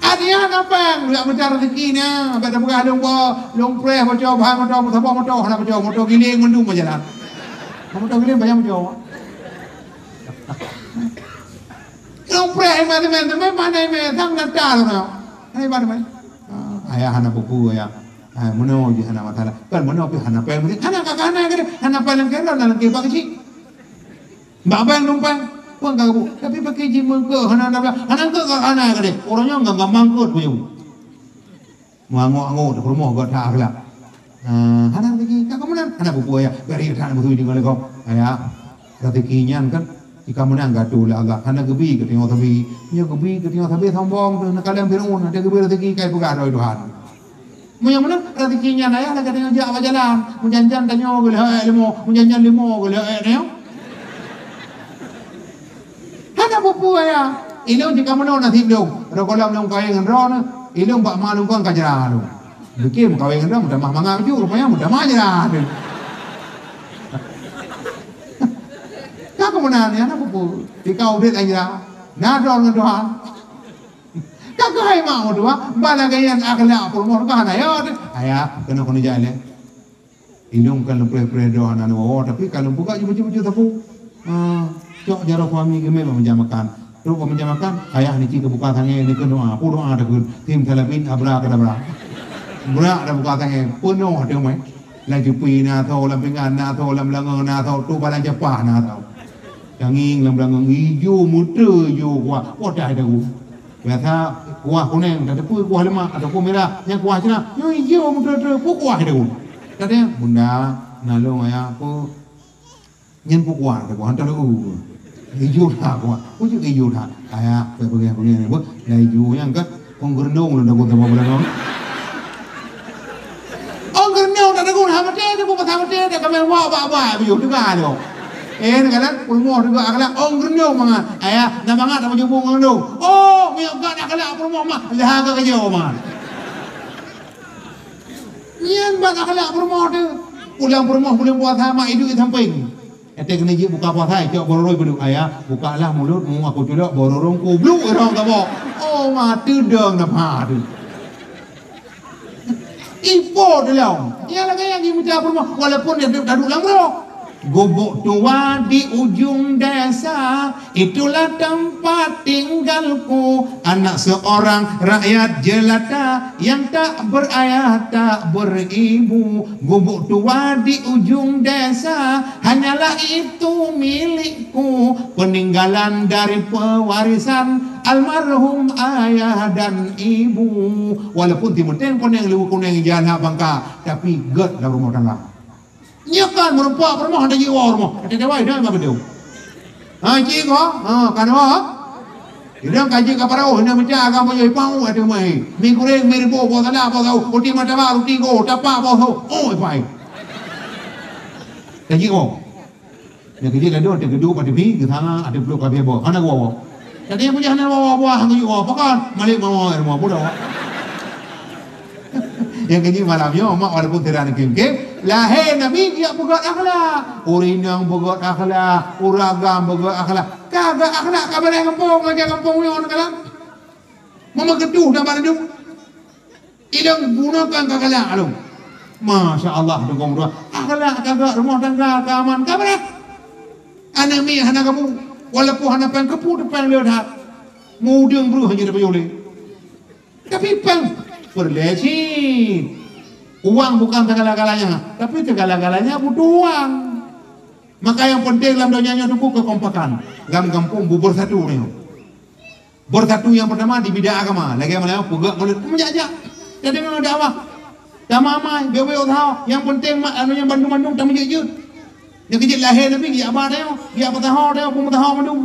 Adia hana péng, jak meucari rezeki na. Bèk tapeugah lôn ba, lôn preh boco, bah moto, saboh moto hana boco, moto giling mandum bak jalan. Moto giling banyak boco. Lôn preh iman teumé, teumé mana iman, sang nata lôn. Hai iman teumé. Ah, ayah hana peue-peue, ayah. Hai, meunoe jih hana masalah. Kan meunoe pih hana péng, hana ka hana keudeh, hana péng lam keunoe, lam keunoe bak keuchik. Bak bank numpang, pun ka geubu. Tapi pakai jih meungkeu hana, hana, hana keu ka hana keudeh. Ureueng nyoe ngon gampang kot buyong. Meuangok-angok teuh peurumoh göt that akhlak. Ah, hana lagi, ka keumudian, hana peue-peue ya. Bari that beutôi deungon lé gob. Ya. Rezeki nyan kan, jika meunang geuatô lé Allah, hana geubi keu tanyoe sabe. Nyoe geubi keu tanyoe sabe sombong teuh, neukalon Firaun, hana geubi rezeki kai peugah droe Tuhan. Meunyoe meunan, rezeki nyan ayah lagèe tanyoe jak bak jalan. Meujan-jan tanyoe geulheueh leumo, meujan-jan leumo geulheueh tanyoe. Hana peue-peue ayah. Ilôn jika meunoe nasib lôn. Rot gohlom lôn kawén ngon droeneuh, ilôn bak ma lôn kon ka jra lôn. Bike meukawen ngon droe meutamah mangat ju, rupanya meutamah jra lôn. Ka keu meunan nyan hana peue-peue. Tika udép lagèe jra. Na droe ngon Tuhan. Ka keuhai mak meutuah, bak lagèe nyan akhlak peurumoh ka hana yot. Ayah, keunoe keuneuk jak ilèe. Ilôn kan lôn preh-preh droe hana neuwoe, tapi ka lôn peugah jih bacut-bacut sapeue. Ah, cok jaroe suami geumè bak meja makan. Trok bak meja makan, ayah niki geubuka sangè, niki doa. Peue doa takheun? Simsalabim, abrakadabra. Brak tabuka sangè, peunoh teumè. Lam cupi na tho, lam pingan na tho, lam beulangong na tho, tu balang capah na tho. Tangieng lam beulangong ijo, meuteue ijo kuah. Wah, dah tahu. Biasa Kuah kuneng, tateupeue kuah leumak ataupun mirah, nyang kuah cina, nyoe ijô meuteureu-teureu, peue kuah itu? Tateupeue, bunda, nalông ayah, peue? Nyan peue kuah, kuah hantom leueu. Ijô that kuah. Peue jeuet ijô that? Ayah, peue peugah-peugah ni, peue? Dah ijô nyan kan, ôn geureunong lôn takot sama bulan nyoe. Ôn geureunong tak takot, ha maté, dia peue pasal maté, dia kamé wak bak-bak, biyôh teuga lom. Eh, nak kata, peurumoh teuga akhlak, ôn geureunong mangat. Ayah, nak mangat tak baju pun geureunong. Oh, miyok gak akhlak peurumoh mah, dah agak kerja mah. Nyan ban akhlak peurumoh tu. Pulang peurumoh buleuen puasa mak iduek di sampéng. Watèe keuneuk jeuet buka puasa, cok bororôi peuduek, "Ayah, bukalah mulutmu, aku culok bororongku." Bluk rhong saboh. Oh, ma teudong nafah tu. Ipo tu lom. Nyan lagèe nyang jimita peurumoh, walaupun dia duek lam brok. Gubuk tua di ujung desa, itulah tempat tinggalku. Anak seorang rakyat jelata yang tak berayah, tak beribu. Gubuk tua di ujung desa, hanyalah itu milikku. Peninggalan dari pewarisan almarhum ayah dan ibu. Walaupun timeuténg kuneng, leuweue kuneng, jana bangka, tapi gèt lam rumoh tangga. Nyoe kan meurumpok peurumoh, hana jiwoe rumoh. Kata dewa, dah enggak betul. Ha, cik ko, ha, kan wa. Idang ka jeuet ka parôh, hana meucah agam boh joi pang, ada mai. Mi goreng, mi rebus, boh salak, boh saus, roti martabak, roti go, tapak, boh saus. Oh, pai. Ka jeuet ko. Nyang keu jeuet ladôm teugeuduk bak teumé, geusanga, ada pluek ka abéh boh. Hana geuwoe. Tadi nyang peugah hana woe buah, hana geuwoe. Pakon? Malik mawai rumoh budak. Nyang keu jeuet malam nyoe, mak walaupun sira nangkem-kem, lahé Nabi geujak peugöt akhlak. Ureueng inong peugöt akhlak, ureueng agam peugöt akhlak. Ka geuakhlak ka bareh gampông, lagèe gampông nyoe nangkalan. Meumeugeudôh dan bandum. Idong bunoe kan ka galak lom. Masya Allah, dukong dua. Akhlak ka geuak, rumoh tangga ka aman, ka bareh. Aneuk miet hana kabu, walaupun hana péng, keupeue teuh péng le that. Meudeueng breuh hana jipeuyôh lé. Tapi péng peureulèe cit. Uang bukan segala-galanya, tapi segala-galanya butuh uang. Maka yang penting lam donya nyoe teupeue kekompakan. Lam gampông beubersatu nyoe. Bersatu nyang peurtama di bidang agama. Lagèe malam peugah mulut, meujak-jak. Tadeungoe dakwah. Tamamai, beu-beu usaha. Nyang penting mak anu nyang bandum-bandum tameujeuet-jeuet. Nyang keu jeuet lahé Nabi, geujak ba tanyoe, geujak peusaho tanyoe, peumeusaho mandum.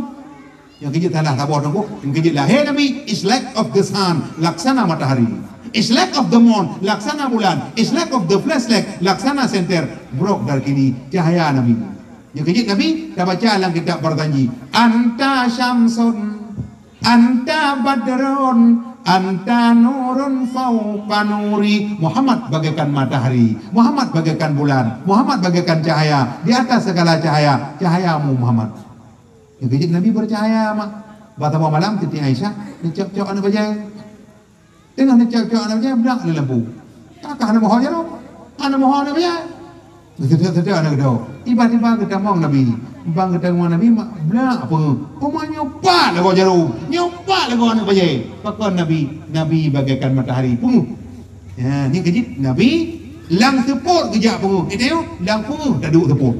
Nyang keu jeuet salah saboh teungku. Nyang keu jeuet lahé Nabi, is like of the sun, laksana matahari. Is like of the moon, laksana bulan. Is like of the flesh leg, laksana senter. Brok dari kini, cahaya Nabi. Nyang keu jeuet Nabi, tabaca lam kitab Barzanji. Anta syamsun. Anta badrun, anta nurun fauqa nuri. Muhammad bagaikan matahari, Muhammad bagaikan bulan, Muhammad bagaikan cahaya di atas segala cahaya, cahayamu Muhammad. Nyang keu jeuet Nabi bercahaya mak. Bak saboh malam Siti Aisyah neucok-cok aneuk bajèe. Teungoh neucok-cok aneuk bajèe, blak lé lampu. Kakah hana meuho jaroe, hana meuho aneuk bajèe. Geuseutôt-seutôt aneuk geutanyoe. Tiba-tiba geutamong Nabi. Ban geutamong Nabi, mak blak peungeuh. Teuma nyoe pat lagoe jaroe, nyoe pat lagoe aneuk bajèe. Pakon Nabi? Nabi bagaikan matahari, peungeuh. Ya, nyan keu jeuet Nabi lam seupôt geujak peungeuh. Geutanyoe lam peungeuh taduek seupôt.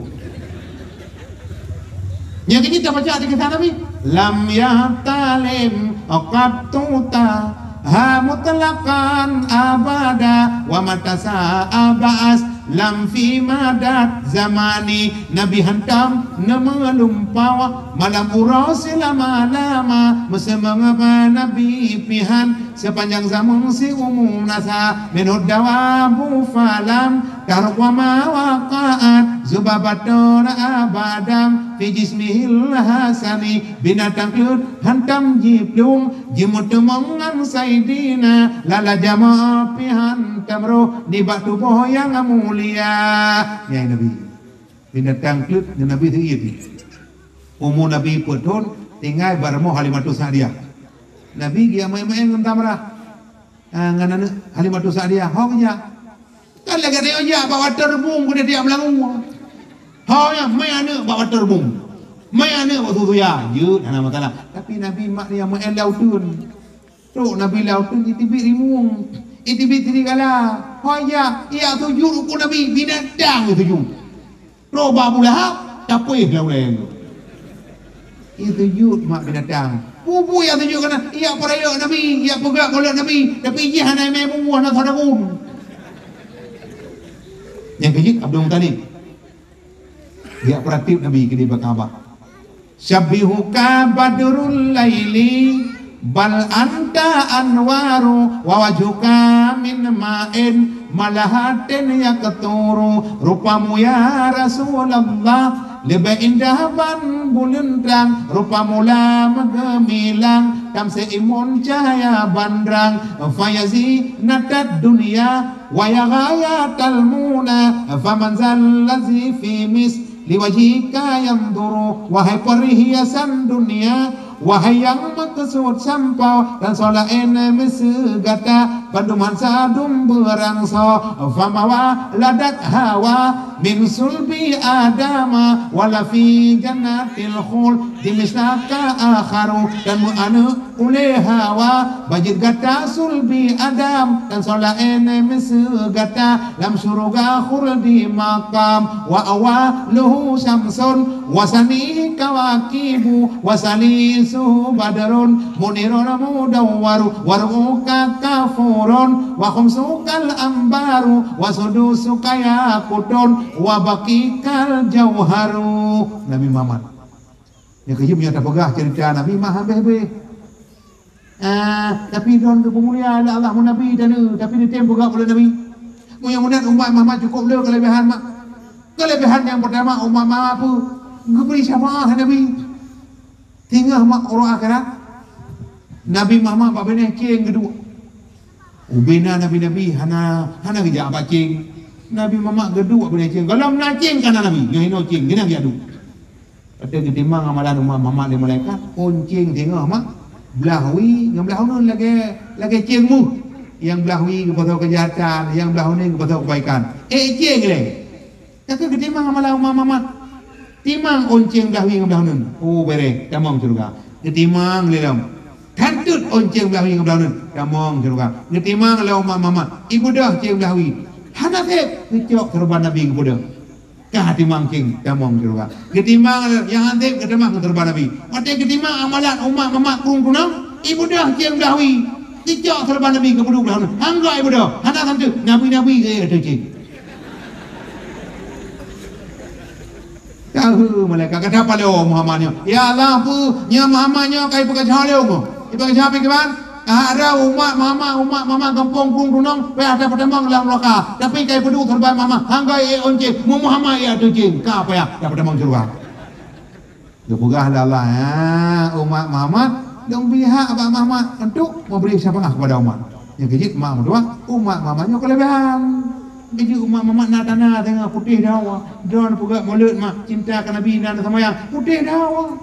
Nyang keu jeuet tabaca di kisah Nabi. Lam yahtalim qattu taha mutlaqan abada wa mata sya'a ba'as lam fi madad zamani. Nabi hantom neumeulimpau malam uroe seulama-lama. Meuseumeung Nabi pihan sepanjang zaman siumu nasa. Minhud dawabu falam tahruk wa ma waqa'at zubabatun abadan fi jismihil hasani. Binatang kleuet hantom jiplueng, jimeuteumong ngon Saidina, lala jamaah pih hantom roh nibak tuboh nyang mulia. Nyan Nabi. Binatang kleuet ngon Nabi seuiet. Umu Nabi peuet thon, tinggai bak rumoh Halimatus Sa'diyah. Nabi geujak maén-maén ngon Tamrah. Ah, ngon aneuk Halimatus Sa'diyah, ho geujak. Kan lagèe tanyoe jak bak watèe reubông keuneuk jak meulangue. Ho nyan, mai aneuk bak watèe reubông. Mai aneuk bak susu ya, jeuet, hana masalah. Tapi Nabi mak dia maén lam uteuen. Trok Nabi lam uteuen, jiteubiet rimueng, jiteubiet serigala. Ho jak, jak sujud ukeue Nabi, binatang sujud. Trok bak Abu Lahab, tapéh lam ulèe. Jisujud mak binatang. Peue-peue nyang tuju keunan, ijak peurayeuk Nabi, ijak peugah buleuen Nabi, tapi jih hana imé bubuih, hana soe daun. Nyang keujeuet Abdul Muthalib. Ijak peuratieb Nabi keudéh bak Ka'bah. Syabbihuka badrul laili, bal anta anwaru, wa wajhuka min ma'in, malahatin yaqturu. Rupamu ya Rasulullah, leubeh indah ban buleuen trang, rupamu lam geumilang, tamseuimun cahya bandrang, fa ya zinatad dunya, wa ya ghayatal muna, faman zal ladzi fi misli wajhika yanzuru. Wahai perhiasan dunia, wahai nyang meukeusut sampoe dan soe laén miseue gata, bandum hansa dum beurangsoe. Fama waladat Hawa min sulbi Adama, wala fi jannatil khuldi mislaka akharu. Dan meuaneuk ulée Hawa, bacut gata sulbi Adam, dan soe laén miseue gata, lam syeuruga khuldi maqam. Wa awwaluhu syamsun, wa sanihi kawakibu, wa salisuhu badrun munirun mudawwaru, wa rubu'uka kafurun, wa khumsukal anbaru, wa sudusuka yaqutun, wa baqiyukal jauharu. Nabi Muhammad. Nyang keujeuet meunyoe tapeugah ceurita Nabi mah habéh-habéh. Ah, tapi droen geupeumulia lé Allah, meunabi teuh, tapi neutem peugah ulôn Nabi. Meunyoe meunan umat Muhammad cukôp le keuleubehan mak. Keuleubehan nyang peurtama umat Muhammad peue? Geubri syafaat Nabi. Singoh mak uroe akhirat. Nabi Muhammad bak binéh céng geuduek. Ubena nabi-nabi hana, hana geujak bak céng. Nabi Muhammad geuduek bak binéh céng. Gohlom na céng ka na nabi, nyoe hinoe céng, keunan geujak duek. Watée geutimang amalan umat Muhammad lé malaikat, ôn céng singoh mak, blah wie ngon blah uneun lagée, lagée céng méuh. Nyang blah wie geupasoe keujahatan, nyang blah uneun geupasoe keubaikan. Ék céng lé. Ka kheueh geutimang amalan umat Muhammad. Timang ôn céng blah wie ngon blah uneun. Oh, beureh, tamong syeuruga. Geutimang lé lom. Khantot ôn céng blah wie ngon blah uneun, tamong syeuruga. Geutimang lé umat Muhammad, ibeudôh céng blah wie. Hana sép, geucok keureubeuen Nabi geubeudôh. Ka timang céng, tamong syeuruga. Geutimang lé, nyang han sép geutamong keureubeuen Nabi. Watée geutimang amalan umat Muhammad krueng tunong, ibeudôh céng blah wie. Geucok keureubeuen Nabi geubeudôh blah uneun. Hana ibeudôh, hana khantot, nabi-nabi geuék ateueh céng. Ka heu malaikat, gata paloe Muhammad nyoe. Ya Allah, peue nyoe Muhammad nyoe ka ipeugah lé Allah. Ipeugah pih kiban? Ada umat Muhammad, umat Muhammad gampông krueng tunong, payah tapeutamong lam neuraka. Tapi ka ipeuduek keureubeuen Muhammad, hana ék ôn céng, mu Muhammad ya ateueh céng, ka payah tapeutamong syeuruga. Geupeugah lé Allah, "Ya, umat Muhammad, lôn bri hak bak Muhammad untuk meubri syafaat kepada umat." Nyang keujeuet mak meutuah, umat Muhammad nyoe keuleubehan. Keujeuet umat Muhammad na tana teungoh putéh dawa. Droen peugah mulod mak, cinta keu Nabi nan seumayang, putéh dawa.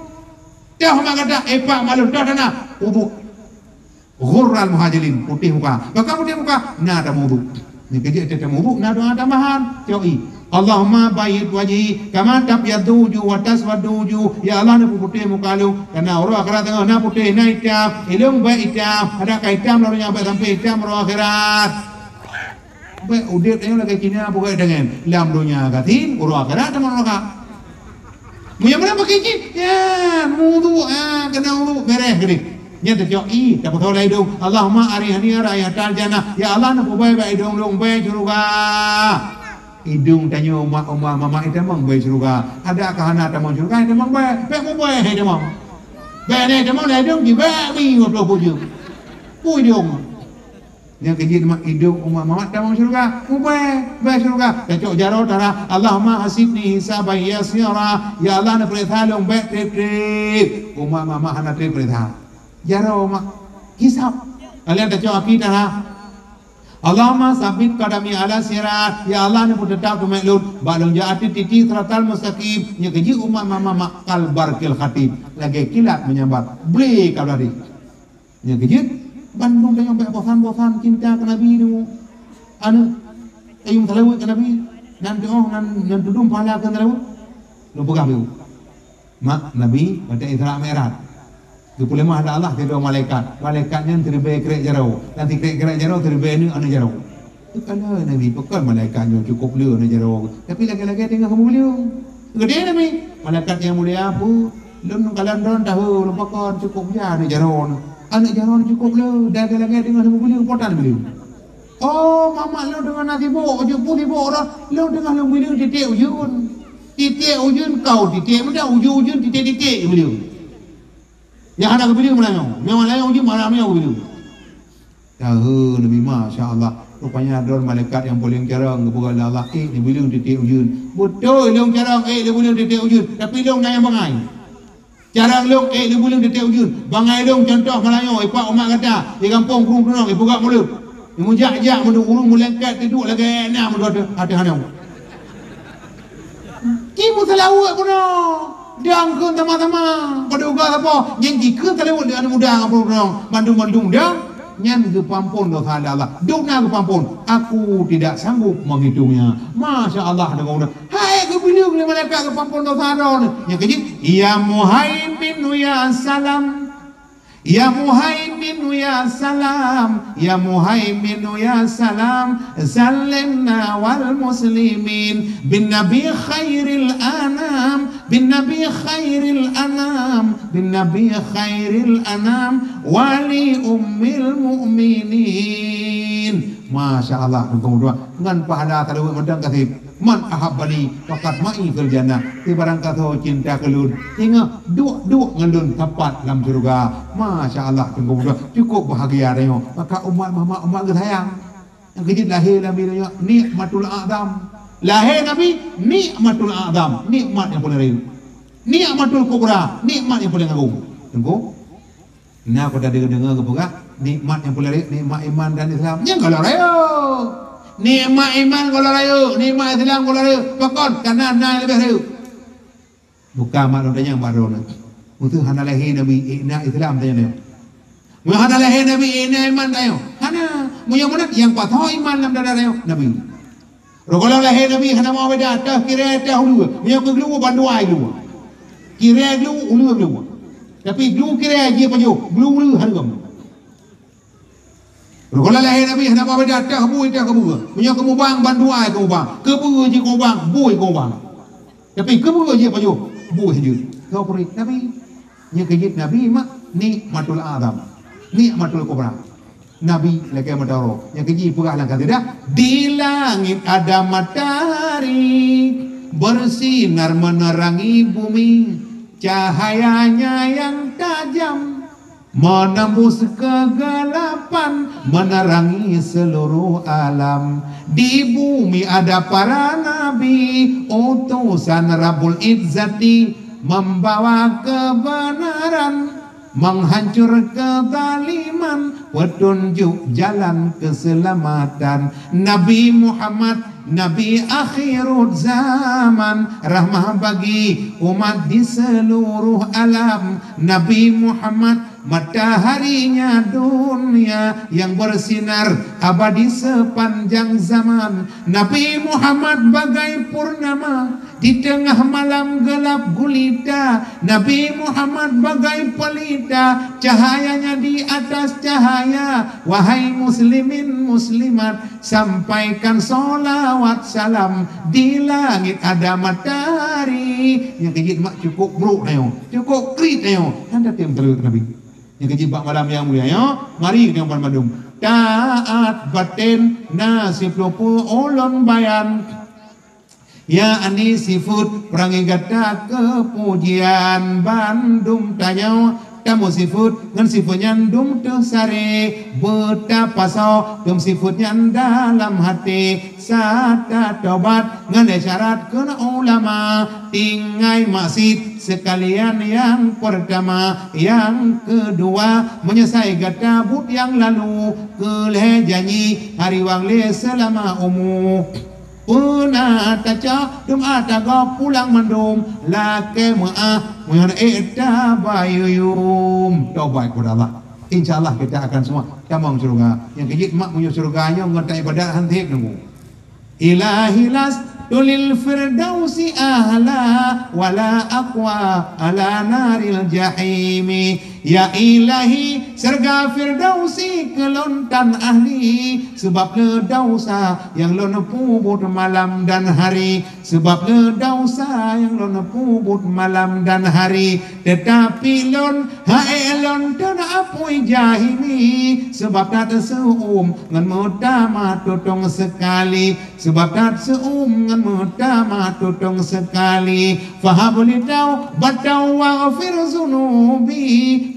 Toh mak gata, epak malon, toh tana, ubuk. Ghurral muhajilin, putéh muka. Pakon putéh muka? Na tameuwudhu. Nyang keujeuet tameuwudhu, na doa tambahan. Cok i. Allahumma bayyid wajhi kama tabyaddu wujuh wa taswaddu wujuh. Ya Allah, neupeuputéh muka lôn. Karena uroe akhirat teungoh na putéh, na itam. Ilôn bék itam. Adak ka itam lam donya, bék sampai itam uroe akhirat. Bék udeb tanyoe lagée Cina peugot tangan. Lam donya gasien, uroe akhirat tamong neuraka. Meunyoe meunan pakai cit, ya, wudhu, ah, keuneuk wudhu, beres keudeh. Nyan teucok i, tapeusoe lam idong. Allahumma arihni raihatal jannah. Ya Allah, neupeubai bak idong lôn bée syeuruga. Idong tanyoe umat-umat Muhammad itamong bée syeuruga. Adak ka hana tamong syeuruga, itamong bée. Bék mubée itamong. Bék na itamong lam idong jih, bék mi dua ploh peuet jeuem. Peue idong? Nyang keujeuet mak idong umat Muhammad tamong syeuruga. Mubée, bée syeuruga. Tacok jaroe tara, "Allahumma hasibni hisaban yasira." Ya Allah, neupeuriksa lôn bék treb-treb. Umat Muhammad hana treb peuriksa. Jaroe mak hisab. Kalian tacok aki tara, "Allahumma sabbit qadami ala sirat." Ya Allah, neupeuteutap teumé lôn bak lôn jak ateueh titi siratal mustaqim. Nyang keujeuet umat Muhammad mak kal barqil khatif. Lagée kilat menyambar. Ble ka blah deh. Nyang keujeuet, bandum tanyoe bék bosan-bosan cinta keu Nabi nyoe. Aneuk, ayue meuseulaweuet keu Nabi, nan tuoh, nan, nan tudum pahala keu seulaweuet. Lôn peugah beu. Mak, Nabi, watée Isra Mi'raj, geupeuleumah lé Allah sidroe malaikat. Malaikat nyan siribée krek jaroe. Dan sikrék-krék jaroe, siribée aneuk, aneuk jaroe. Teukalon Nabi, pakon malaikat nyoe cukôp le aneuk jaroe. Tapi lagée-lagée teungoh meubeuleung. Geudeh Nabi, malaikat nyang mulia peue? Lôn kalon droen tahu lôn pakon cukôp ja aneuk jaroe. Aneuk jaroe cukôp le, lagèe-lagèe teungoh lôn beubileung, po tan beubileung. Oh, mamak lôn teungoh na sibôk, jeuet pun sibôk roh, lôn teungoh lôn beubileung titék ujeuen. Titék ujeuen kau titék, meunan ujeuen-ujeuen titék-titék beubileung. Nyang hana geubileung meulayeue, nyang meulayeue ujeuen malam nyoe geubileung. Tahu Nabi, masya Allah. Rupanya droen malaikat nyang paleng carông geupeugah lé Allah, "Eh, neubileung titék ujeuen." Beutôi lôn carông, eh, neubileung titék ujeuen, tapi lôn na nyang bangai. Carông lôn, eh, neubileung titék ujeuen. Bangai lôn contoh meulayeue, ipak umat gata, di gampông krueng-krueng, ipeugah mulod. Meujak-jak meudong ureueng meulengket teuduek lagèe na meudong ateueh aneuk. Ci meuseulaweuet bunoe, dang kheun sama-sama. Padub sapo nyang jikheun seulaweuet lé aneuk muda ngon ureueng bandum-bandum dang. Nyan geupeuampôn desya lé Allah. Dum na geupeuampôn. Aku tidak sanggup menghitungnya. Masya Allah, deungoe udah. Hai geubileung lé malaikat geupeuampôn desya droeneuh. Nyang keujeuet, "Ya Muhaimin ya salam. Ya Muhaimin ya salam. Ya Muhaimin ya salam. Zalimna wal muslimin. Bin Nabi khairil anam. Bin Nabi khairil anam. Bin Nabi khairil anam. Wali ummil mu'minin." Masya Allah, ngon pahala seulaweuet mantong kaseb. "Man ahabbani faqad ma'i fil jannah." Sibarang kasoe cinta keu lôn, singoh duek-duek ngon lôn sapat lam syeuruga. Masya Allah, teungku, cukôp bahagia tanyoe. Maka umat Muhammad, umat geusayang. Nyang keujeuet lahé Nabi tanyoe nikmatul a'zam. Lahé Nabi nikmatul a'zam, nikmat nyang paleng rayeuk. Nikmatul kubra, nikmat nyang paleng agong. Teungku, Na peue tadeungoe-deungoe geupeugah, nikmat nyang paleng rayeuk, nikmat iman dan Islam. Nyan gohlom rayeuk. Nikmat iman gohlom rayeuk, nikmat Islam gohlom rayeuk. Pakon? Kareuna na nyang leubeh rayeuk. Buka mak lôn tanyong bak droeneuh. Meuseu hana lahé Nabi, eh, na Islam tanyoe. Meunyoe hana lahé Nabi, eh, na iman tanyoe. Hana. Meunyoe meunan, nyang pasoe iman lam dada tanyoe? Nabi. Roh gohlom lahé Nabi hana meuubah beda, teuh kirée teuh uleue. Meunyoe keu glu bandua glu. Kirée glu uleue glu. Tapi glu kirée jih pajoh, glu uleue hareuem. Roh gohlom lahé Nabi hana meuubah beda, teuh bui teuh keubeue. Meunyoe keumubang bandua keumubang, keubeue jih keumubang, bui keumubang. Tapi keubeue jih pajoh, bui jih. Keu peurih Nabi. Nyang keujeuet Nabi mak nikmatul azam. Nikmatul kubra. Nabi lagèe mata uroe. Nyang keujeuet peugah lam kasidah, "Di langit ada matahari, bersinar menerangi bumi. Cahayanya yang tajam menembus kegelapan, menerangi seluruh alam. Di bumi ada para nabi, utusan Rabbul Izzati, membawa kebenaran." Menghancur kezaliman, petunjuk jalan keselamatan. Nabi Muhammad, Nabi akhirud zaman, rahmah bagi umat di seluruh alam. Nabi Muhammad, mataharinya dunia yang bersinar abadi sepanjang zaman. Nabi Muhammad bagai purnama, di tengah malam gelap gulita, Nabi Muhammad bagai pelita, cahayanya di atas cahaya. Wahai muslimin muslimat, sampaikan salawat salam, di langit ada matahari. Nyang keujeuet mak cukôp brôk tanyoe, cukôp kriet tanyoe, hana tem teuleuek Nabi. Nyang keujeuet bak malam nyang mulia nyoe, mari banmandum. Taat batin na siplôh peue ulôn bayan. Yakni sifeuet peurangée gata keupujian bandum tanyoe, tameu sifeuet ngon sifeuet nyan dum teuh saré, beutapasoe dum sifeuet nyan dalam haté, sata tobat ngon lé syarat kheun ulama, tinggai maksiet seukalian nyang peurtama, nyang keudua meunyeusai gata buet nyang lalu, keu lhée janji hari wang lé seulama umu. Peuna tacok dum ata gob pulang mandum, lakée meuáh meunyoe ék tabayuem. Tobat kepada Allah. Insya Allah kita akan semua tamong syurga. Nyang keujeuet mak meunyoe syurga nyoe ngon taibadat han seb nunggu. Ilahi lastu lil firdausi ahla wala aqwa ala naril jahimi. Ya Ilahi, syeuruga Firdausi keu lôn tan ahli, sabab le desya nyang lôn peubuet malam dan hari, sabab le desya nyang lôn peubuet malam dan hari. Teutapi lôn hana lôn teuna apui jahili, sabab that seuuem ngon meutamah tutong seukali, sabab that seuuem ngon meutamah tutong seukali. Fahabli taubatan waghfir dzunubi,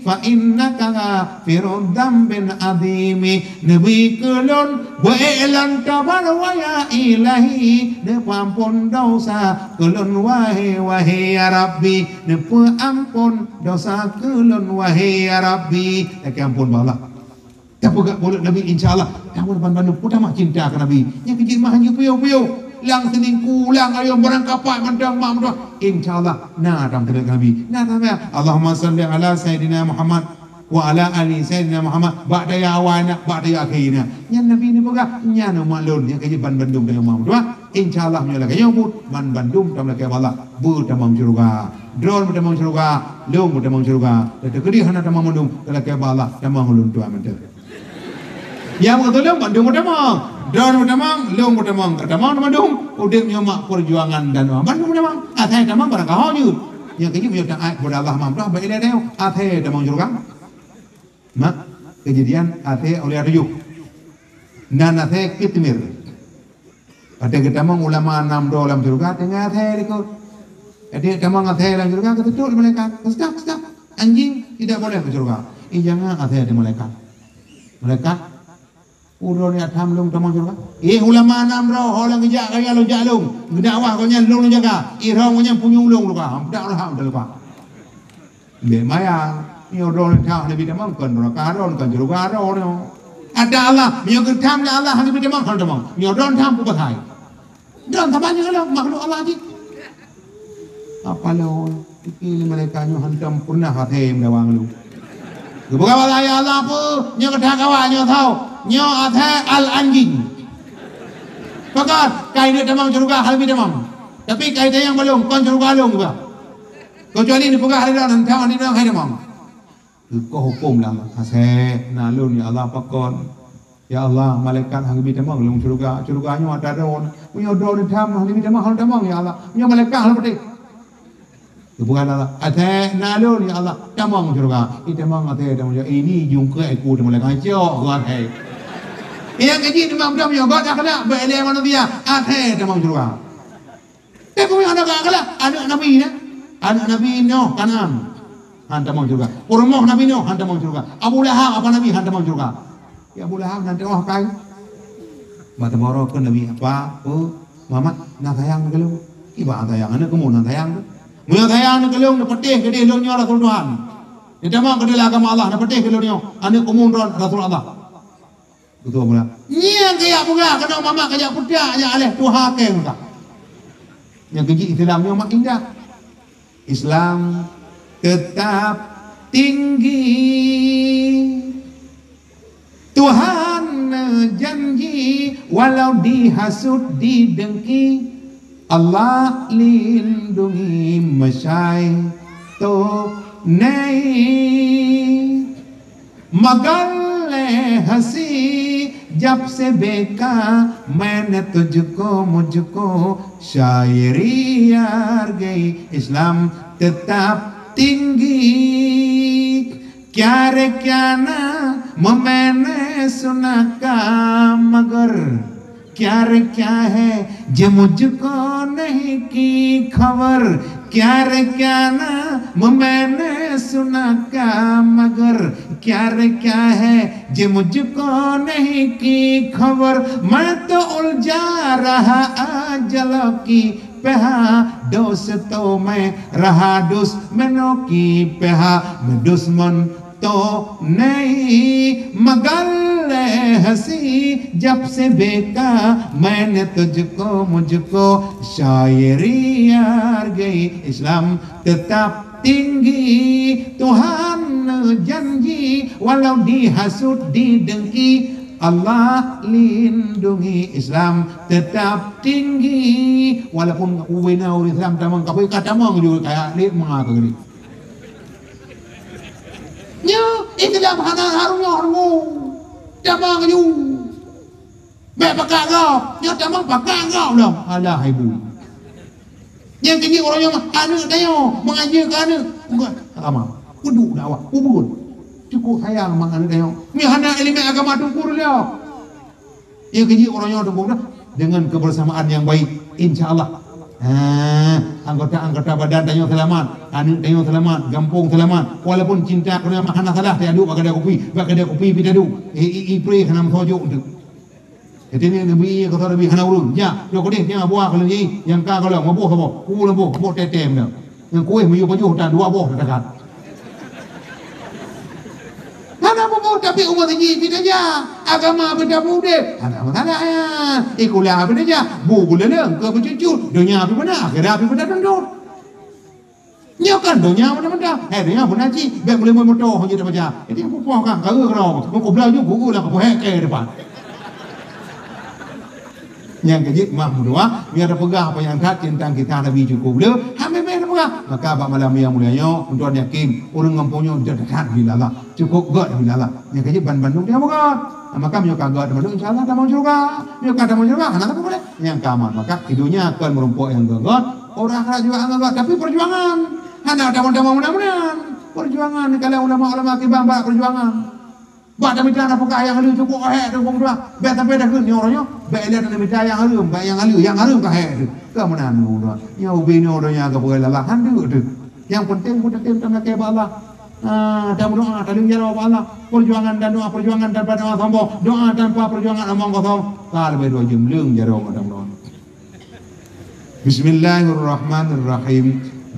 fa innaka ghafirudz dzambin adzimi. Neubi keu lôn beuék lôn tobat, wahai Ilahi, neupeuampon desya keu lôn, wahai, wahai ya Rabbi, neupeuampon desya keu lôn, wahai ya Rabbi. Lakée ampon bak Allah. Tapeugah buleuen Nabi, insya Allah. Kamoe banmandum peutama cinta keu Nabi. Nyang keu jih mah hana piôh-piôh. Lam seulingkuh, lam ayong, barang kapai mantong, mak mantong. Insya Allah, na tam teubiet keu Nabi. Na tam ya. Allahumma salli ala Sayyidina Muhammad wa ala ali Sayyidina Muhammad. Bak daya awai na, bak daya akhé na. Nyan Nabi neupeugah, nyan umat lôn. Nyang keu jih banmandum daya umat. Insya Allah, meunyoe lagée nyoe buet, banmandum tamong lakée bak Allah, beutamong syeuruga. Droeneuh beutamong syeuruga, lôn beutamong syeuruga. Teukeudi hana tamong mandum, lakée bak Allah, tamong ulôn tuan mantong. Nyang beutôi lôn bandum beutamong. Droeneuh beutamong, lôn beutamong. Ka tamong mandum, udeb nyoe mak peujuangan dan bandum beutamong. Asai tamong barang ka ho jeuet. Nyang keu jih meunyoe taát keupada Allah, mampu bak ilée tanyoe. Asai tamong syeuruga. Mak, keujadian asai ulian tujoh. Nan asai Qitmir. Watée geutamong ulama nam droe lam syeuruga teungoh asai likot. Watée tamong asai lam syeuruga, geuteutok lé malaikat. Stop, stop. Anjing tidak boleh ke syeuruga. Ih, jangan asai di malaikat. Malaikat, uroe nyoe tham lôn tamong syeuruga. Ih, ulama nam droe, ho lôn geujak kaya lôn jak lôn. Geudakwah gobnyan lôn lôn jaga. Ih, rhom gobnyan punyueng lôn luka. Hamdak lôn ham luka. Bék maya, meunyoe droeneuh tham hana bi tamong, kon neuraka droeneuh, kon syeuruga droeneuh. Ada Allah, meunyoe geutam lé Allah hana bi tamong, hana tamong. Meunyoe droeneuh tham, peue pasai? Droeneuh saban nyang Allah, makhluk Allah jih. Apa lôn, pike lé malaikat nyoe hantom pernah asai meudawang lôn. Geupeugah bak Allah, "Ya Allah, peue? Nyoe geutak awak nyoe tho. Nyoe asai al-anjing." Pakon, ka ineuk tamong syeuruga, hana bi tamong. Tapi ka itanyong bak lôn, kon syeuruga lôn juga. Keucuali neupeugah lé droeneuh, "Nyan hai tamong." Geukoh huköm lam asai na lôn, "Ya Allah, pakon? Ya Allah, malaikat hana bi tamong lôn syeuruga. Syeuruga nyoe atra droeneuh. Meunyoe droeneuh tham hana bi tamong, hana tamong, ya Allah. Meunyoe malaikat hana patéh." Geupeugah lé Allah, "Asai na lôn, ya Allah, tamong syeuruga." Itamong asai, tamong syeuruga. Ini jungkrak iku tamong malaikat. Cok, geuh asai. Nyang keu jih teuma meudom nyoe, göt akhlak, beuilée manusia. Asai tamong syeuruga. Tapi meunyoe hana akhlak, aneuk Nabi nyan, aneuk Nabi Nuh, Kanaan, han tamong syeuruga. Peurumoh Nabi Nuh, han tamong syeuruga. Abu Lahab, apa Nabi, han tamong syeuruga. Ya Abu Lahab, nan teuoh kai. Bak teumoro keu Nabi, "Apa, oh, Muhammad, na sayang keu lôn?" "Iba sayang, aneuk kamoe na sayang tu. Meunyoe sayang aneuk keu lôn, neupatéh keudeh lôn nyoe Rasul Tuhan. Neutamong keu dalam agama Allah, neupatéh keu lôn nyoe, aneuk kamoe droe Rasul Allah." Beutôi pula. Nyan kajak peugah, keunoe mamak kajak peugah, jak aleh tuha keng ka. Nyang keu jih Islam nyoe mak indah. Islam tetap tinggi. Tuhan janji walau dihasut, didengki, Allah lindungi meusyai to nei. Magal lé hasi jab sebeka, meuneut tujko mujko syairi hargai Islam tetap tinggi. Kya re kya na, meumeuneu sunaka magar. Kya re kya hai, je mujhko nahi ki khabar. Kya re kya na, meumeuneu sunaka magar. Kya re kya hai, je mujhko nahi ki khabar. Main to uljha raha aaj jal ki peha, dost to main raha dusmano ki peha. Main dusman to nahi, magal lé hasi jab sebeka, meuneut tujko mujko syairi hargai Islam tetap tinggi. Tuhan janji walau dihasut, didengki, Allah lindungi Islam tetap tinggi. Walaupun ubena ureuëng Islam tamong kafé, ka tamong juga kaya lé mengaku ni. Islam hana hareuem nyoe hareuem. Tamong ju. Bèk pakat gob, nyoe tamong pakat gob lom. Alah ibu. Nyang keu jih uroe nyoe mah aneuk tanyoe, meungaji keu aneuk. Bukan agama. Kudu dakwah, kubuet. Cukup sayang mak aneuk tanyoe. Meuhana ileumèe agama teungku lom. Nyang keu jih uroe nyoe teungku dah dengan kebersamaan yang baik, insya Allah. Ha, anggota-anggota badan tanyoe seulamat, aneuk tanyoe seulamat, gampông seulamat. Walaupun cinta keu hana salah, taduek bak keudè kupi, bak keudè kupi pih taduek. Eh, i, i, pre hana meusojok tu. Jadi ni Nabi, kata Nabi hana ureueng. Ya, dia kudeh dia buah kalau ni, yang ka kalau mabuh apa? Ku lambuh, buh tetem dah. Yang kuih meyuh pajuh tak dua boh dah dekat. Hana apa-apa, tapi umat ini tidak ya. Agama beda budaya. Hana masalah ya. Ikula beda ya. Bu gula leng ke bercucu. Dunia api benar, akhirat api benar tunduk. Nyoe kan donya mantong-mantong. Hai, donya pun haji, bèk meuleumeue moto hana jeuet baca. Jadi, pupoh kan, ka eu keudroe, meukeublah ju, gugui lah, ka peuhèk kèe depan. Nyang keu jeuet mah meutuah, biar teupeugah apa nyang that teuntang kisah Nabi cukup le, han bèk-bèk teupeugah. Maka bak malam nyang mulia nyoe, ulôn yakin, ureueng gampông nyoe that-that bila Allah. Cukup gèt bila Allah. Nyang keu jeuet ban bandum dia beugèt. Maka meunyoe ka gèt bandum, insya Allah tamong syeuruga. Meunyoe ka tamong syeuruga, hana sapeue boleh. Nyang ka aman. Maka di donya kon meurumpok nyang gèt-gèt, Orang akhirat juga anggap, tapi perjuangan. Hana tamong-tamong meunan-meunan. Perjuangan, kalau ulama-ulama kiban bak perjuangan. Bak tamita nafkah nyang haleuem cukup hék tu, bang tuan. Bèk sampai dah kheun nyoe uroe nyoe. Bèk ilèe tamita nyang haleuem, bèk nyang haleuem, nyang haleuem ka hék tu. Ka meunan tu, tuan. Nyoe ubé nyoe donya ka peureulalahan tu. Yang penting peuteukén tameukaji bak Allah. Ah, dan doa, talim jaroe bak Allah. Perjuangan dan doa, perjuangan tanpa doa sombong. Doa tanpa perjuangan omong kosong. Ka leubeh dua jeuem leung jaroe ngon doa. بسم الله الرحمن الرحيم.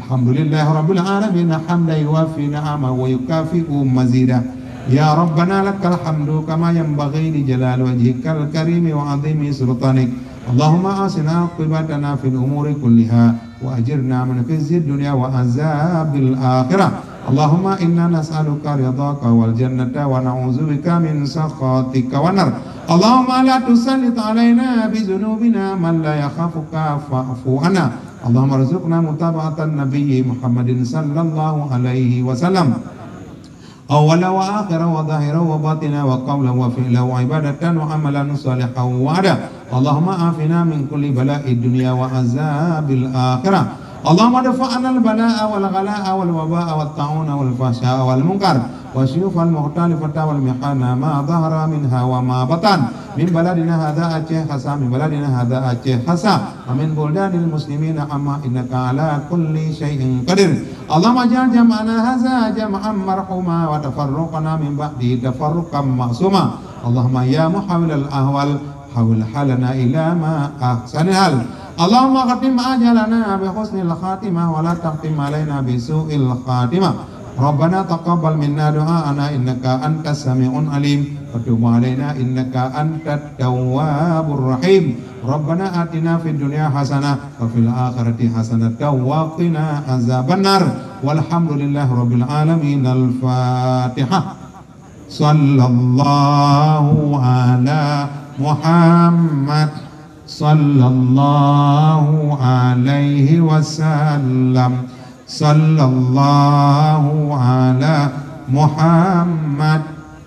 الحمد لله رب العالمين، حمدا يوافي نعمه ويكافئ مزيده. يا ربنا لك الحمد كما ينبغي لجلال وجهك الكريم وعظيم سلطانك. اللهم أحسن عاقبتنا في الأمور كلها وأجرنا من خزي الدنيا وعذاب الآخرة. اللهم إنا نسألك رضاك والجنة ونعوذ بك من سخطك والنار. اللهم لا تسلط علينا بذنوبنا من لا يخافك فاعف عنا. اللهم ارزقنا متابعة النبي محمد صلى الله عليه وسلم أولا وآخرا وظاهرا وباطنا وقولا وفعلا وعبادة وعملا صالحا وعدا. اللهم عافنا من كل بلاء الدنيا وعذاب الآخرة. اللهم ادفع عنا البلاء والغلاء والوباء والطاعون والفحشاء والمنكر والسيوف المختلفة والمحن ما ظهر منها وما بطن من بلدنا هذا Aceh Khasa، من بلدنا هذا Aceh Khasa، ومن بلدان المسلمين عامة إنك على كل شيء قدير. اللهم اجعل جمعنا هذا جمعا مرحوما وتفرقنا من بعده تفرقا معصوما. اللهم يا محول الأحوال حول حالنا إلى ما أحسن الحال. اللهم ختم أجالنا بحسن الخاتمة ولا تختم علينا بسوء الخاتمة. ربنا تقبل منا دعاءنا إنك أنت السميع العليم وتب علينا إنك أنت التواب الرحيم. ربنا آتنا في الدنيا حسنة وفي الآخرة حسنة وقنا عذاب النار. والحمد لله رب العالمين. الفاتحة. صلى الله على محمد. صلى الله عليه وسلم. صلى الله على محمد.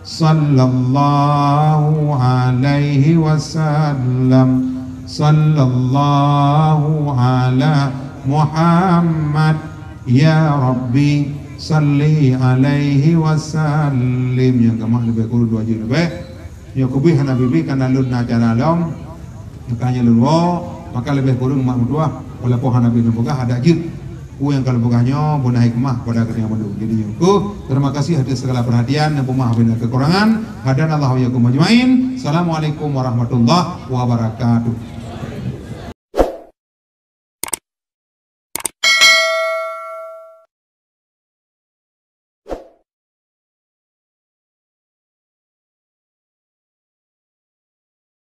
صلى الله عليه وسلم. صلى الله على محمد. Ya Rabbi, salli alaihi wa sallim. Nyang ka mat leubeh kureueng dua jeuet leubeh. Nyoe keubeh hana bibit, kana lôn na acara lom. Makanya lôn woe, maka leubeh kureueng mak meutuah. Walaupun hana bibit peugah, adak jeuet. Peue nyang ka lôn peugah nyoe beuna hikmah pada geutanyoe mandum. Jadi nyoe keuh, terima kasih atas segala perhatian dan peumaaf bila kekurangan. Hadanallahu wa iyyakum ajmain. Assalamualaikum warahmatullahi wabarakatuh.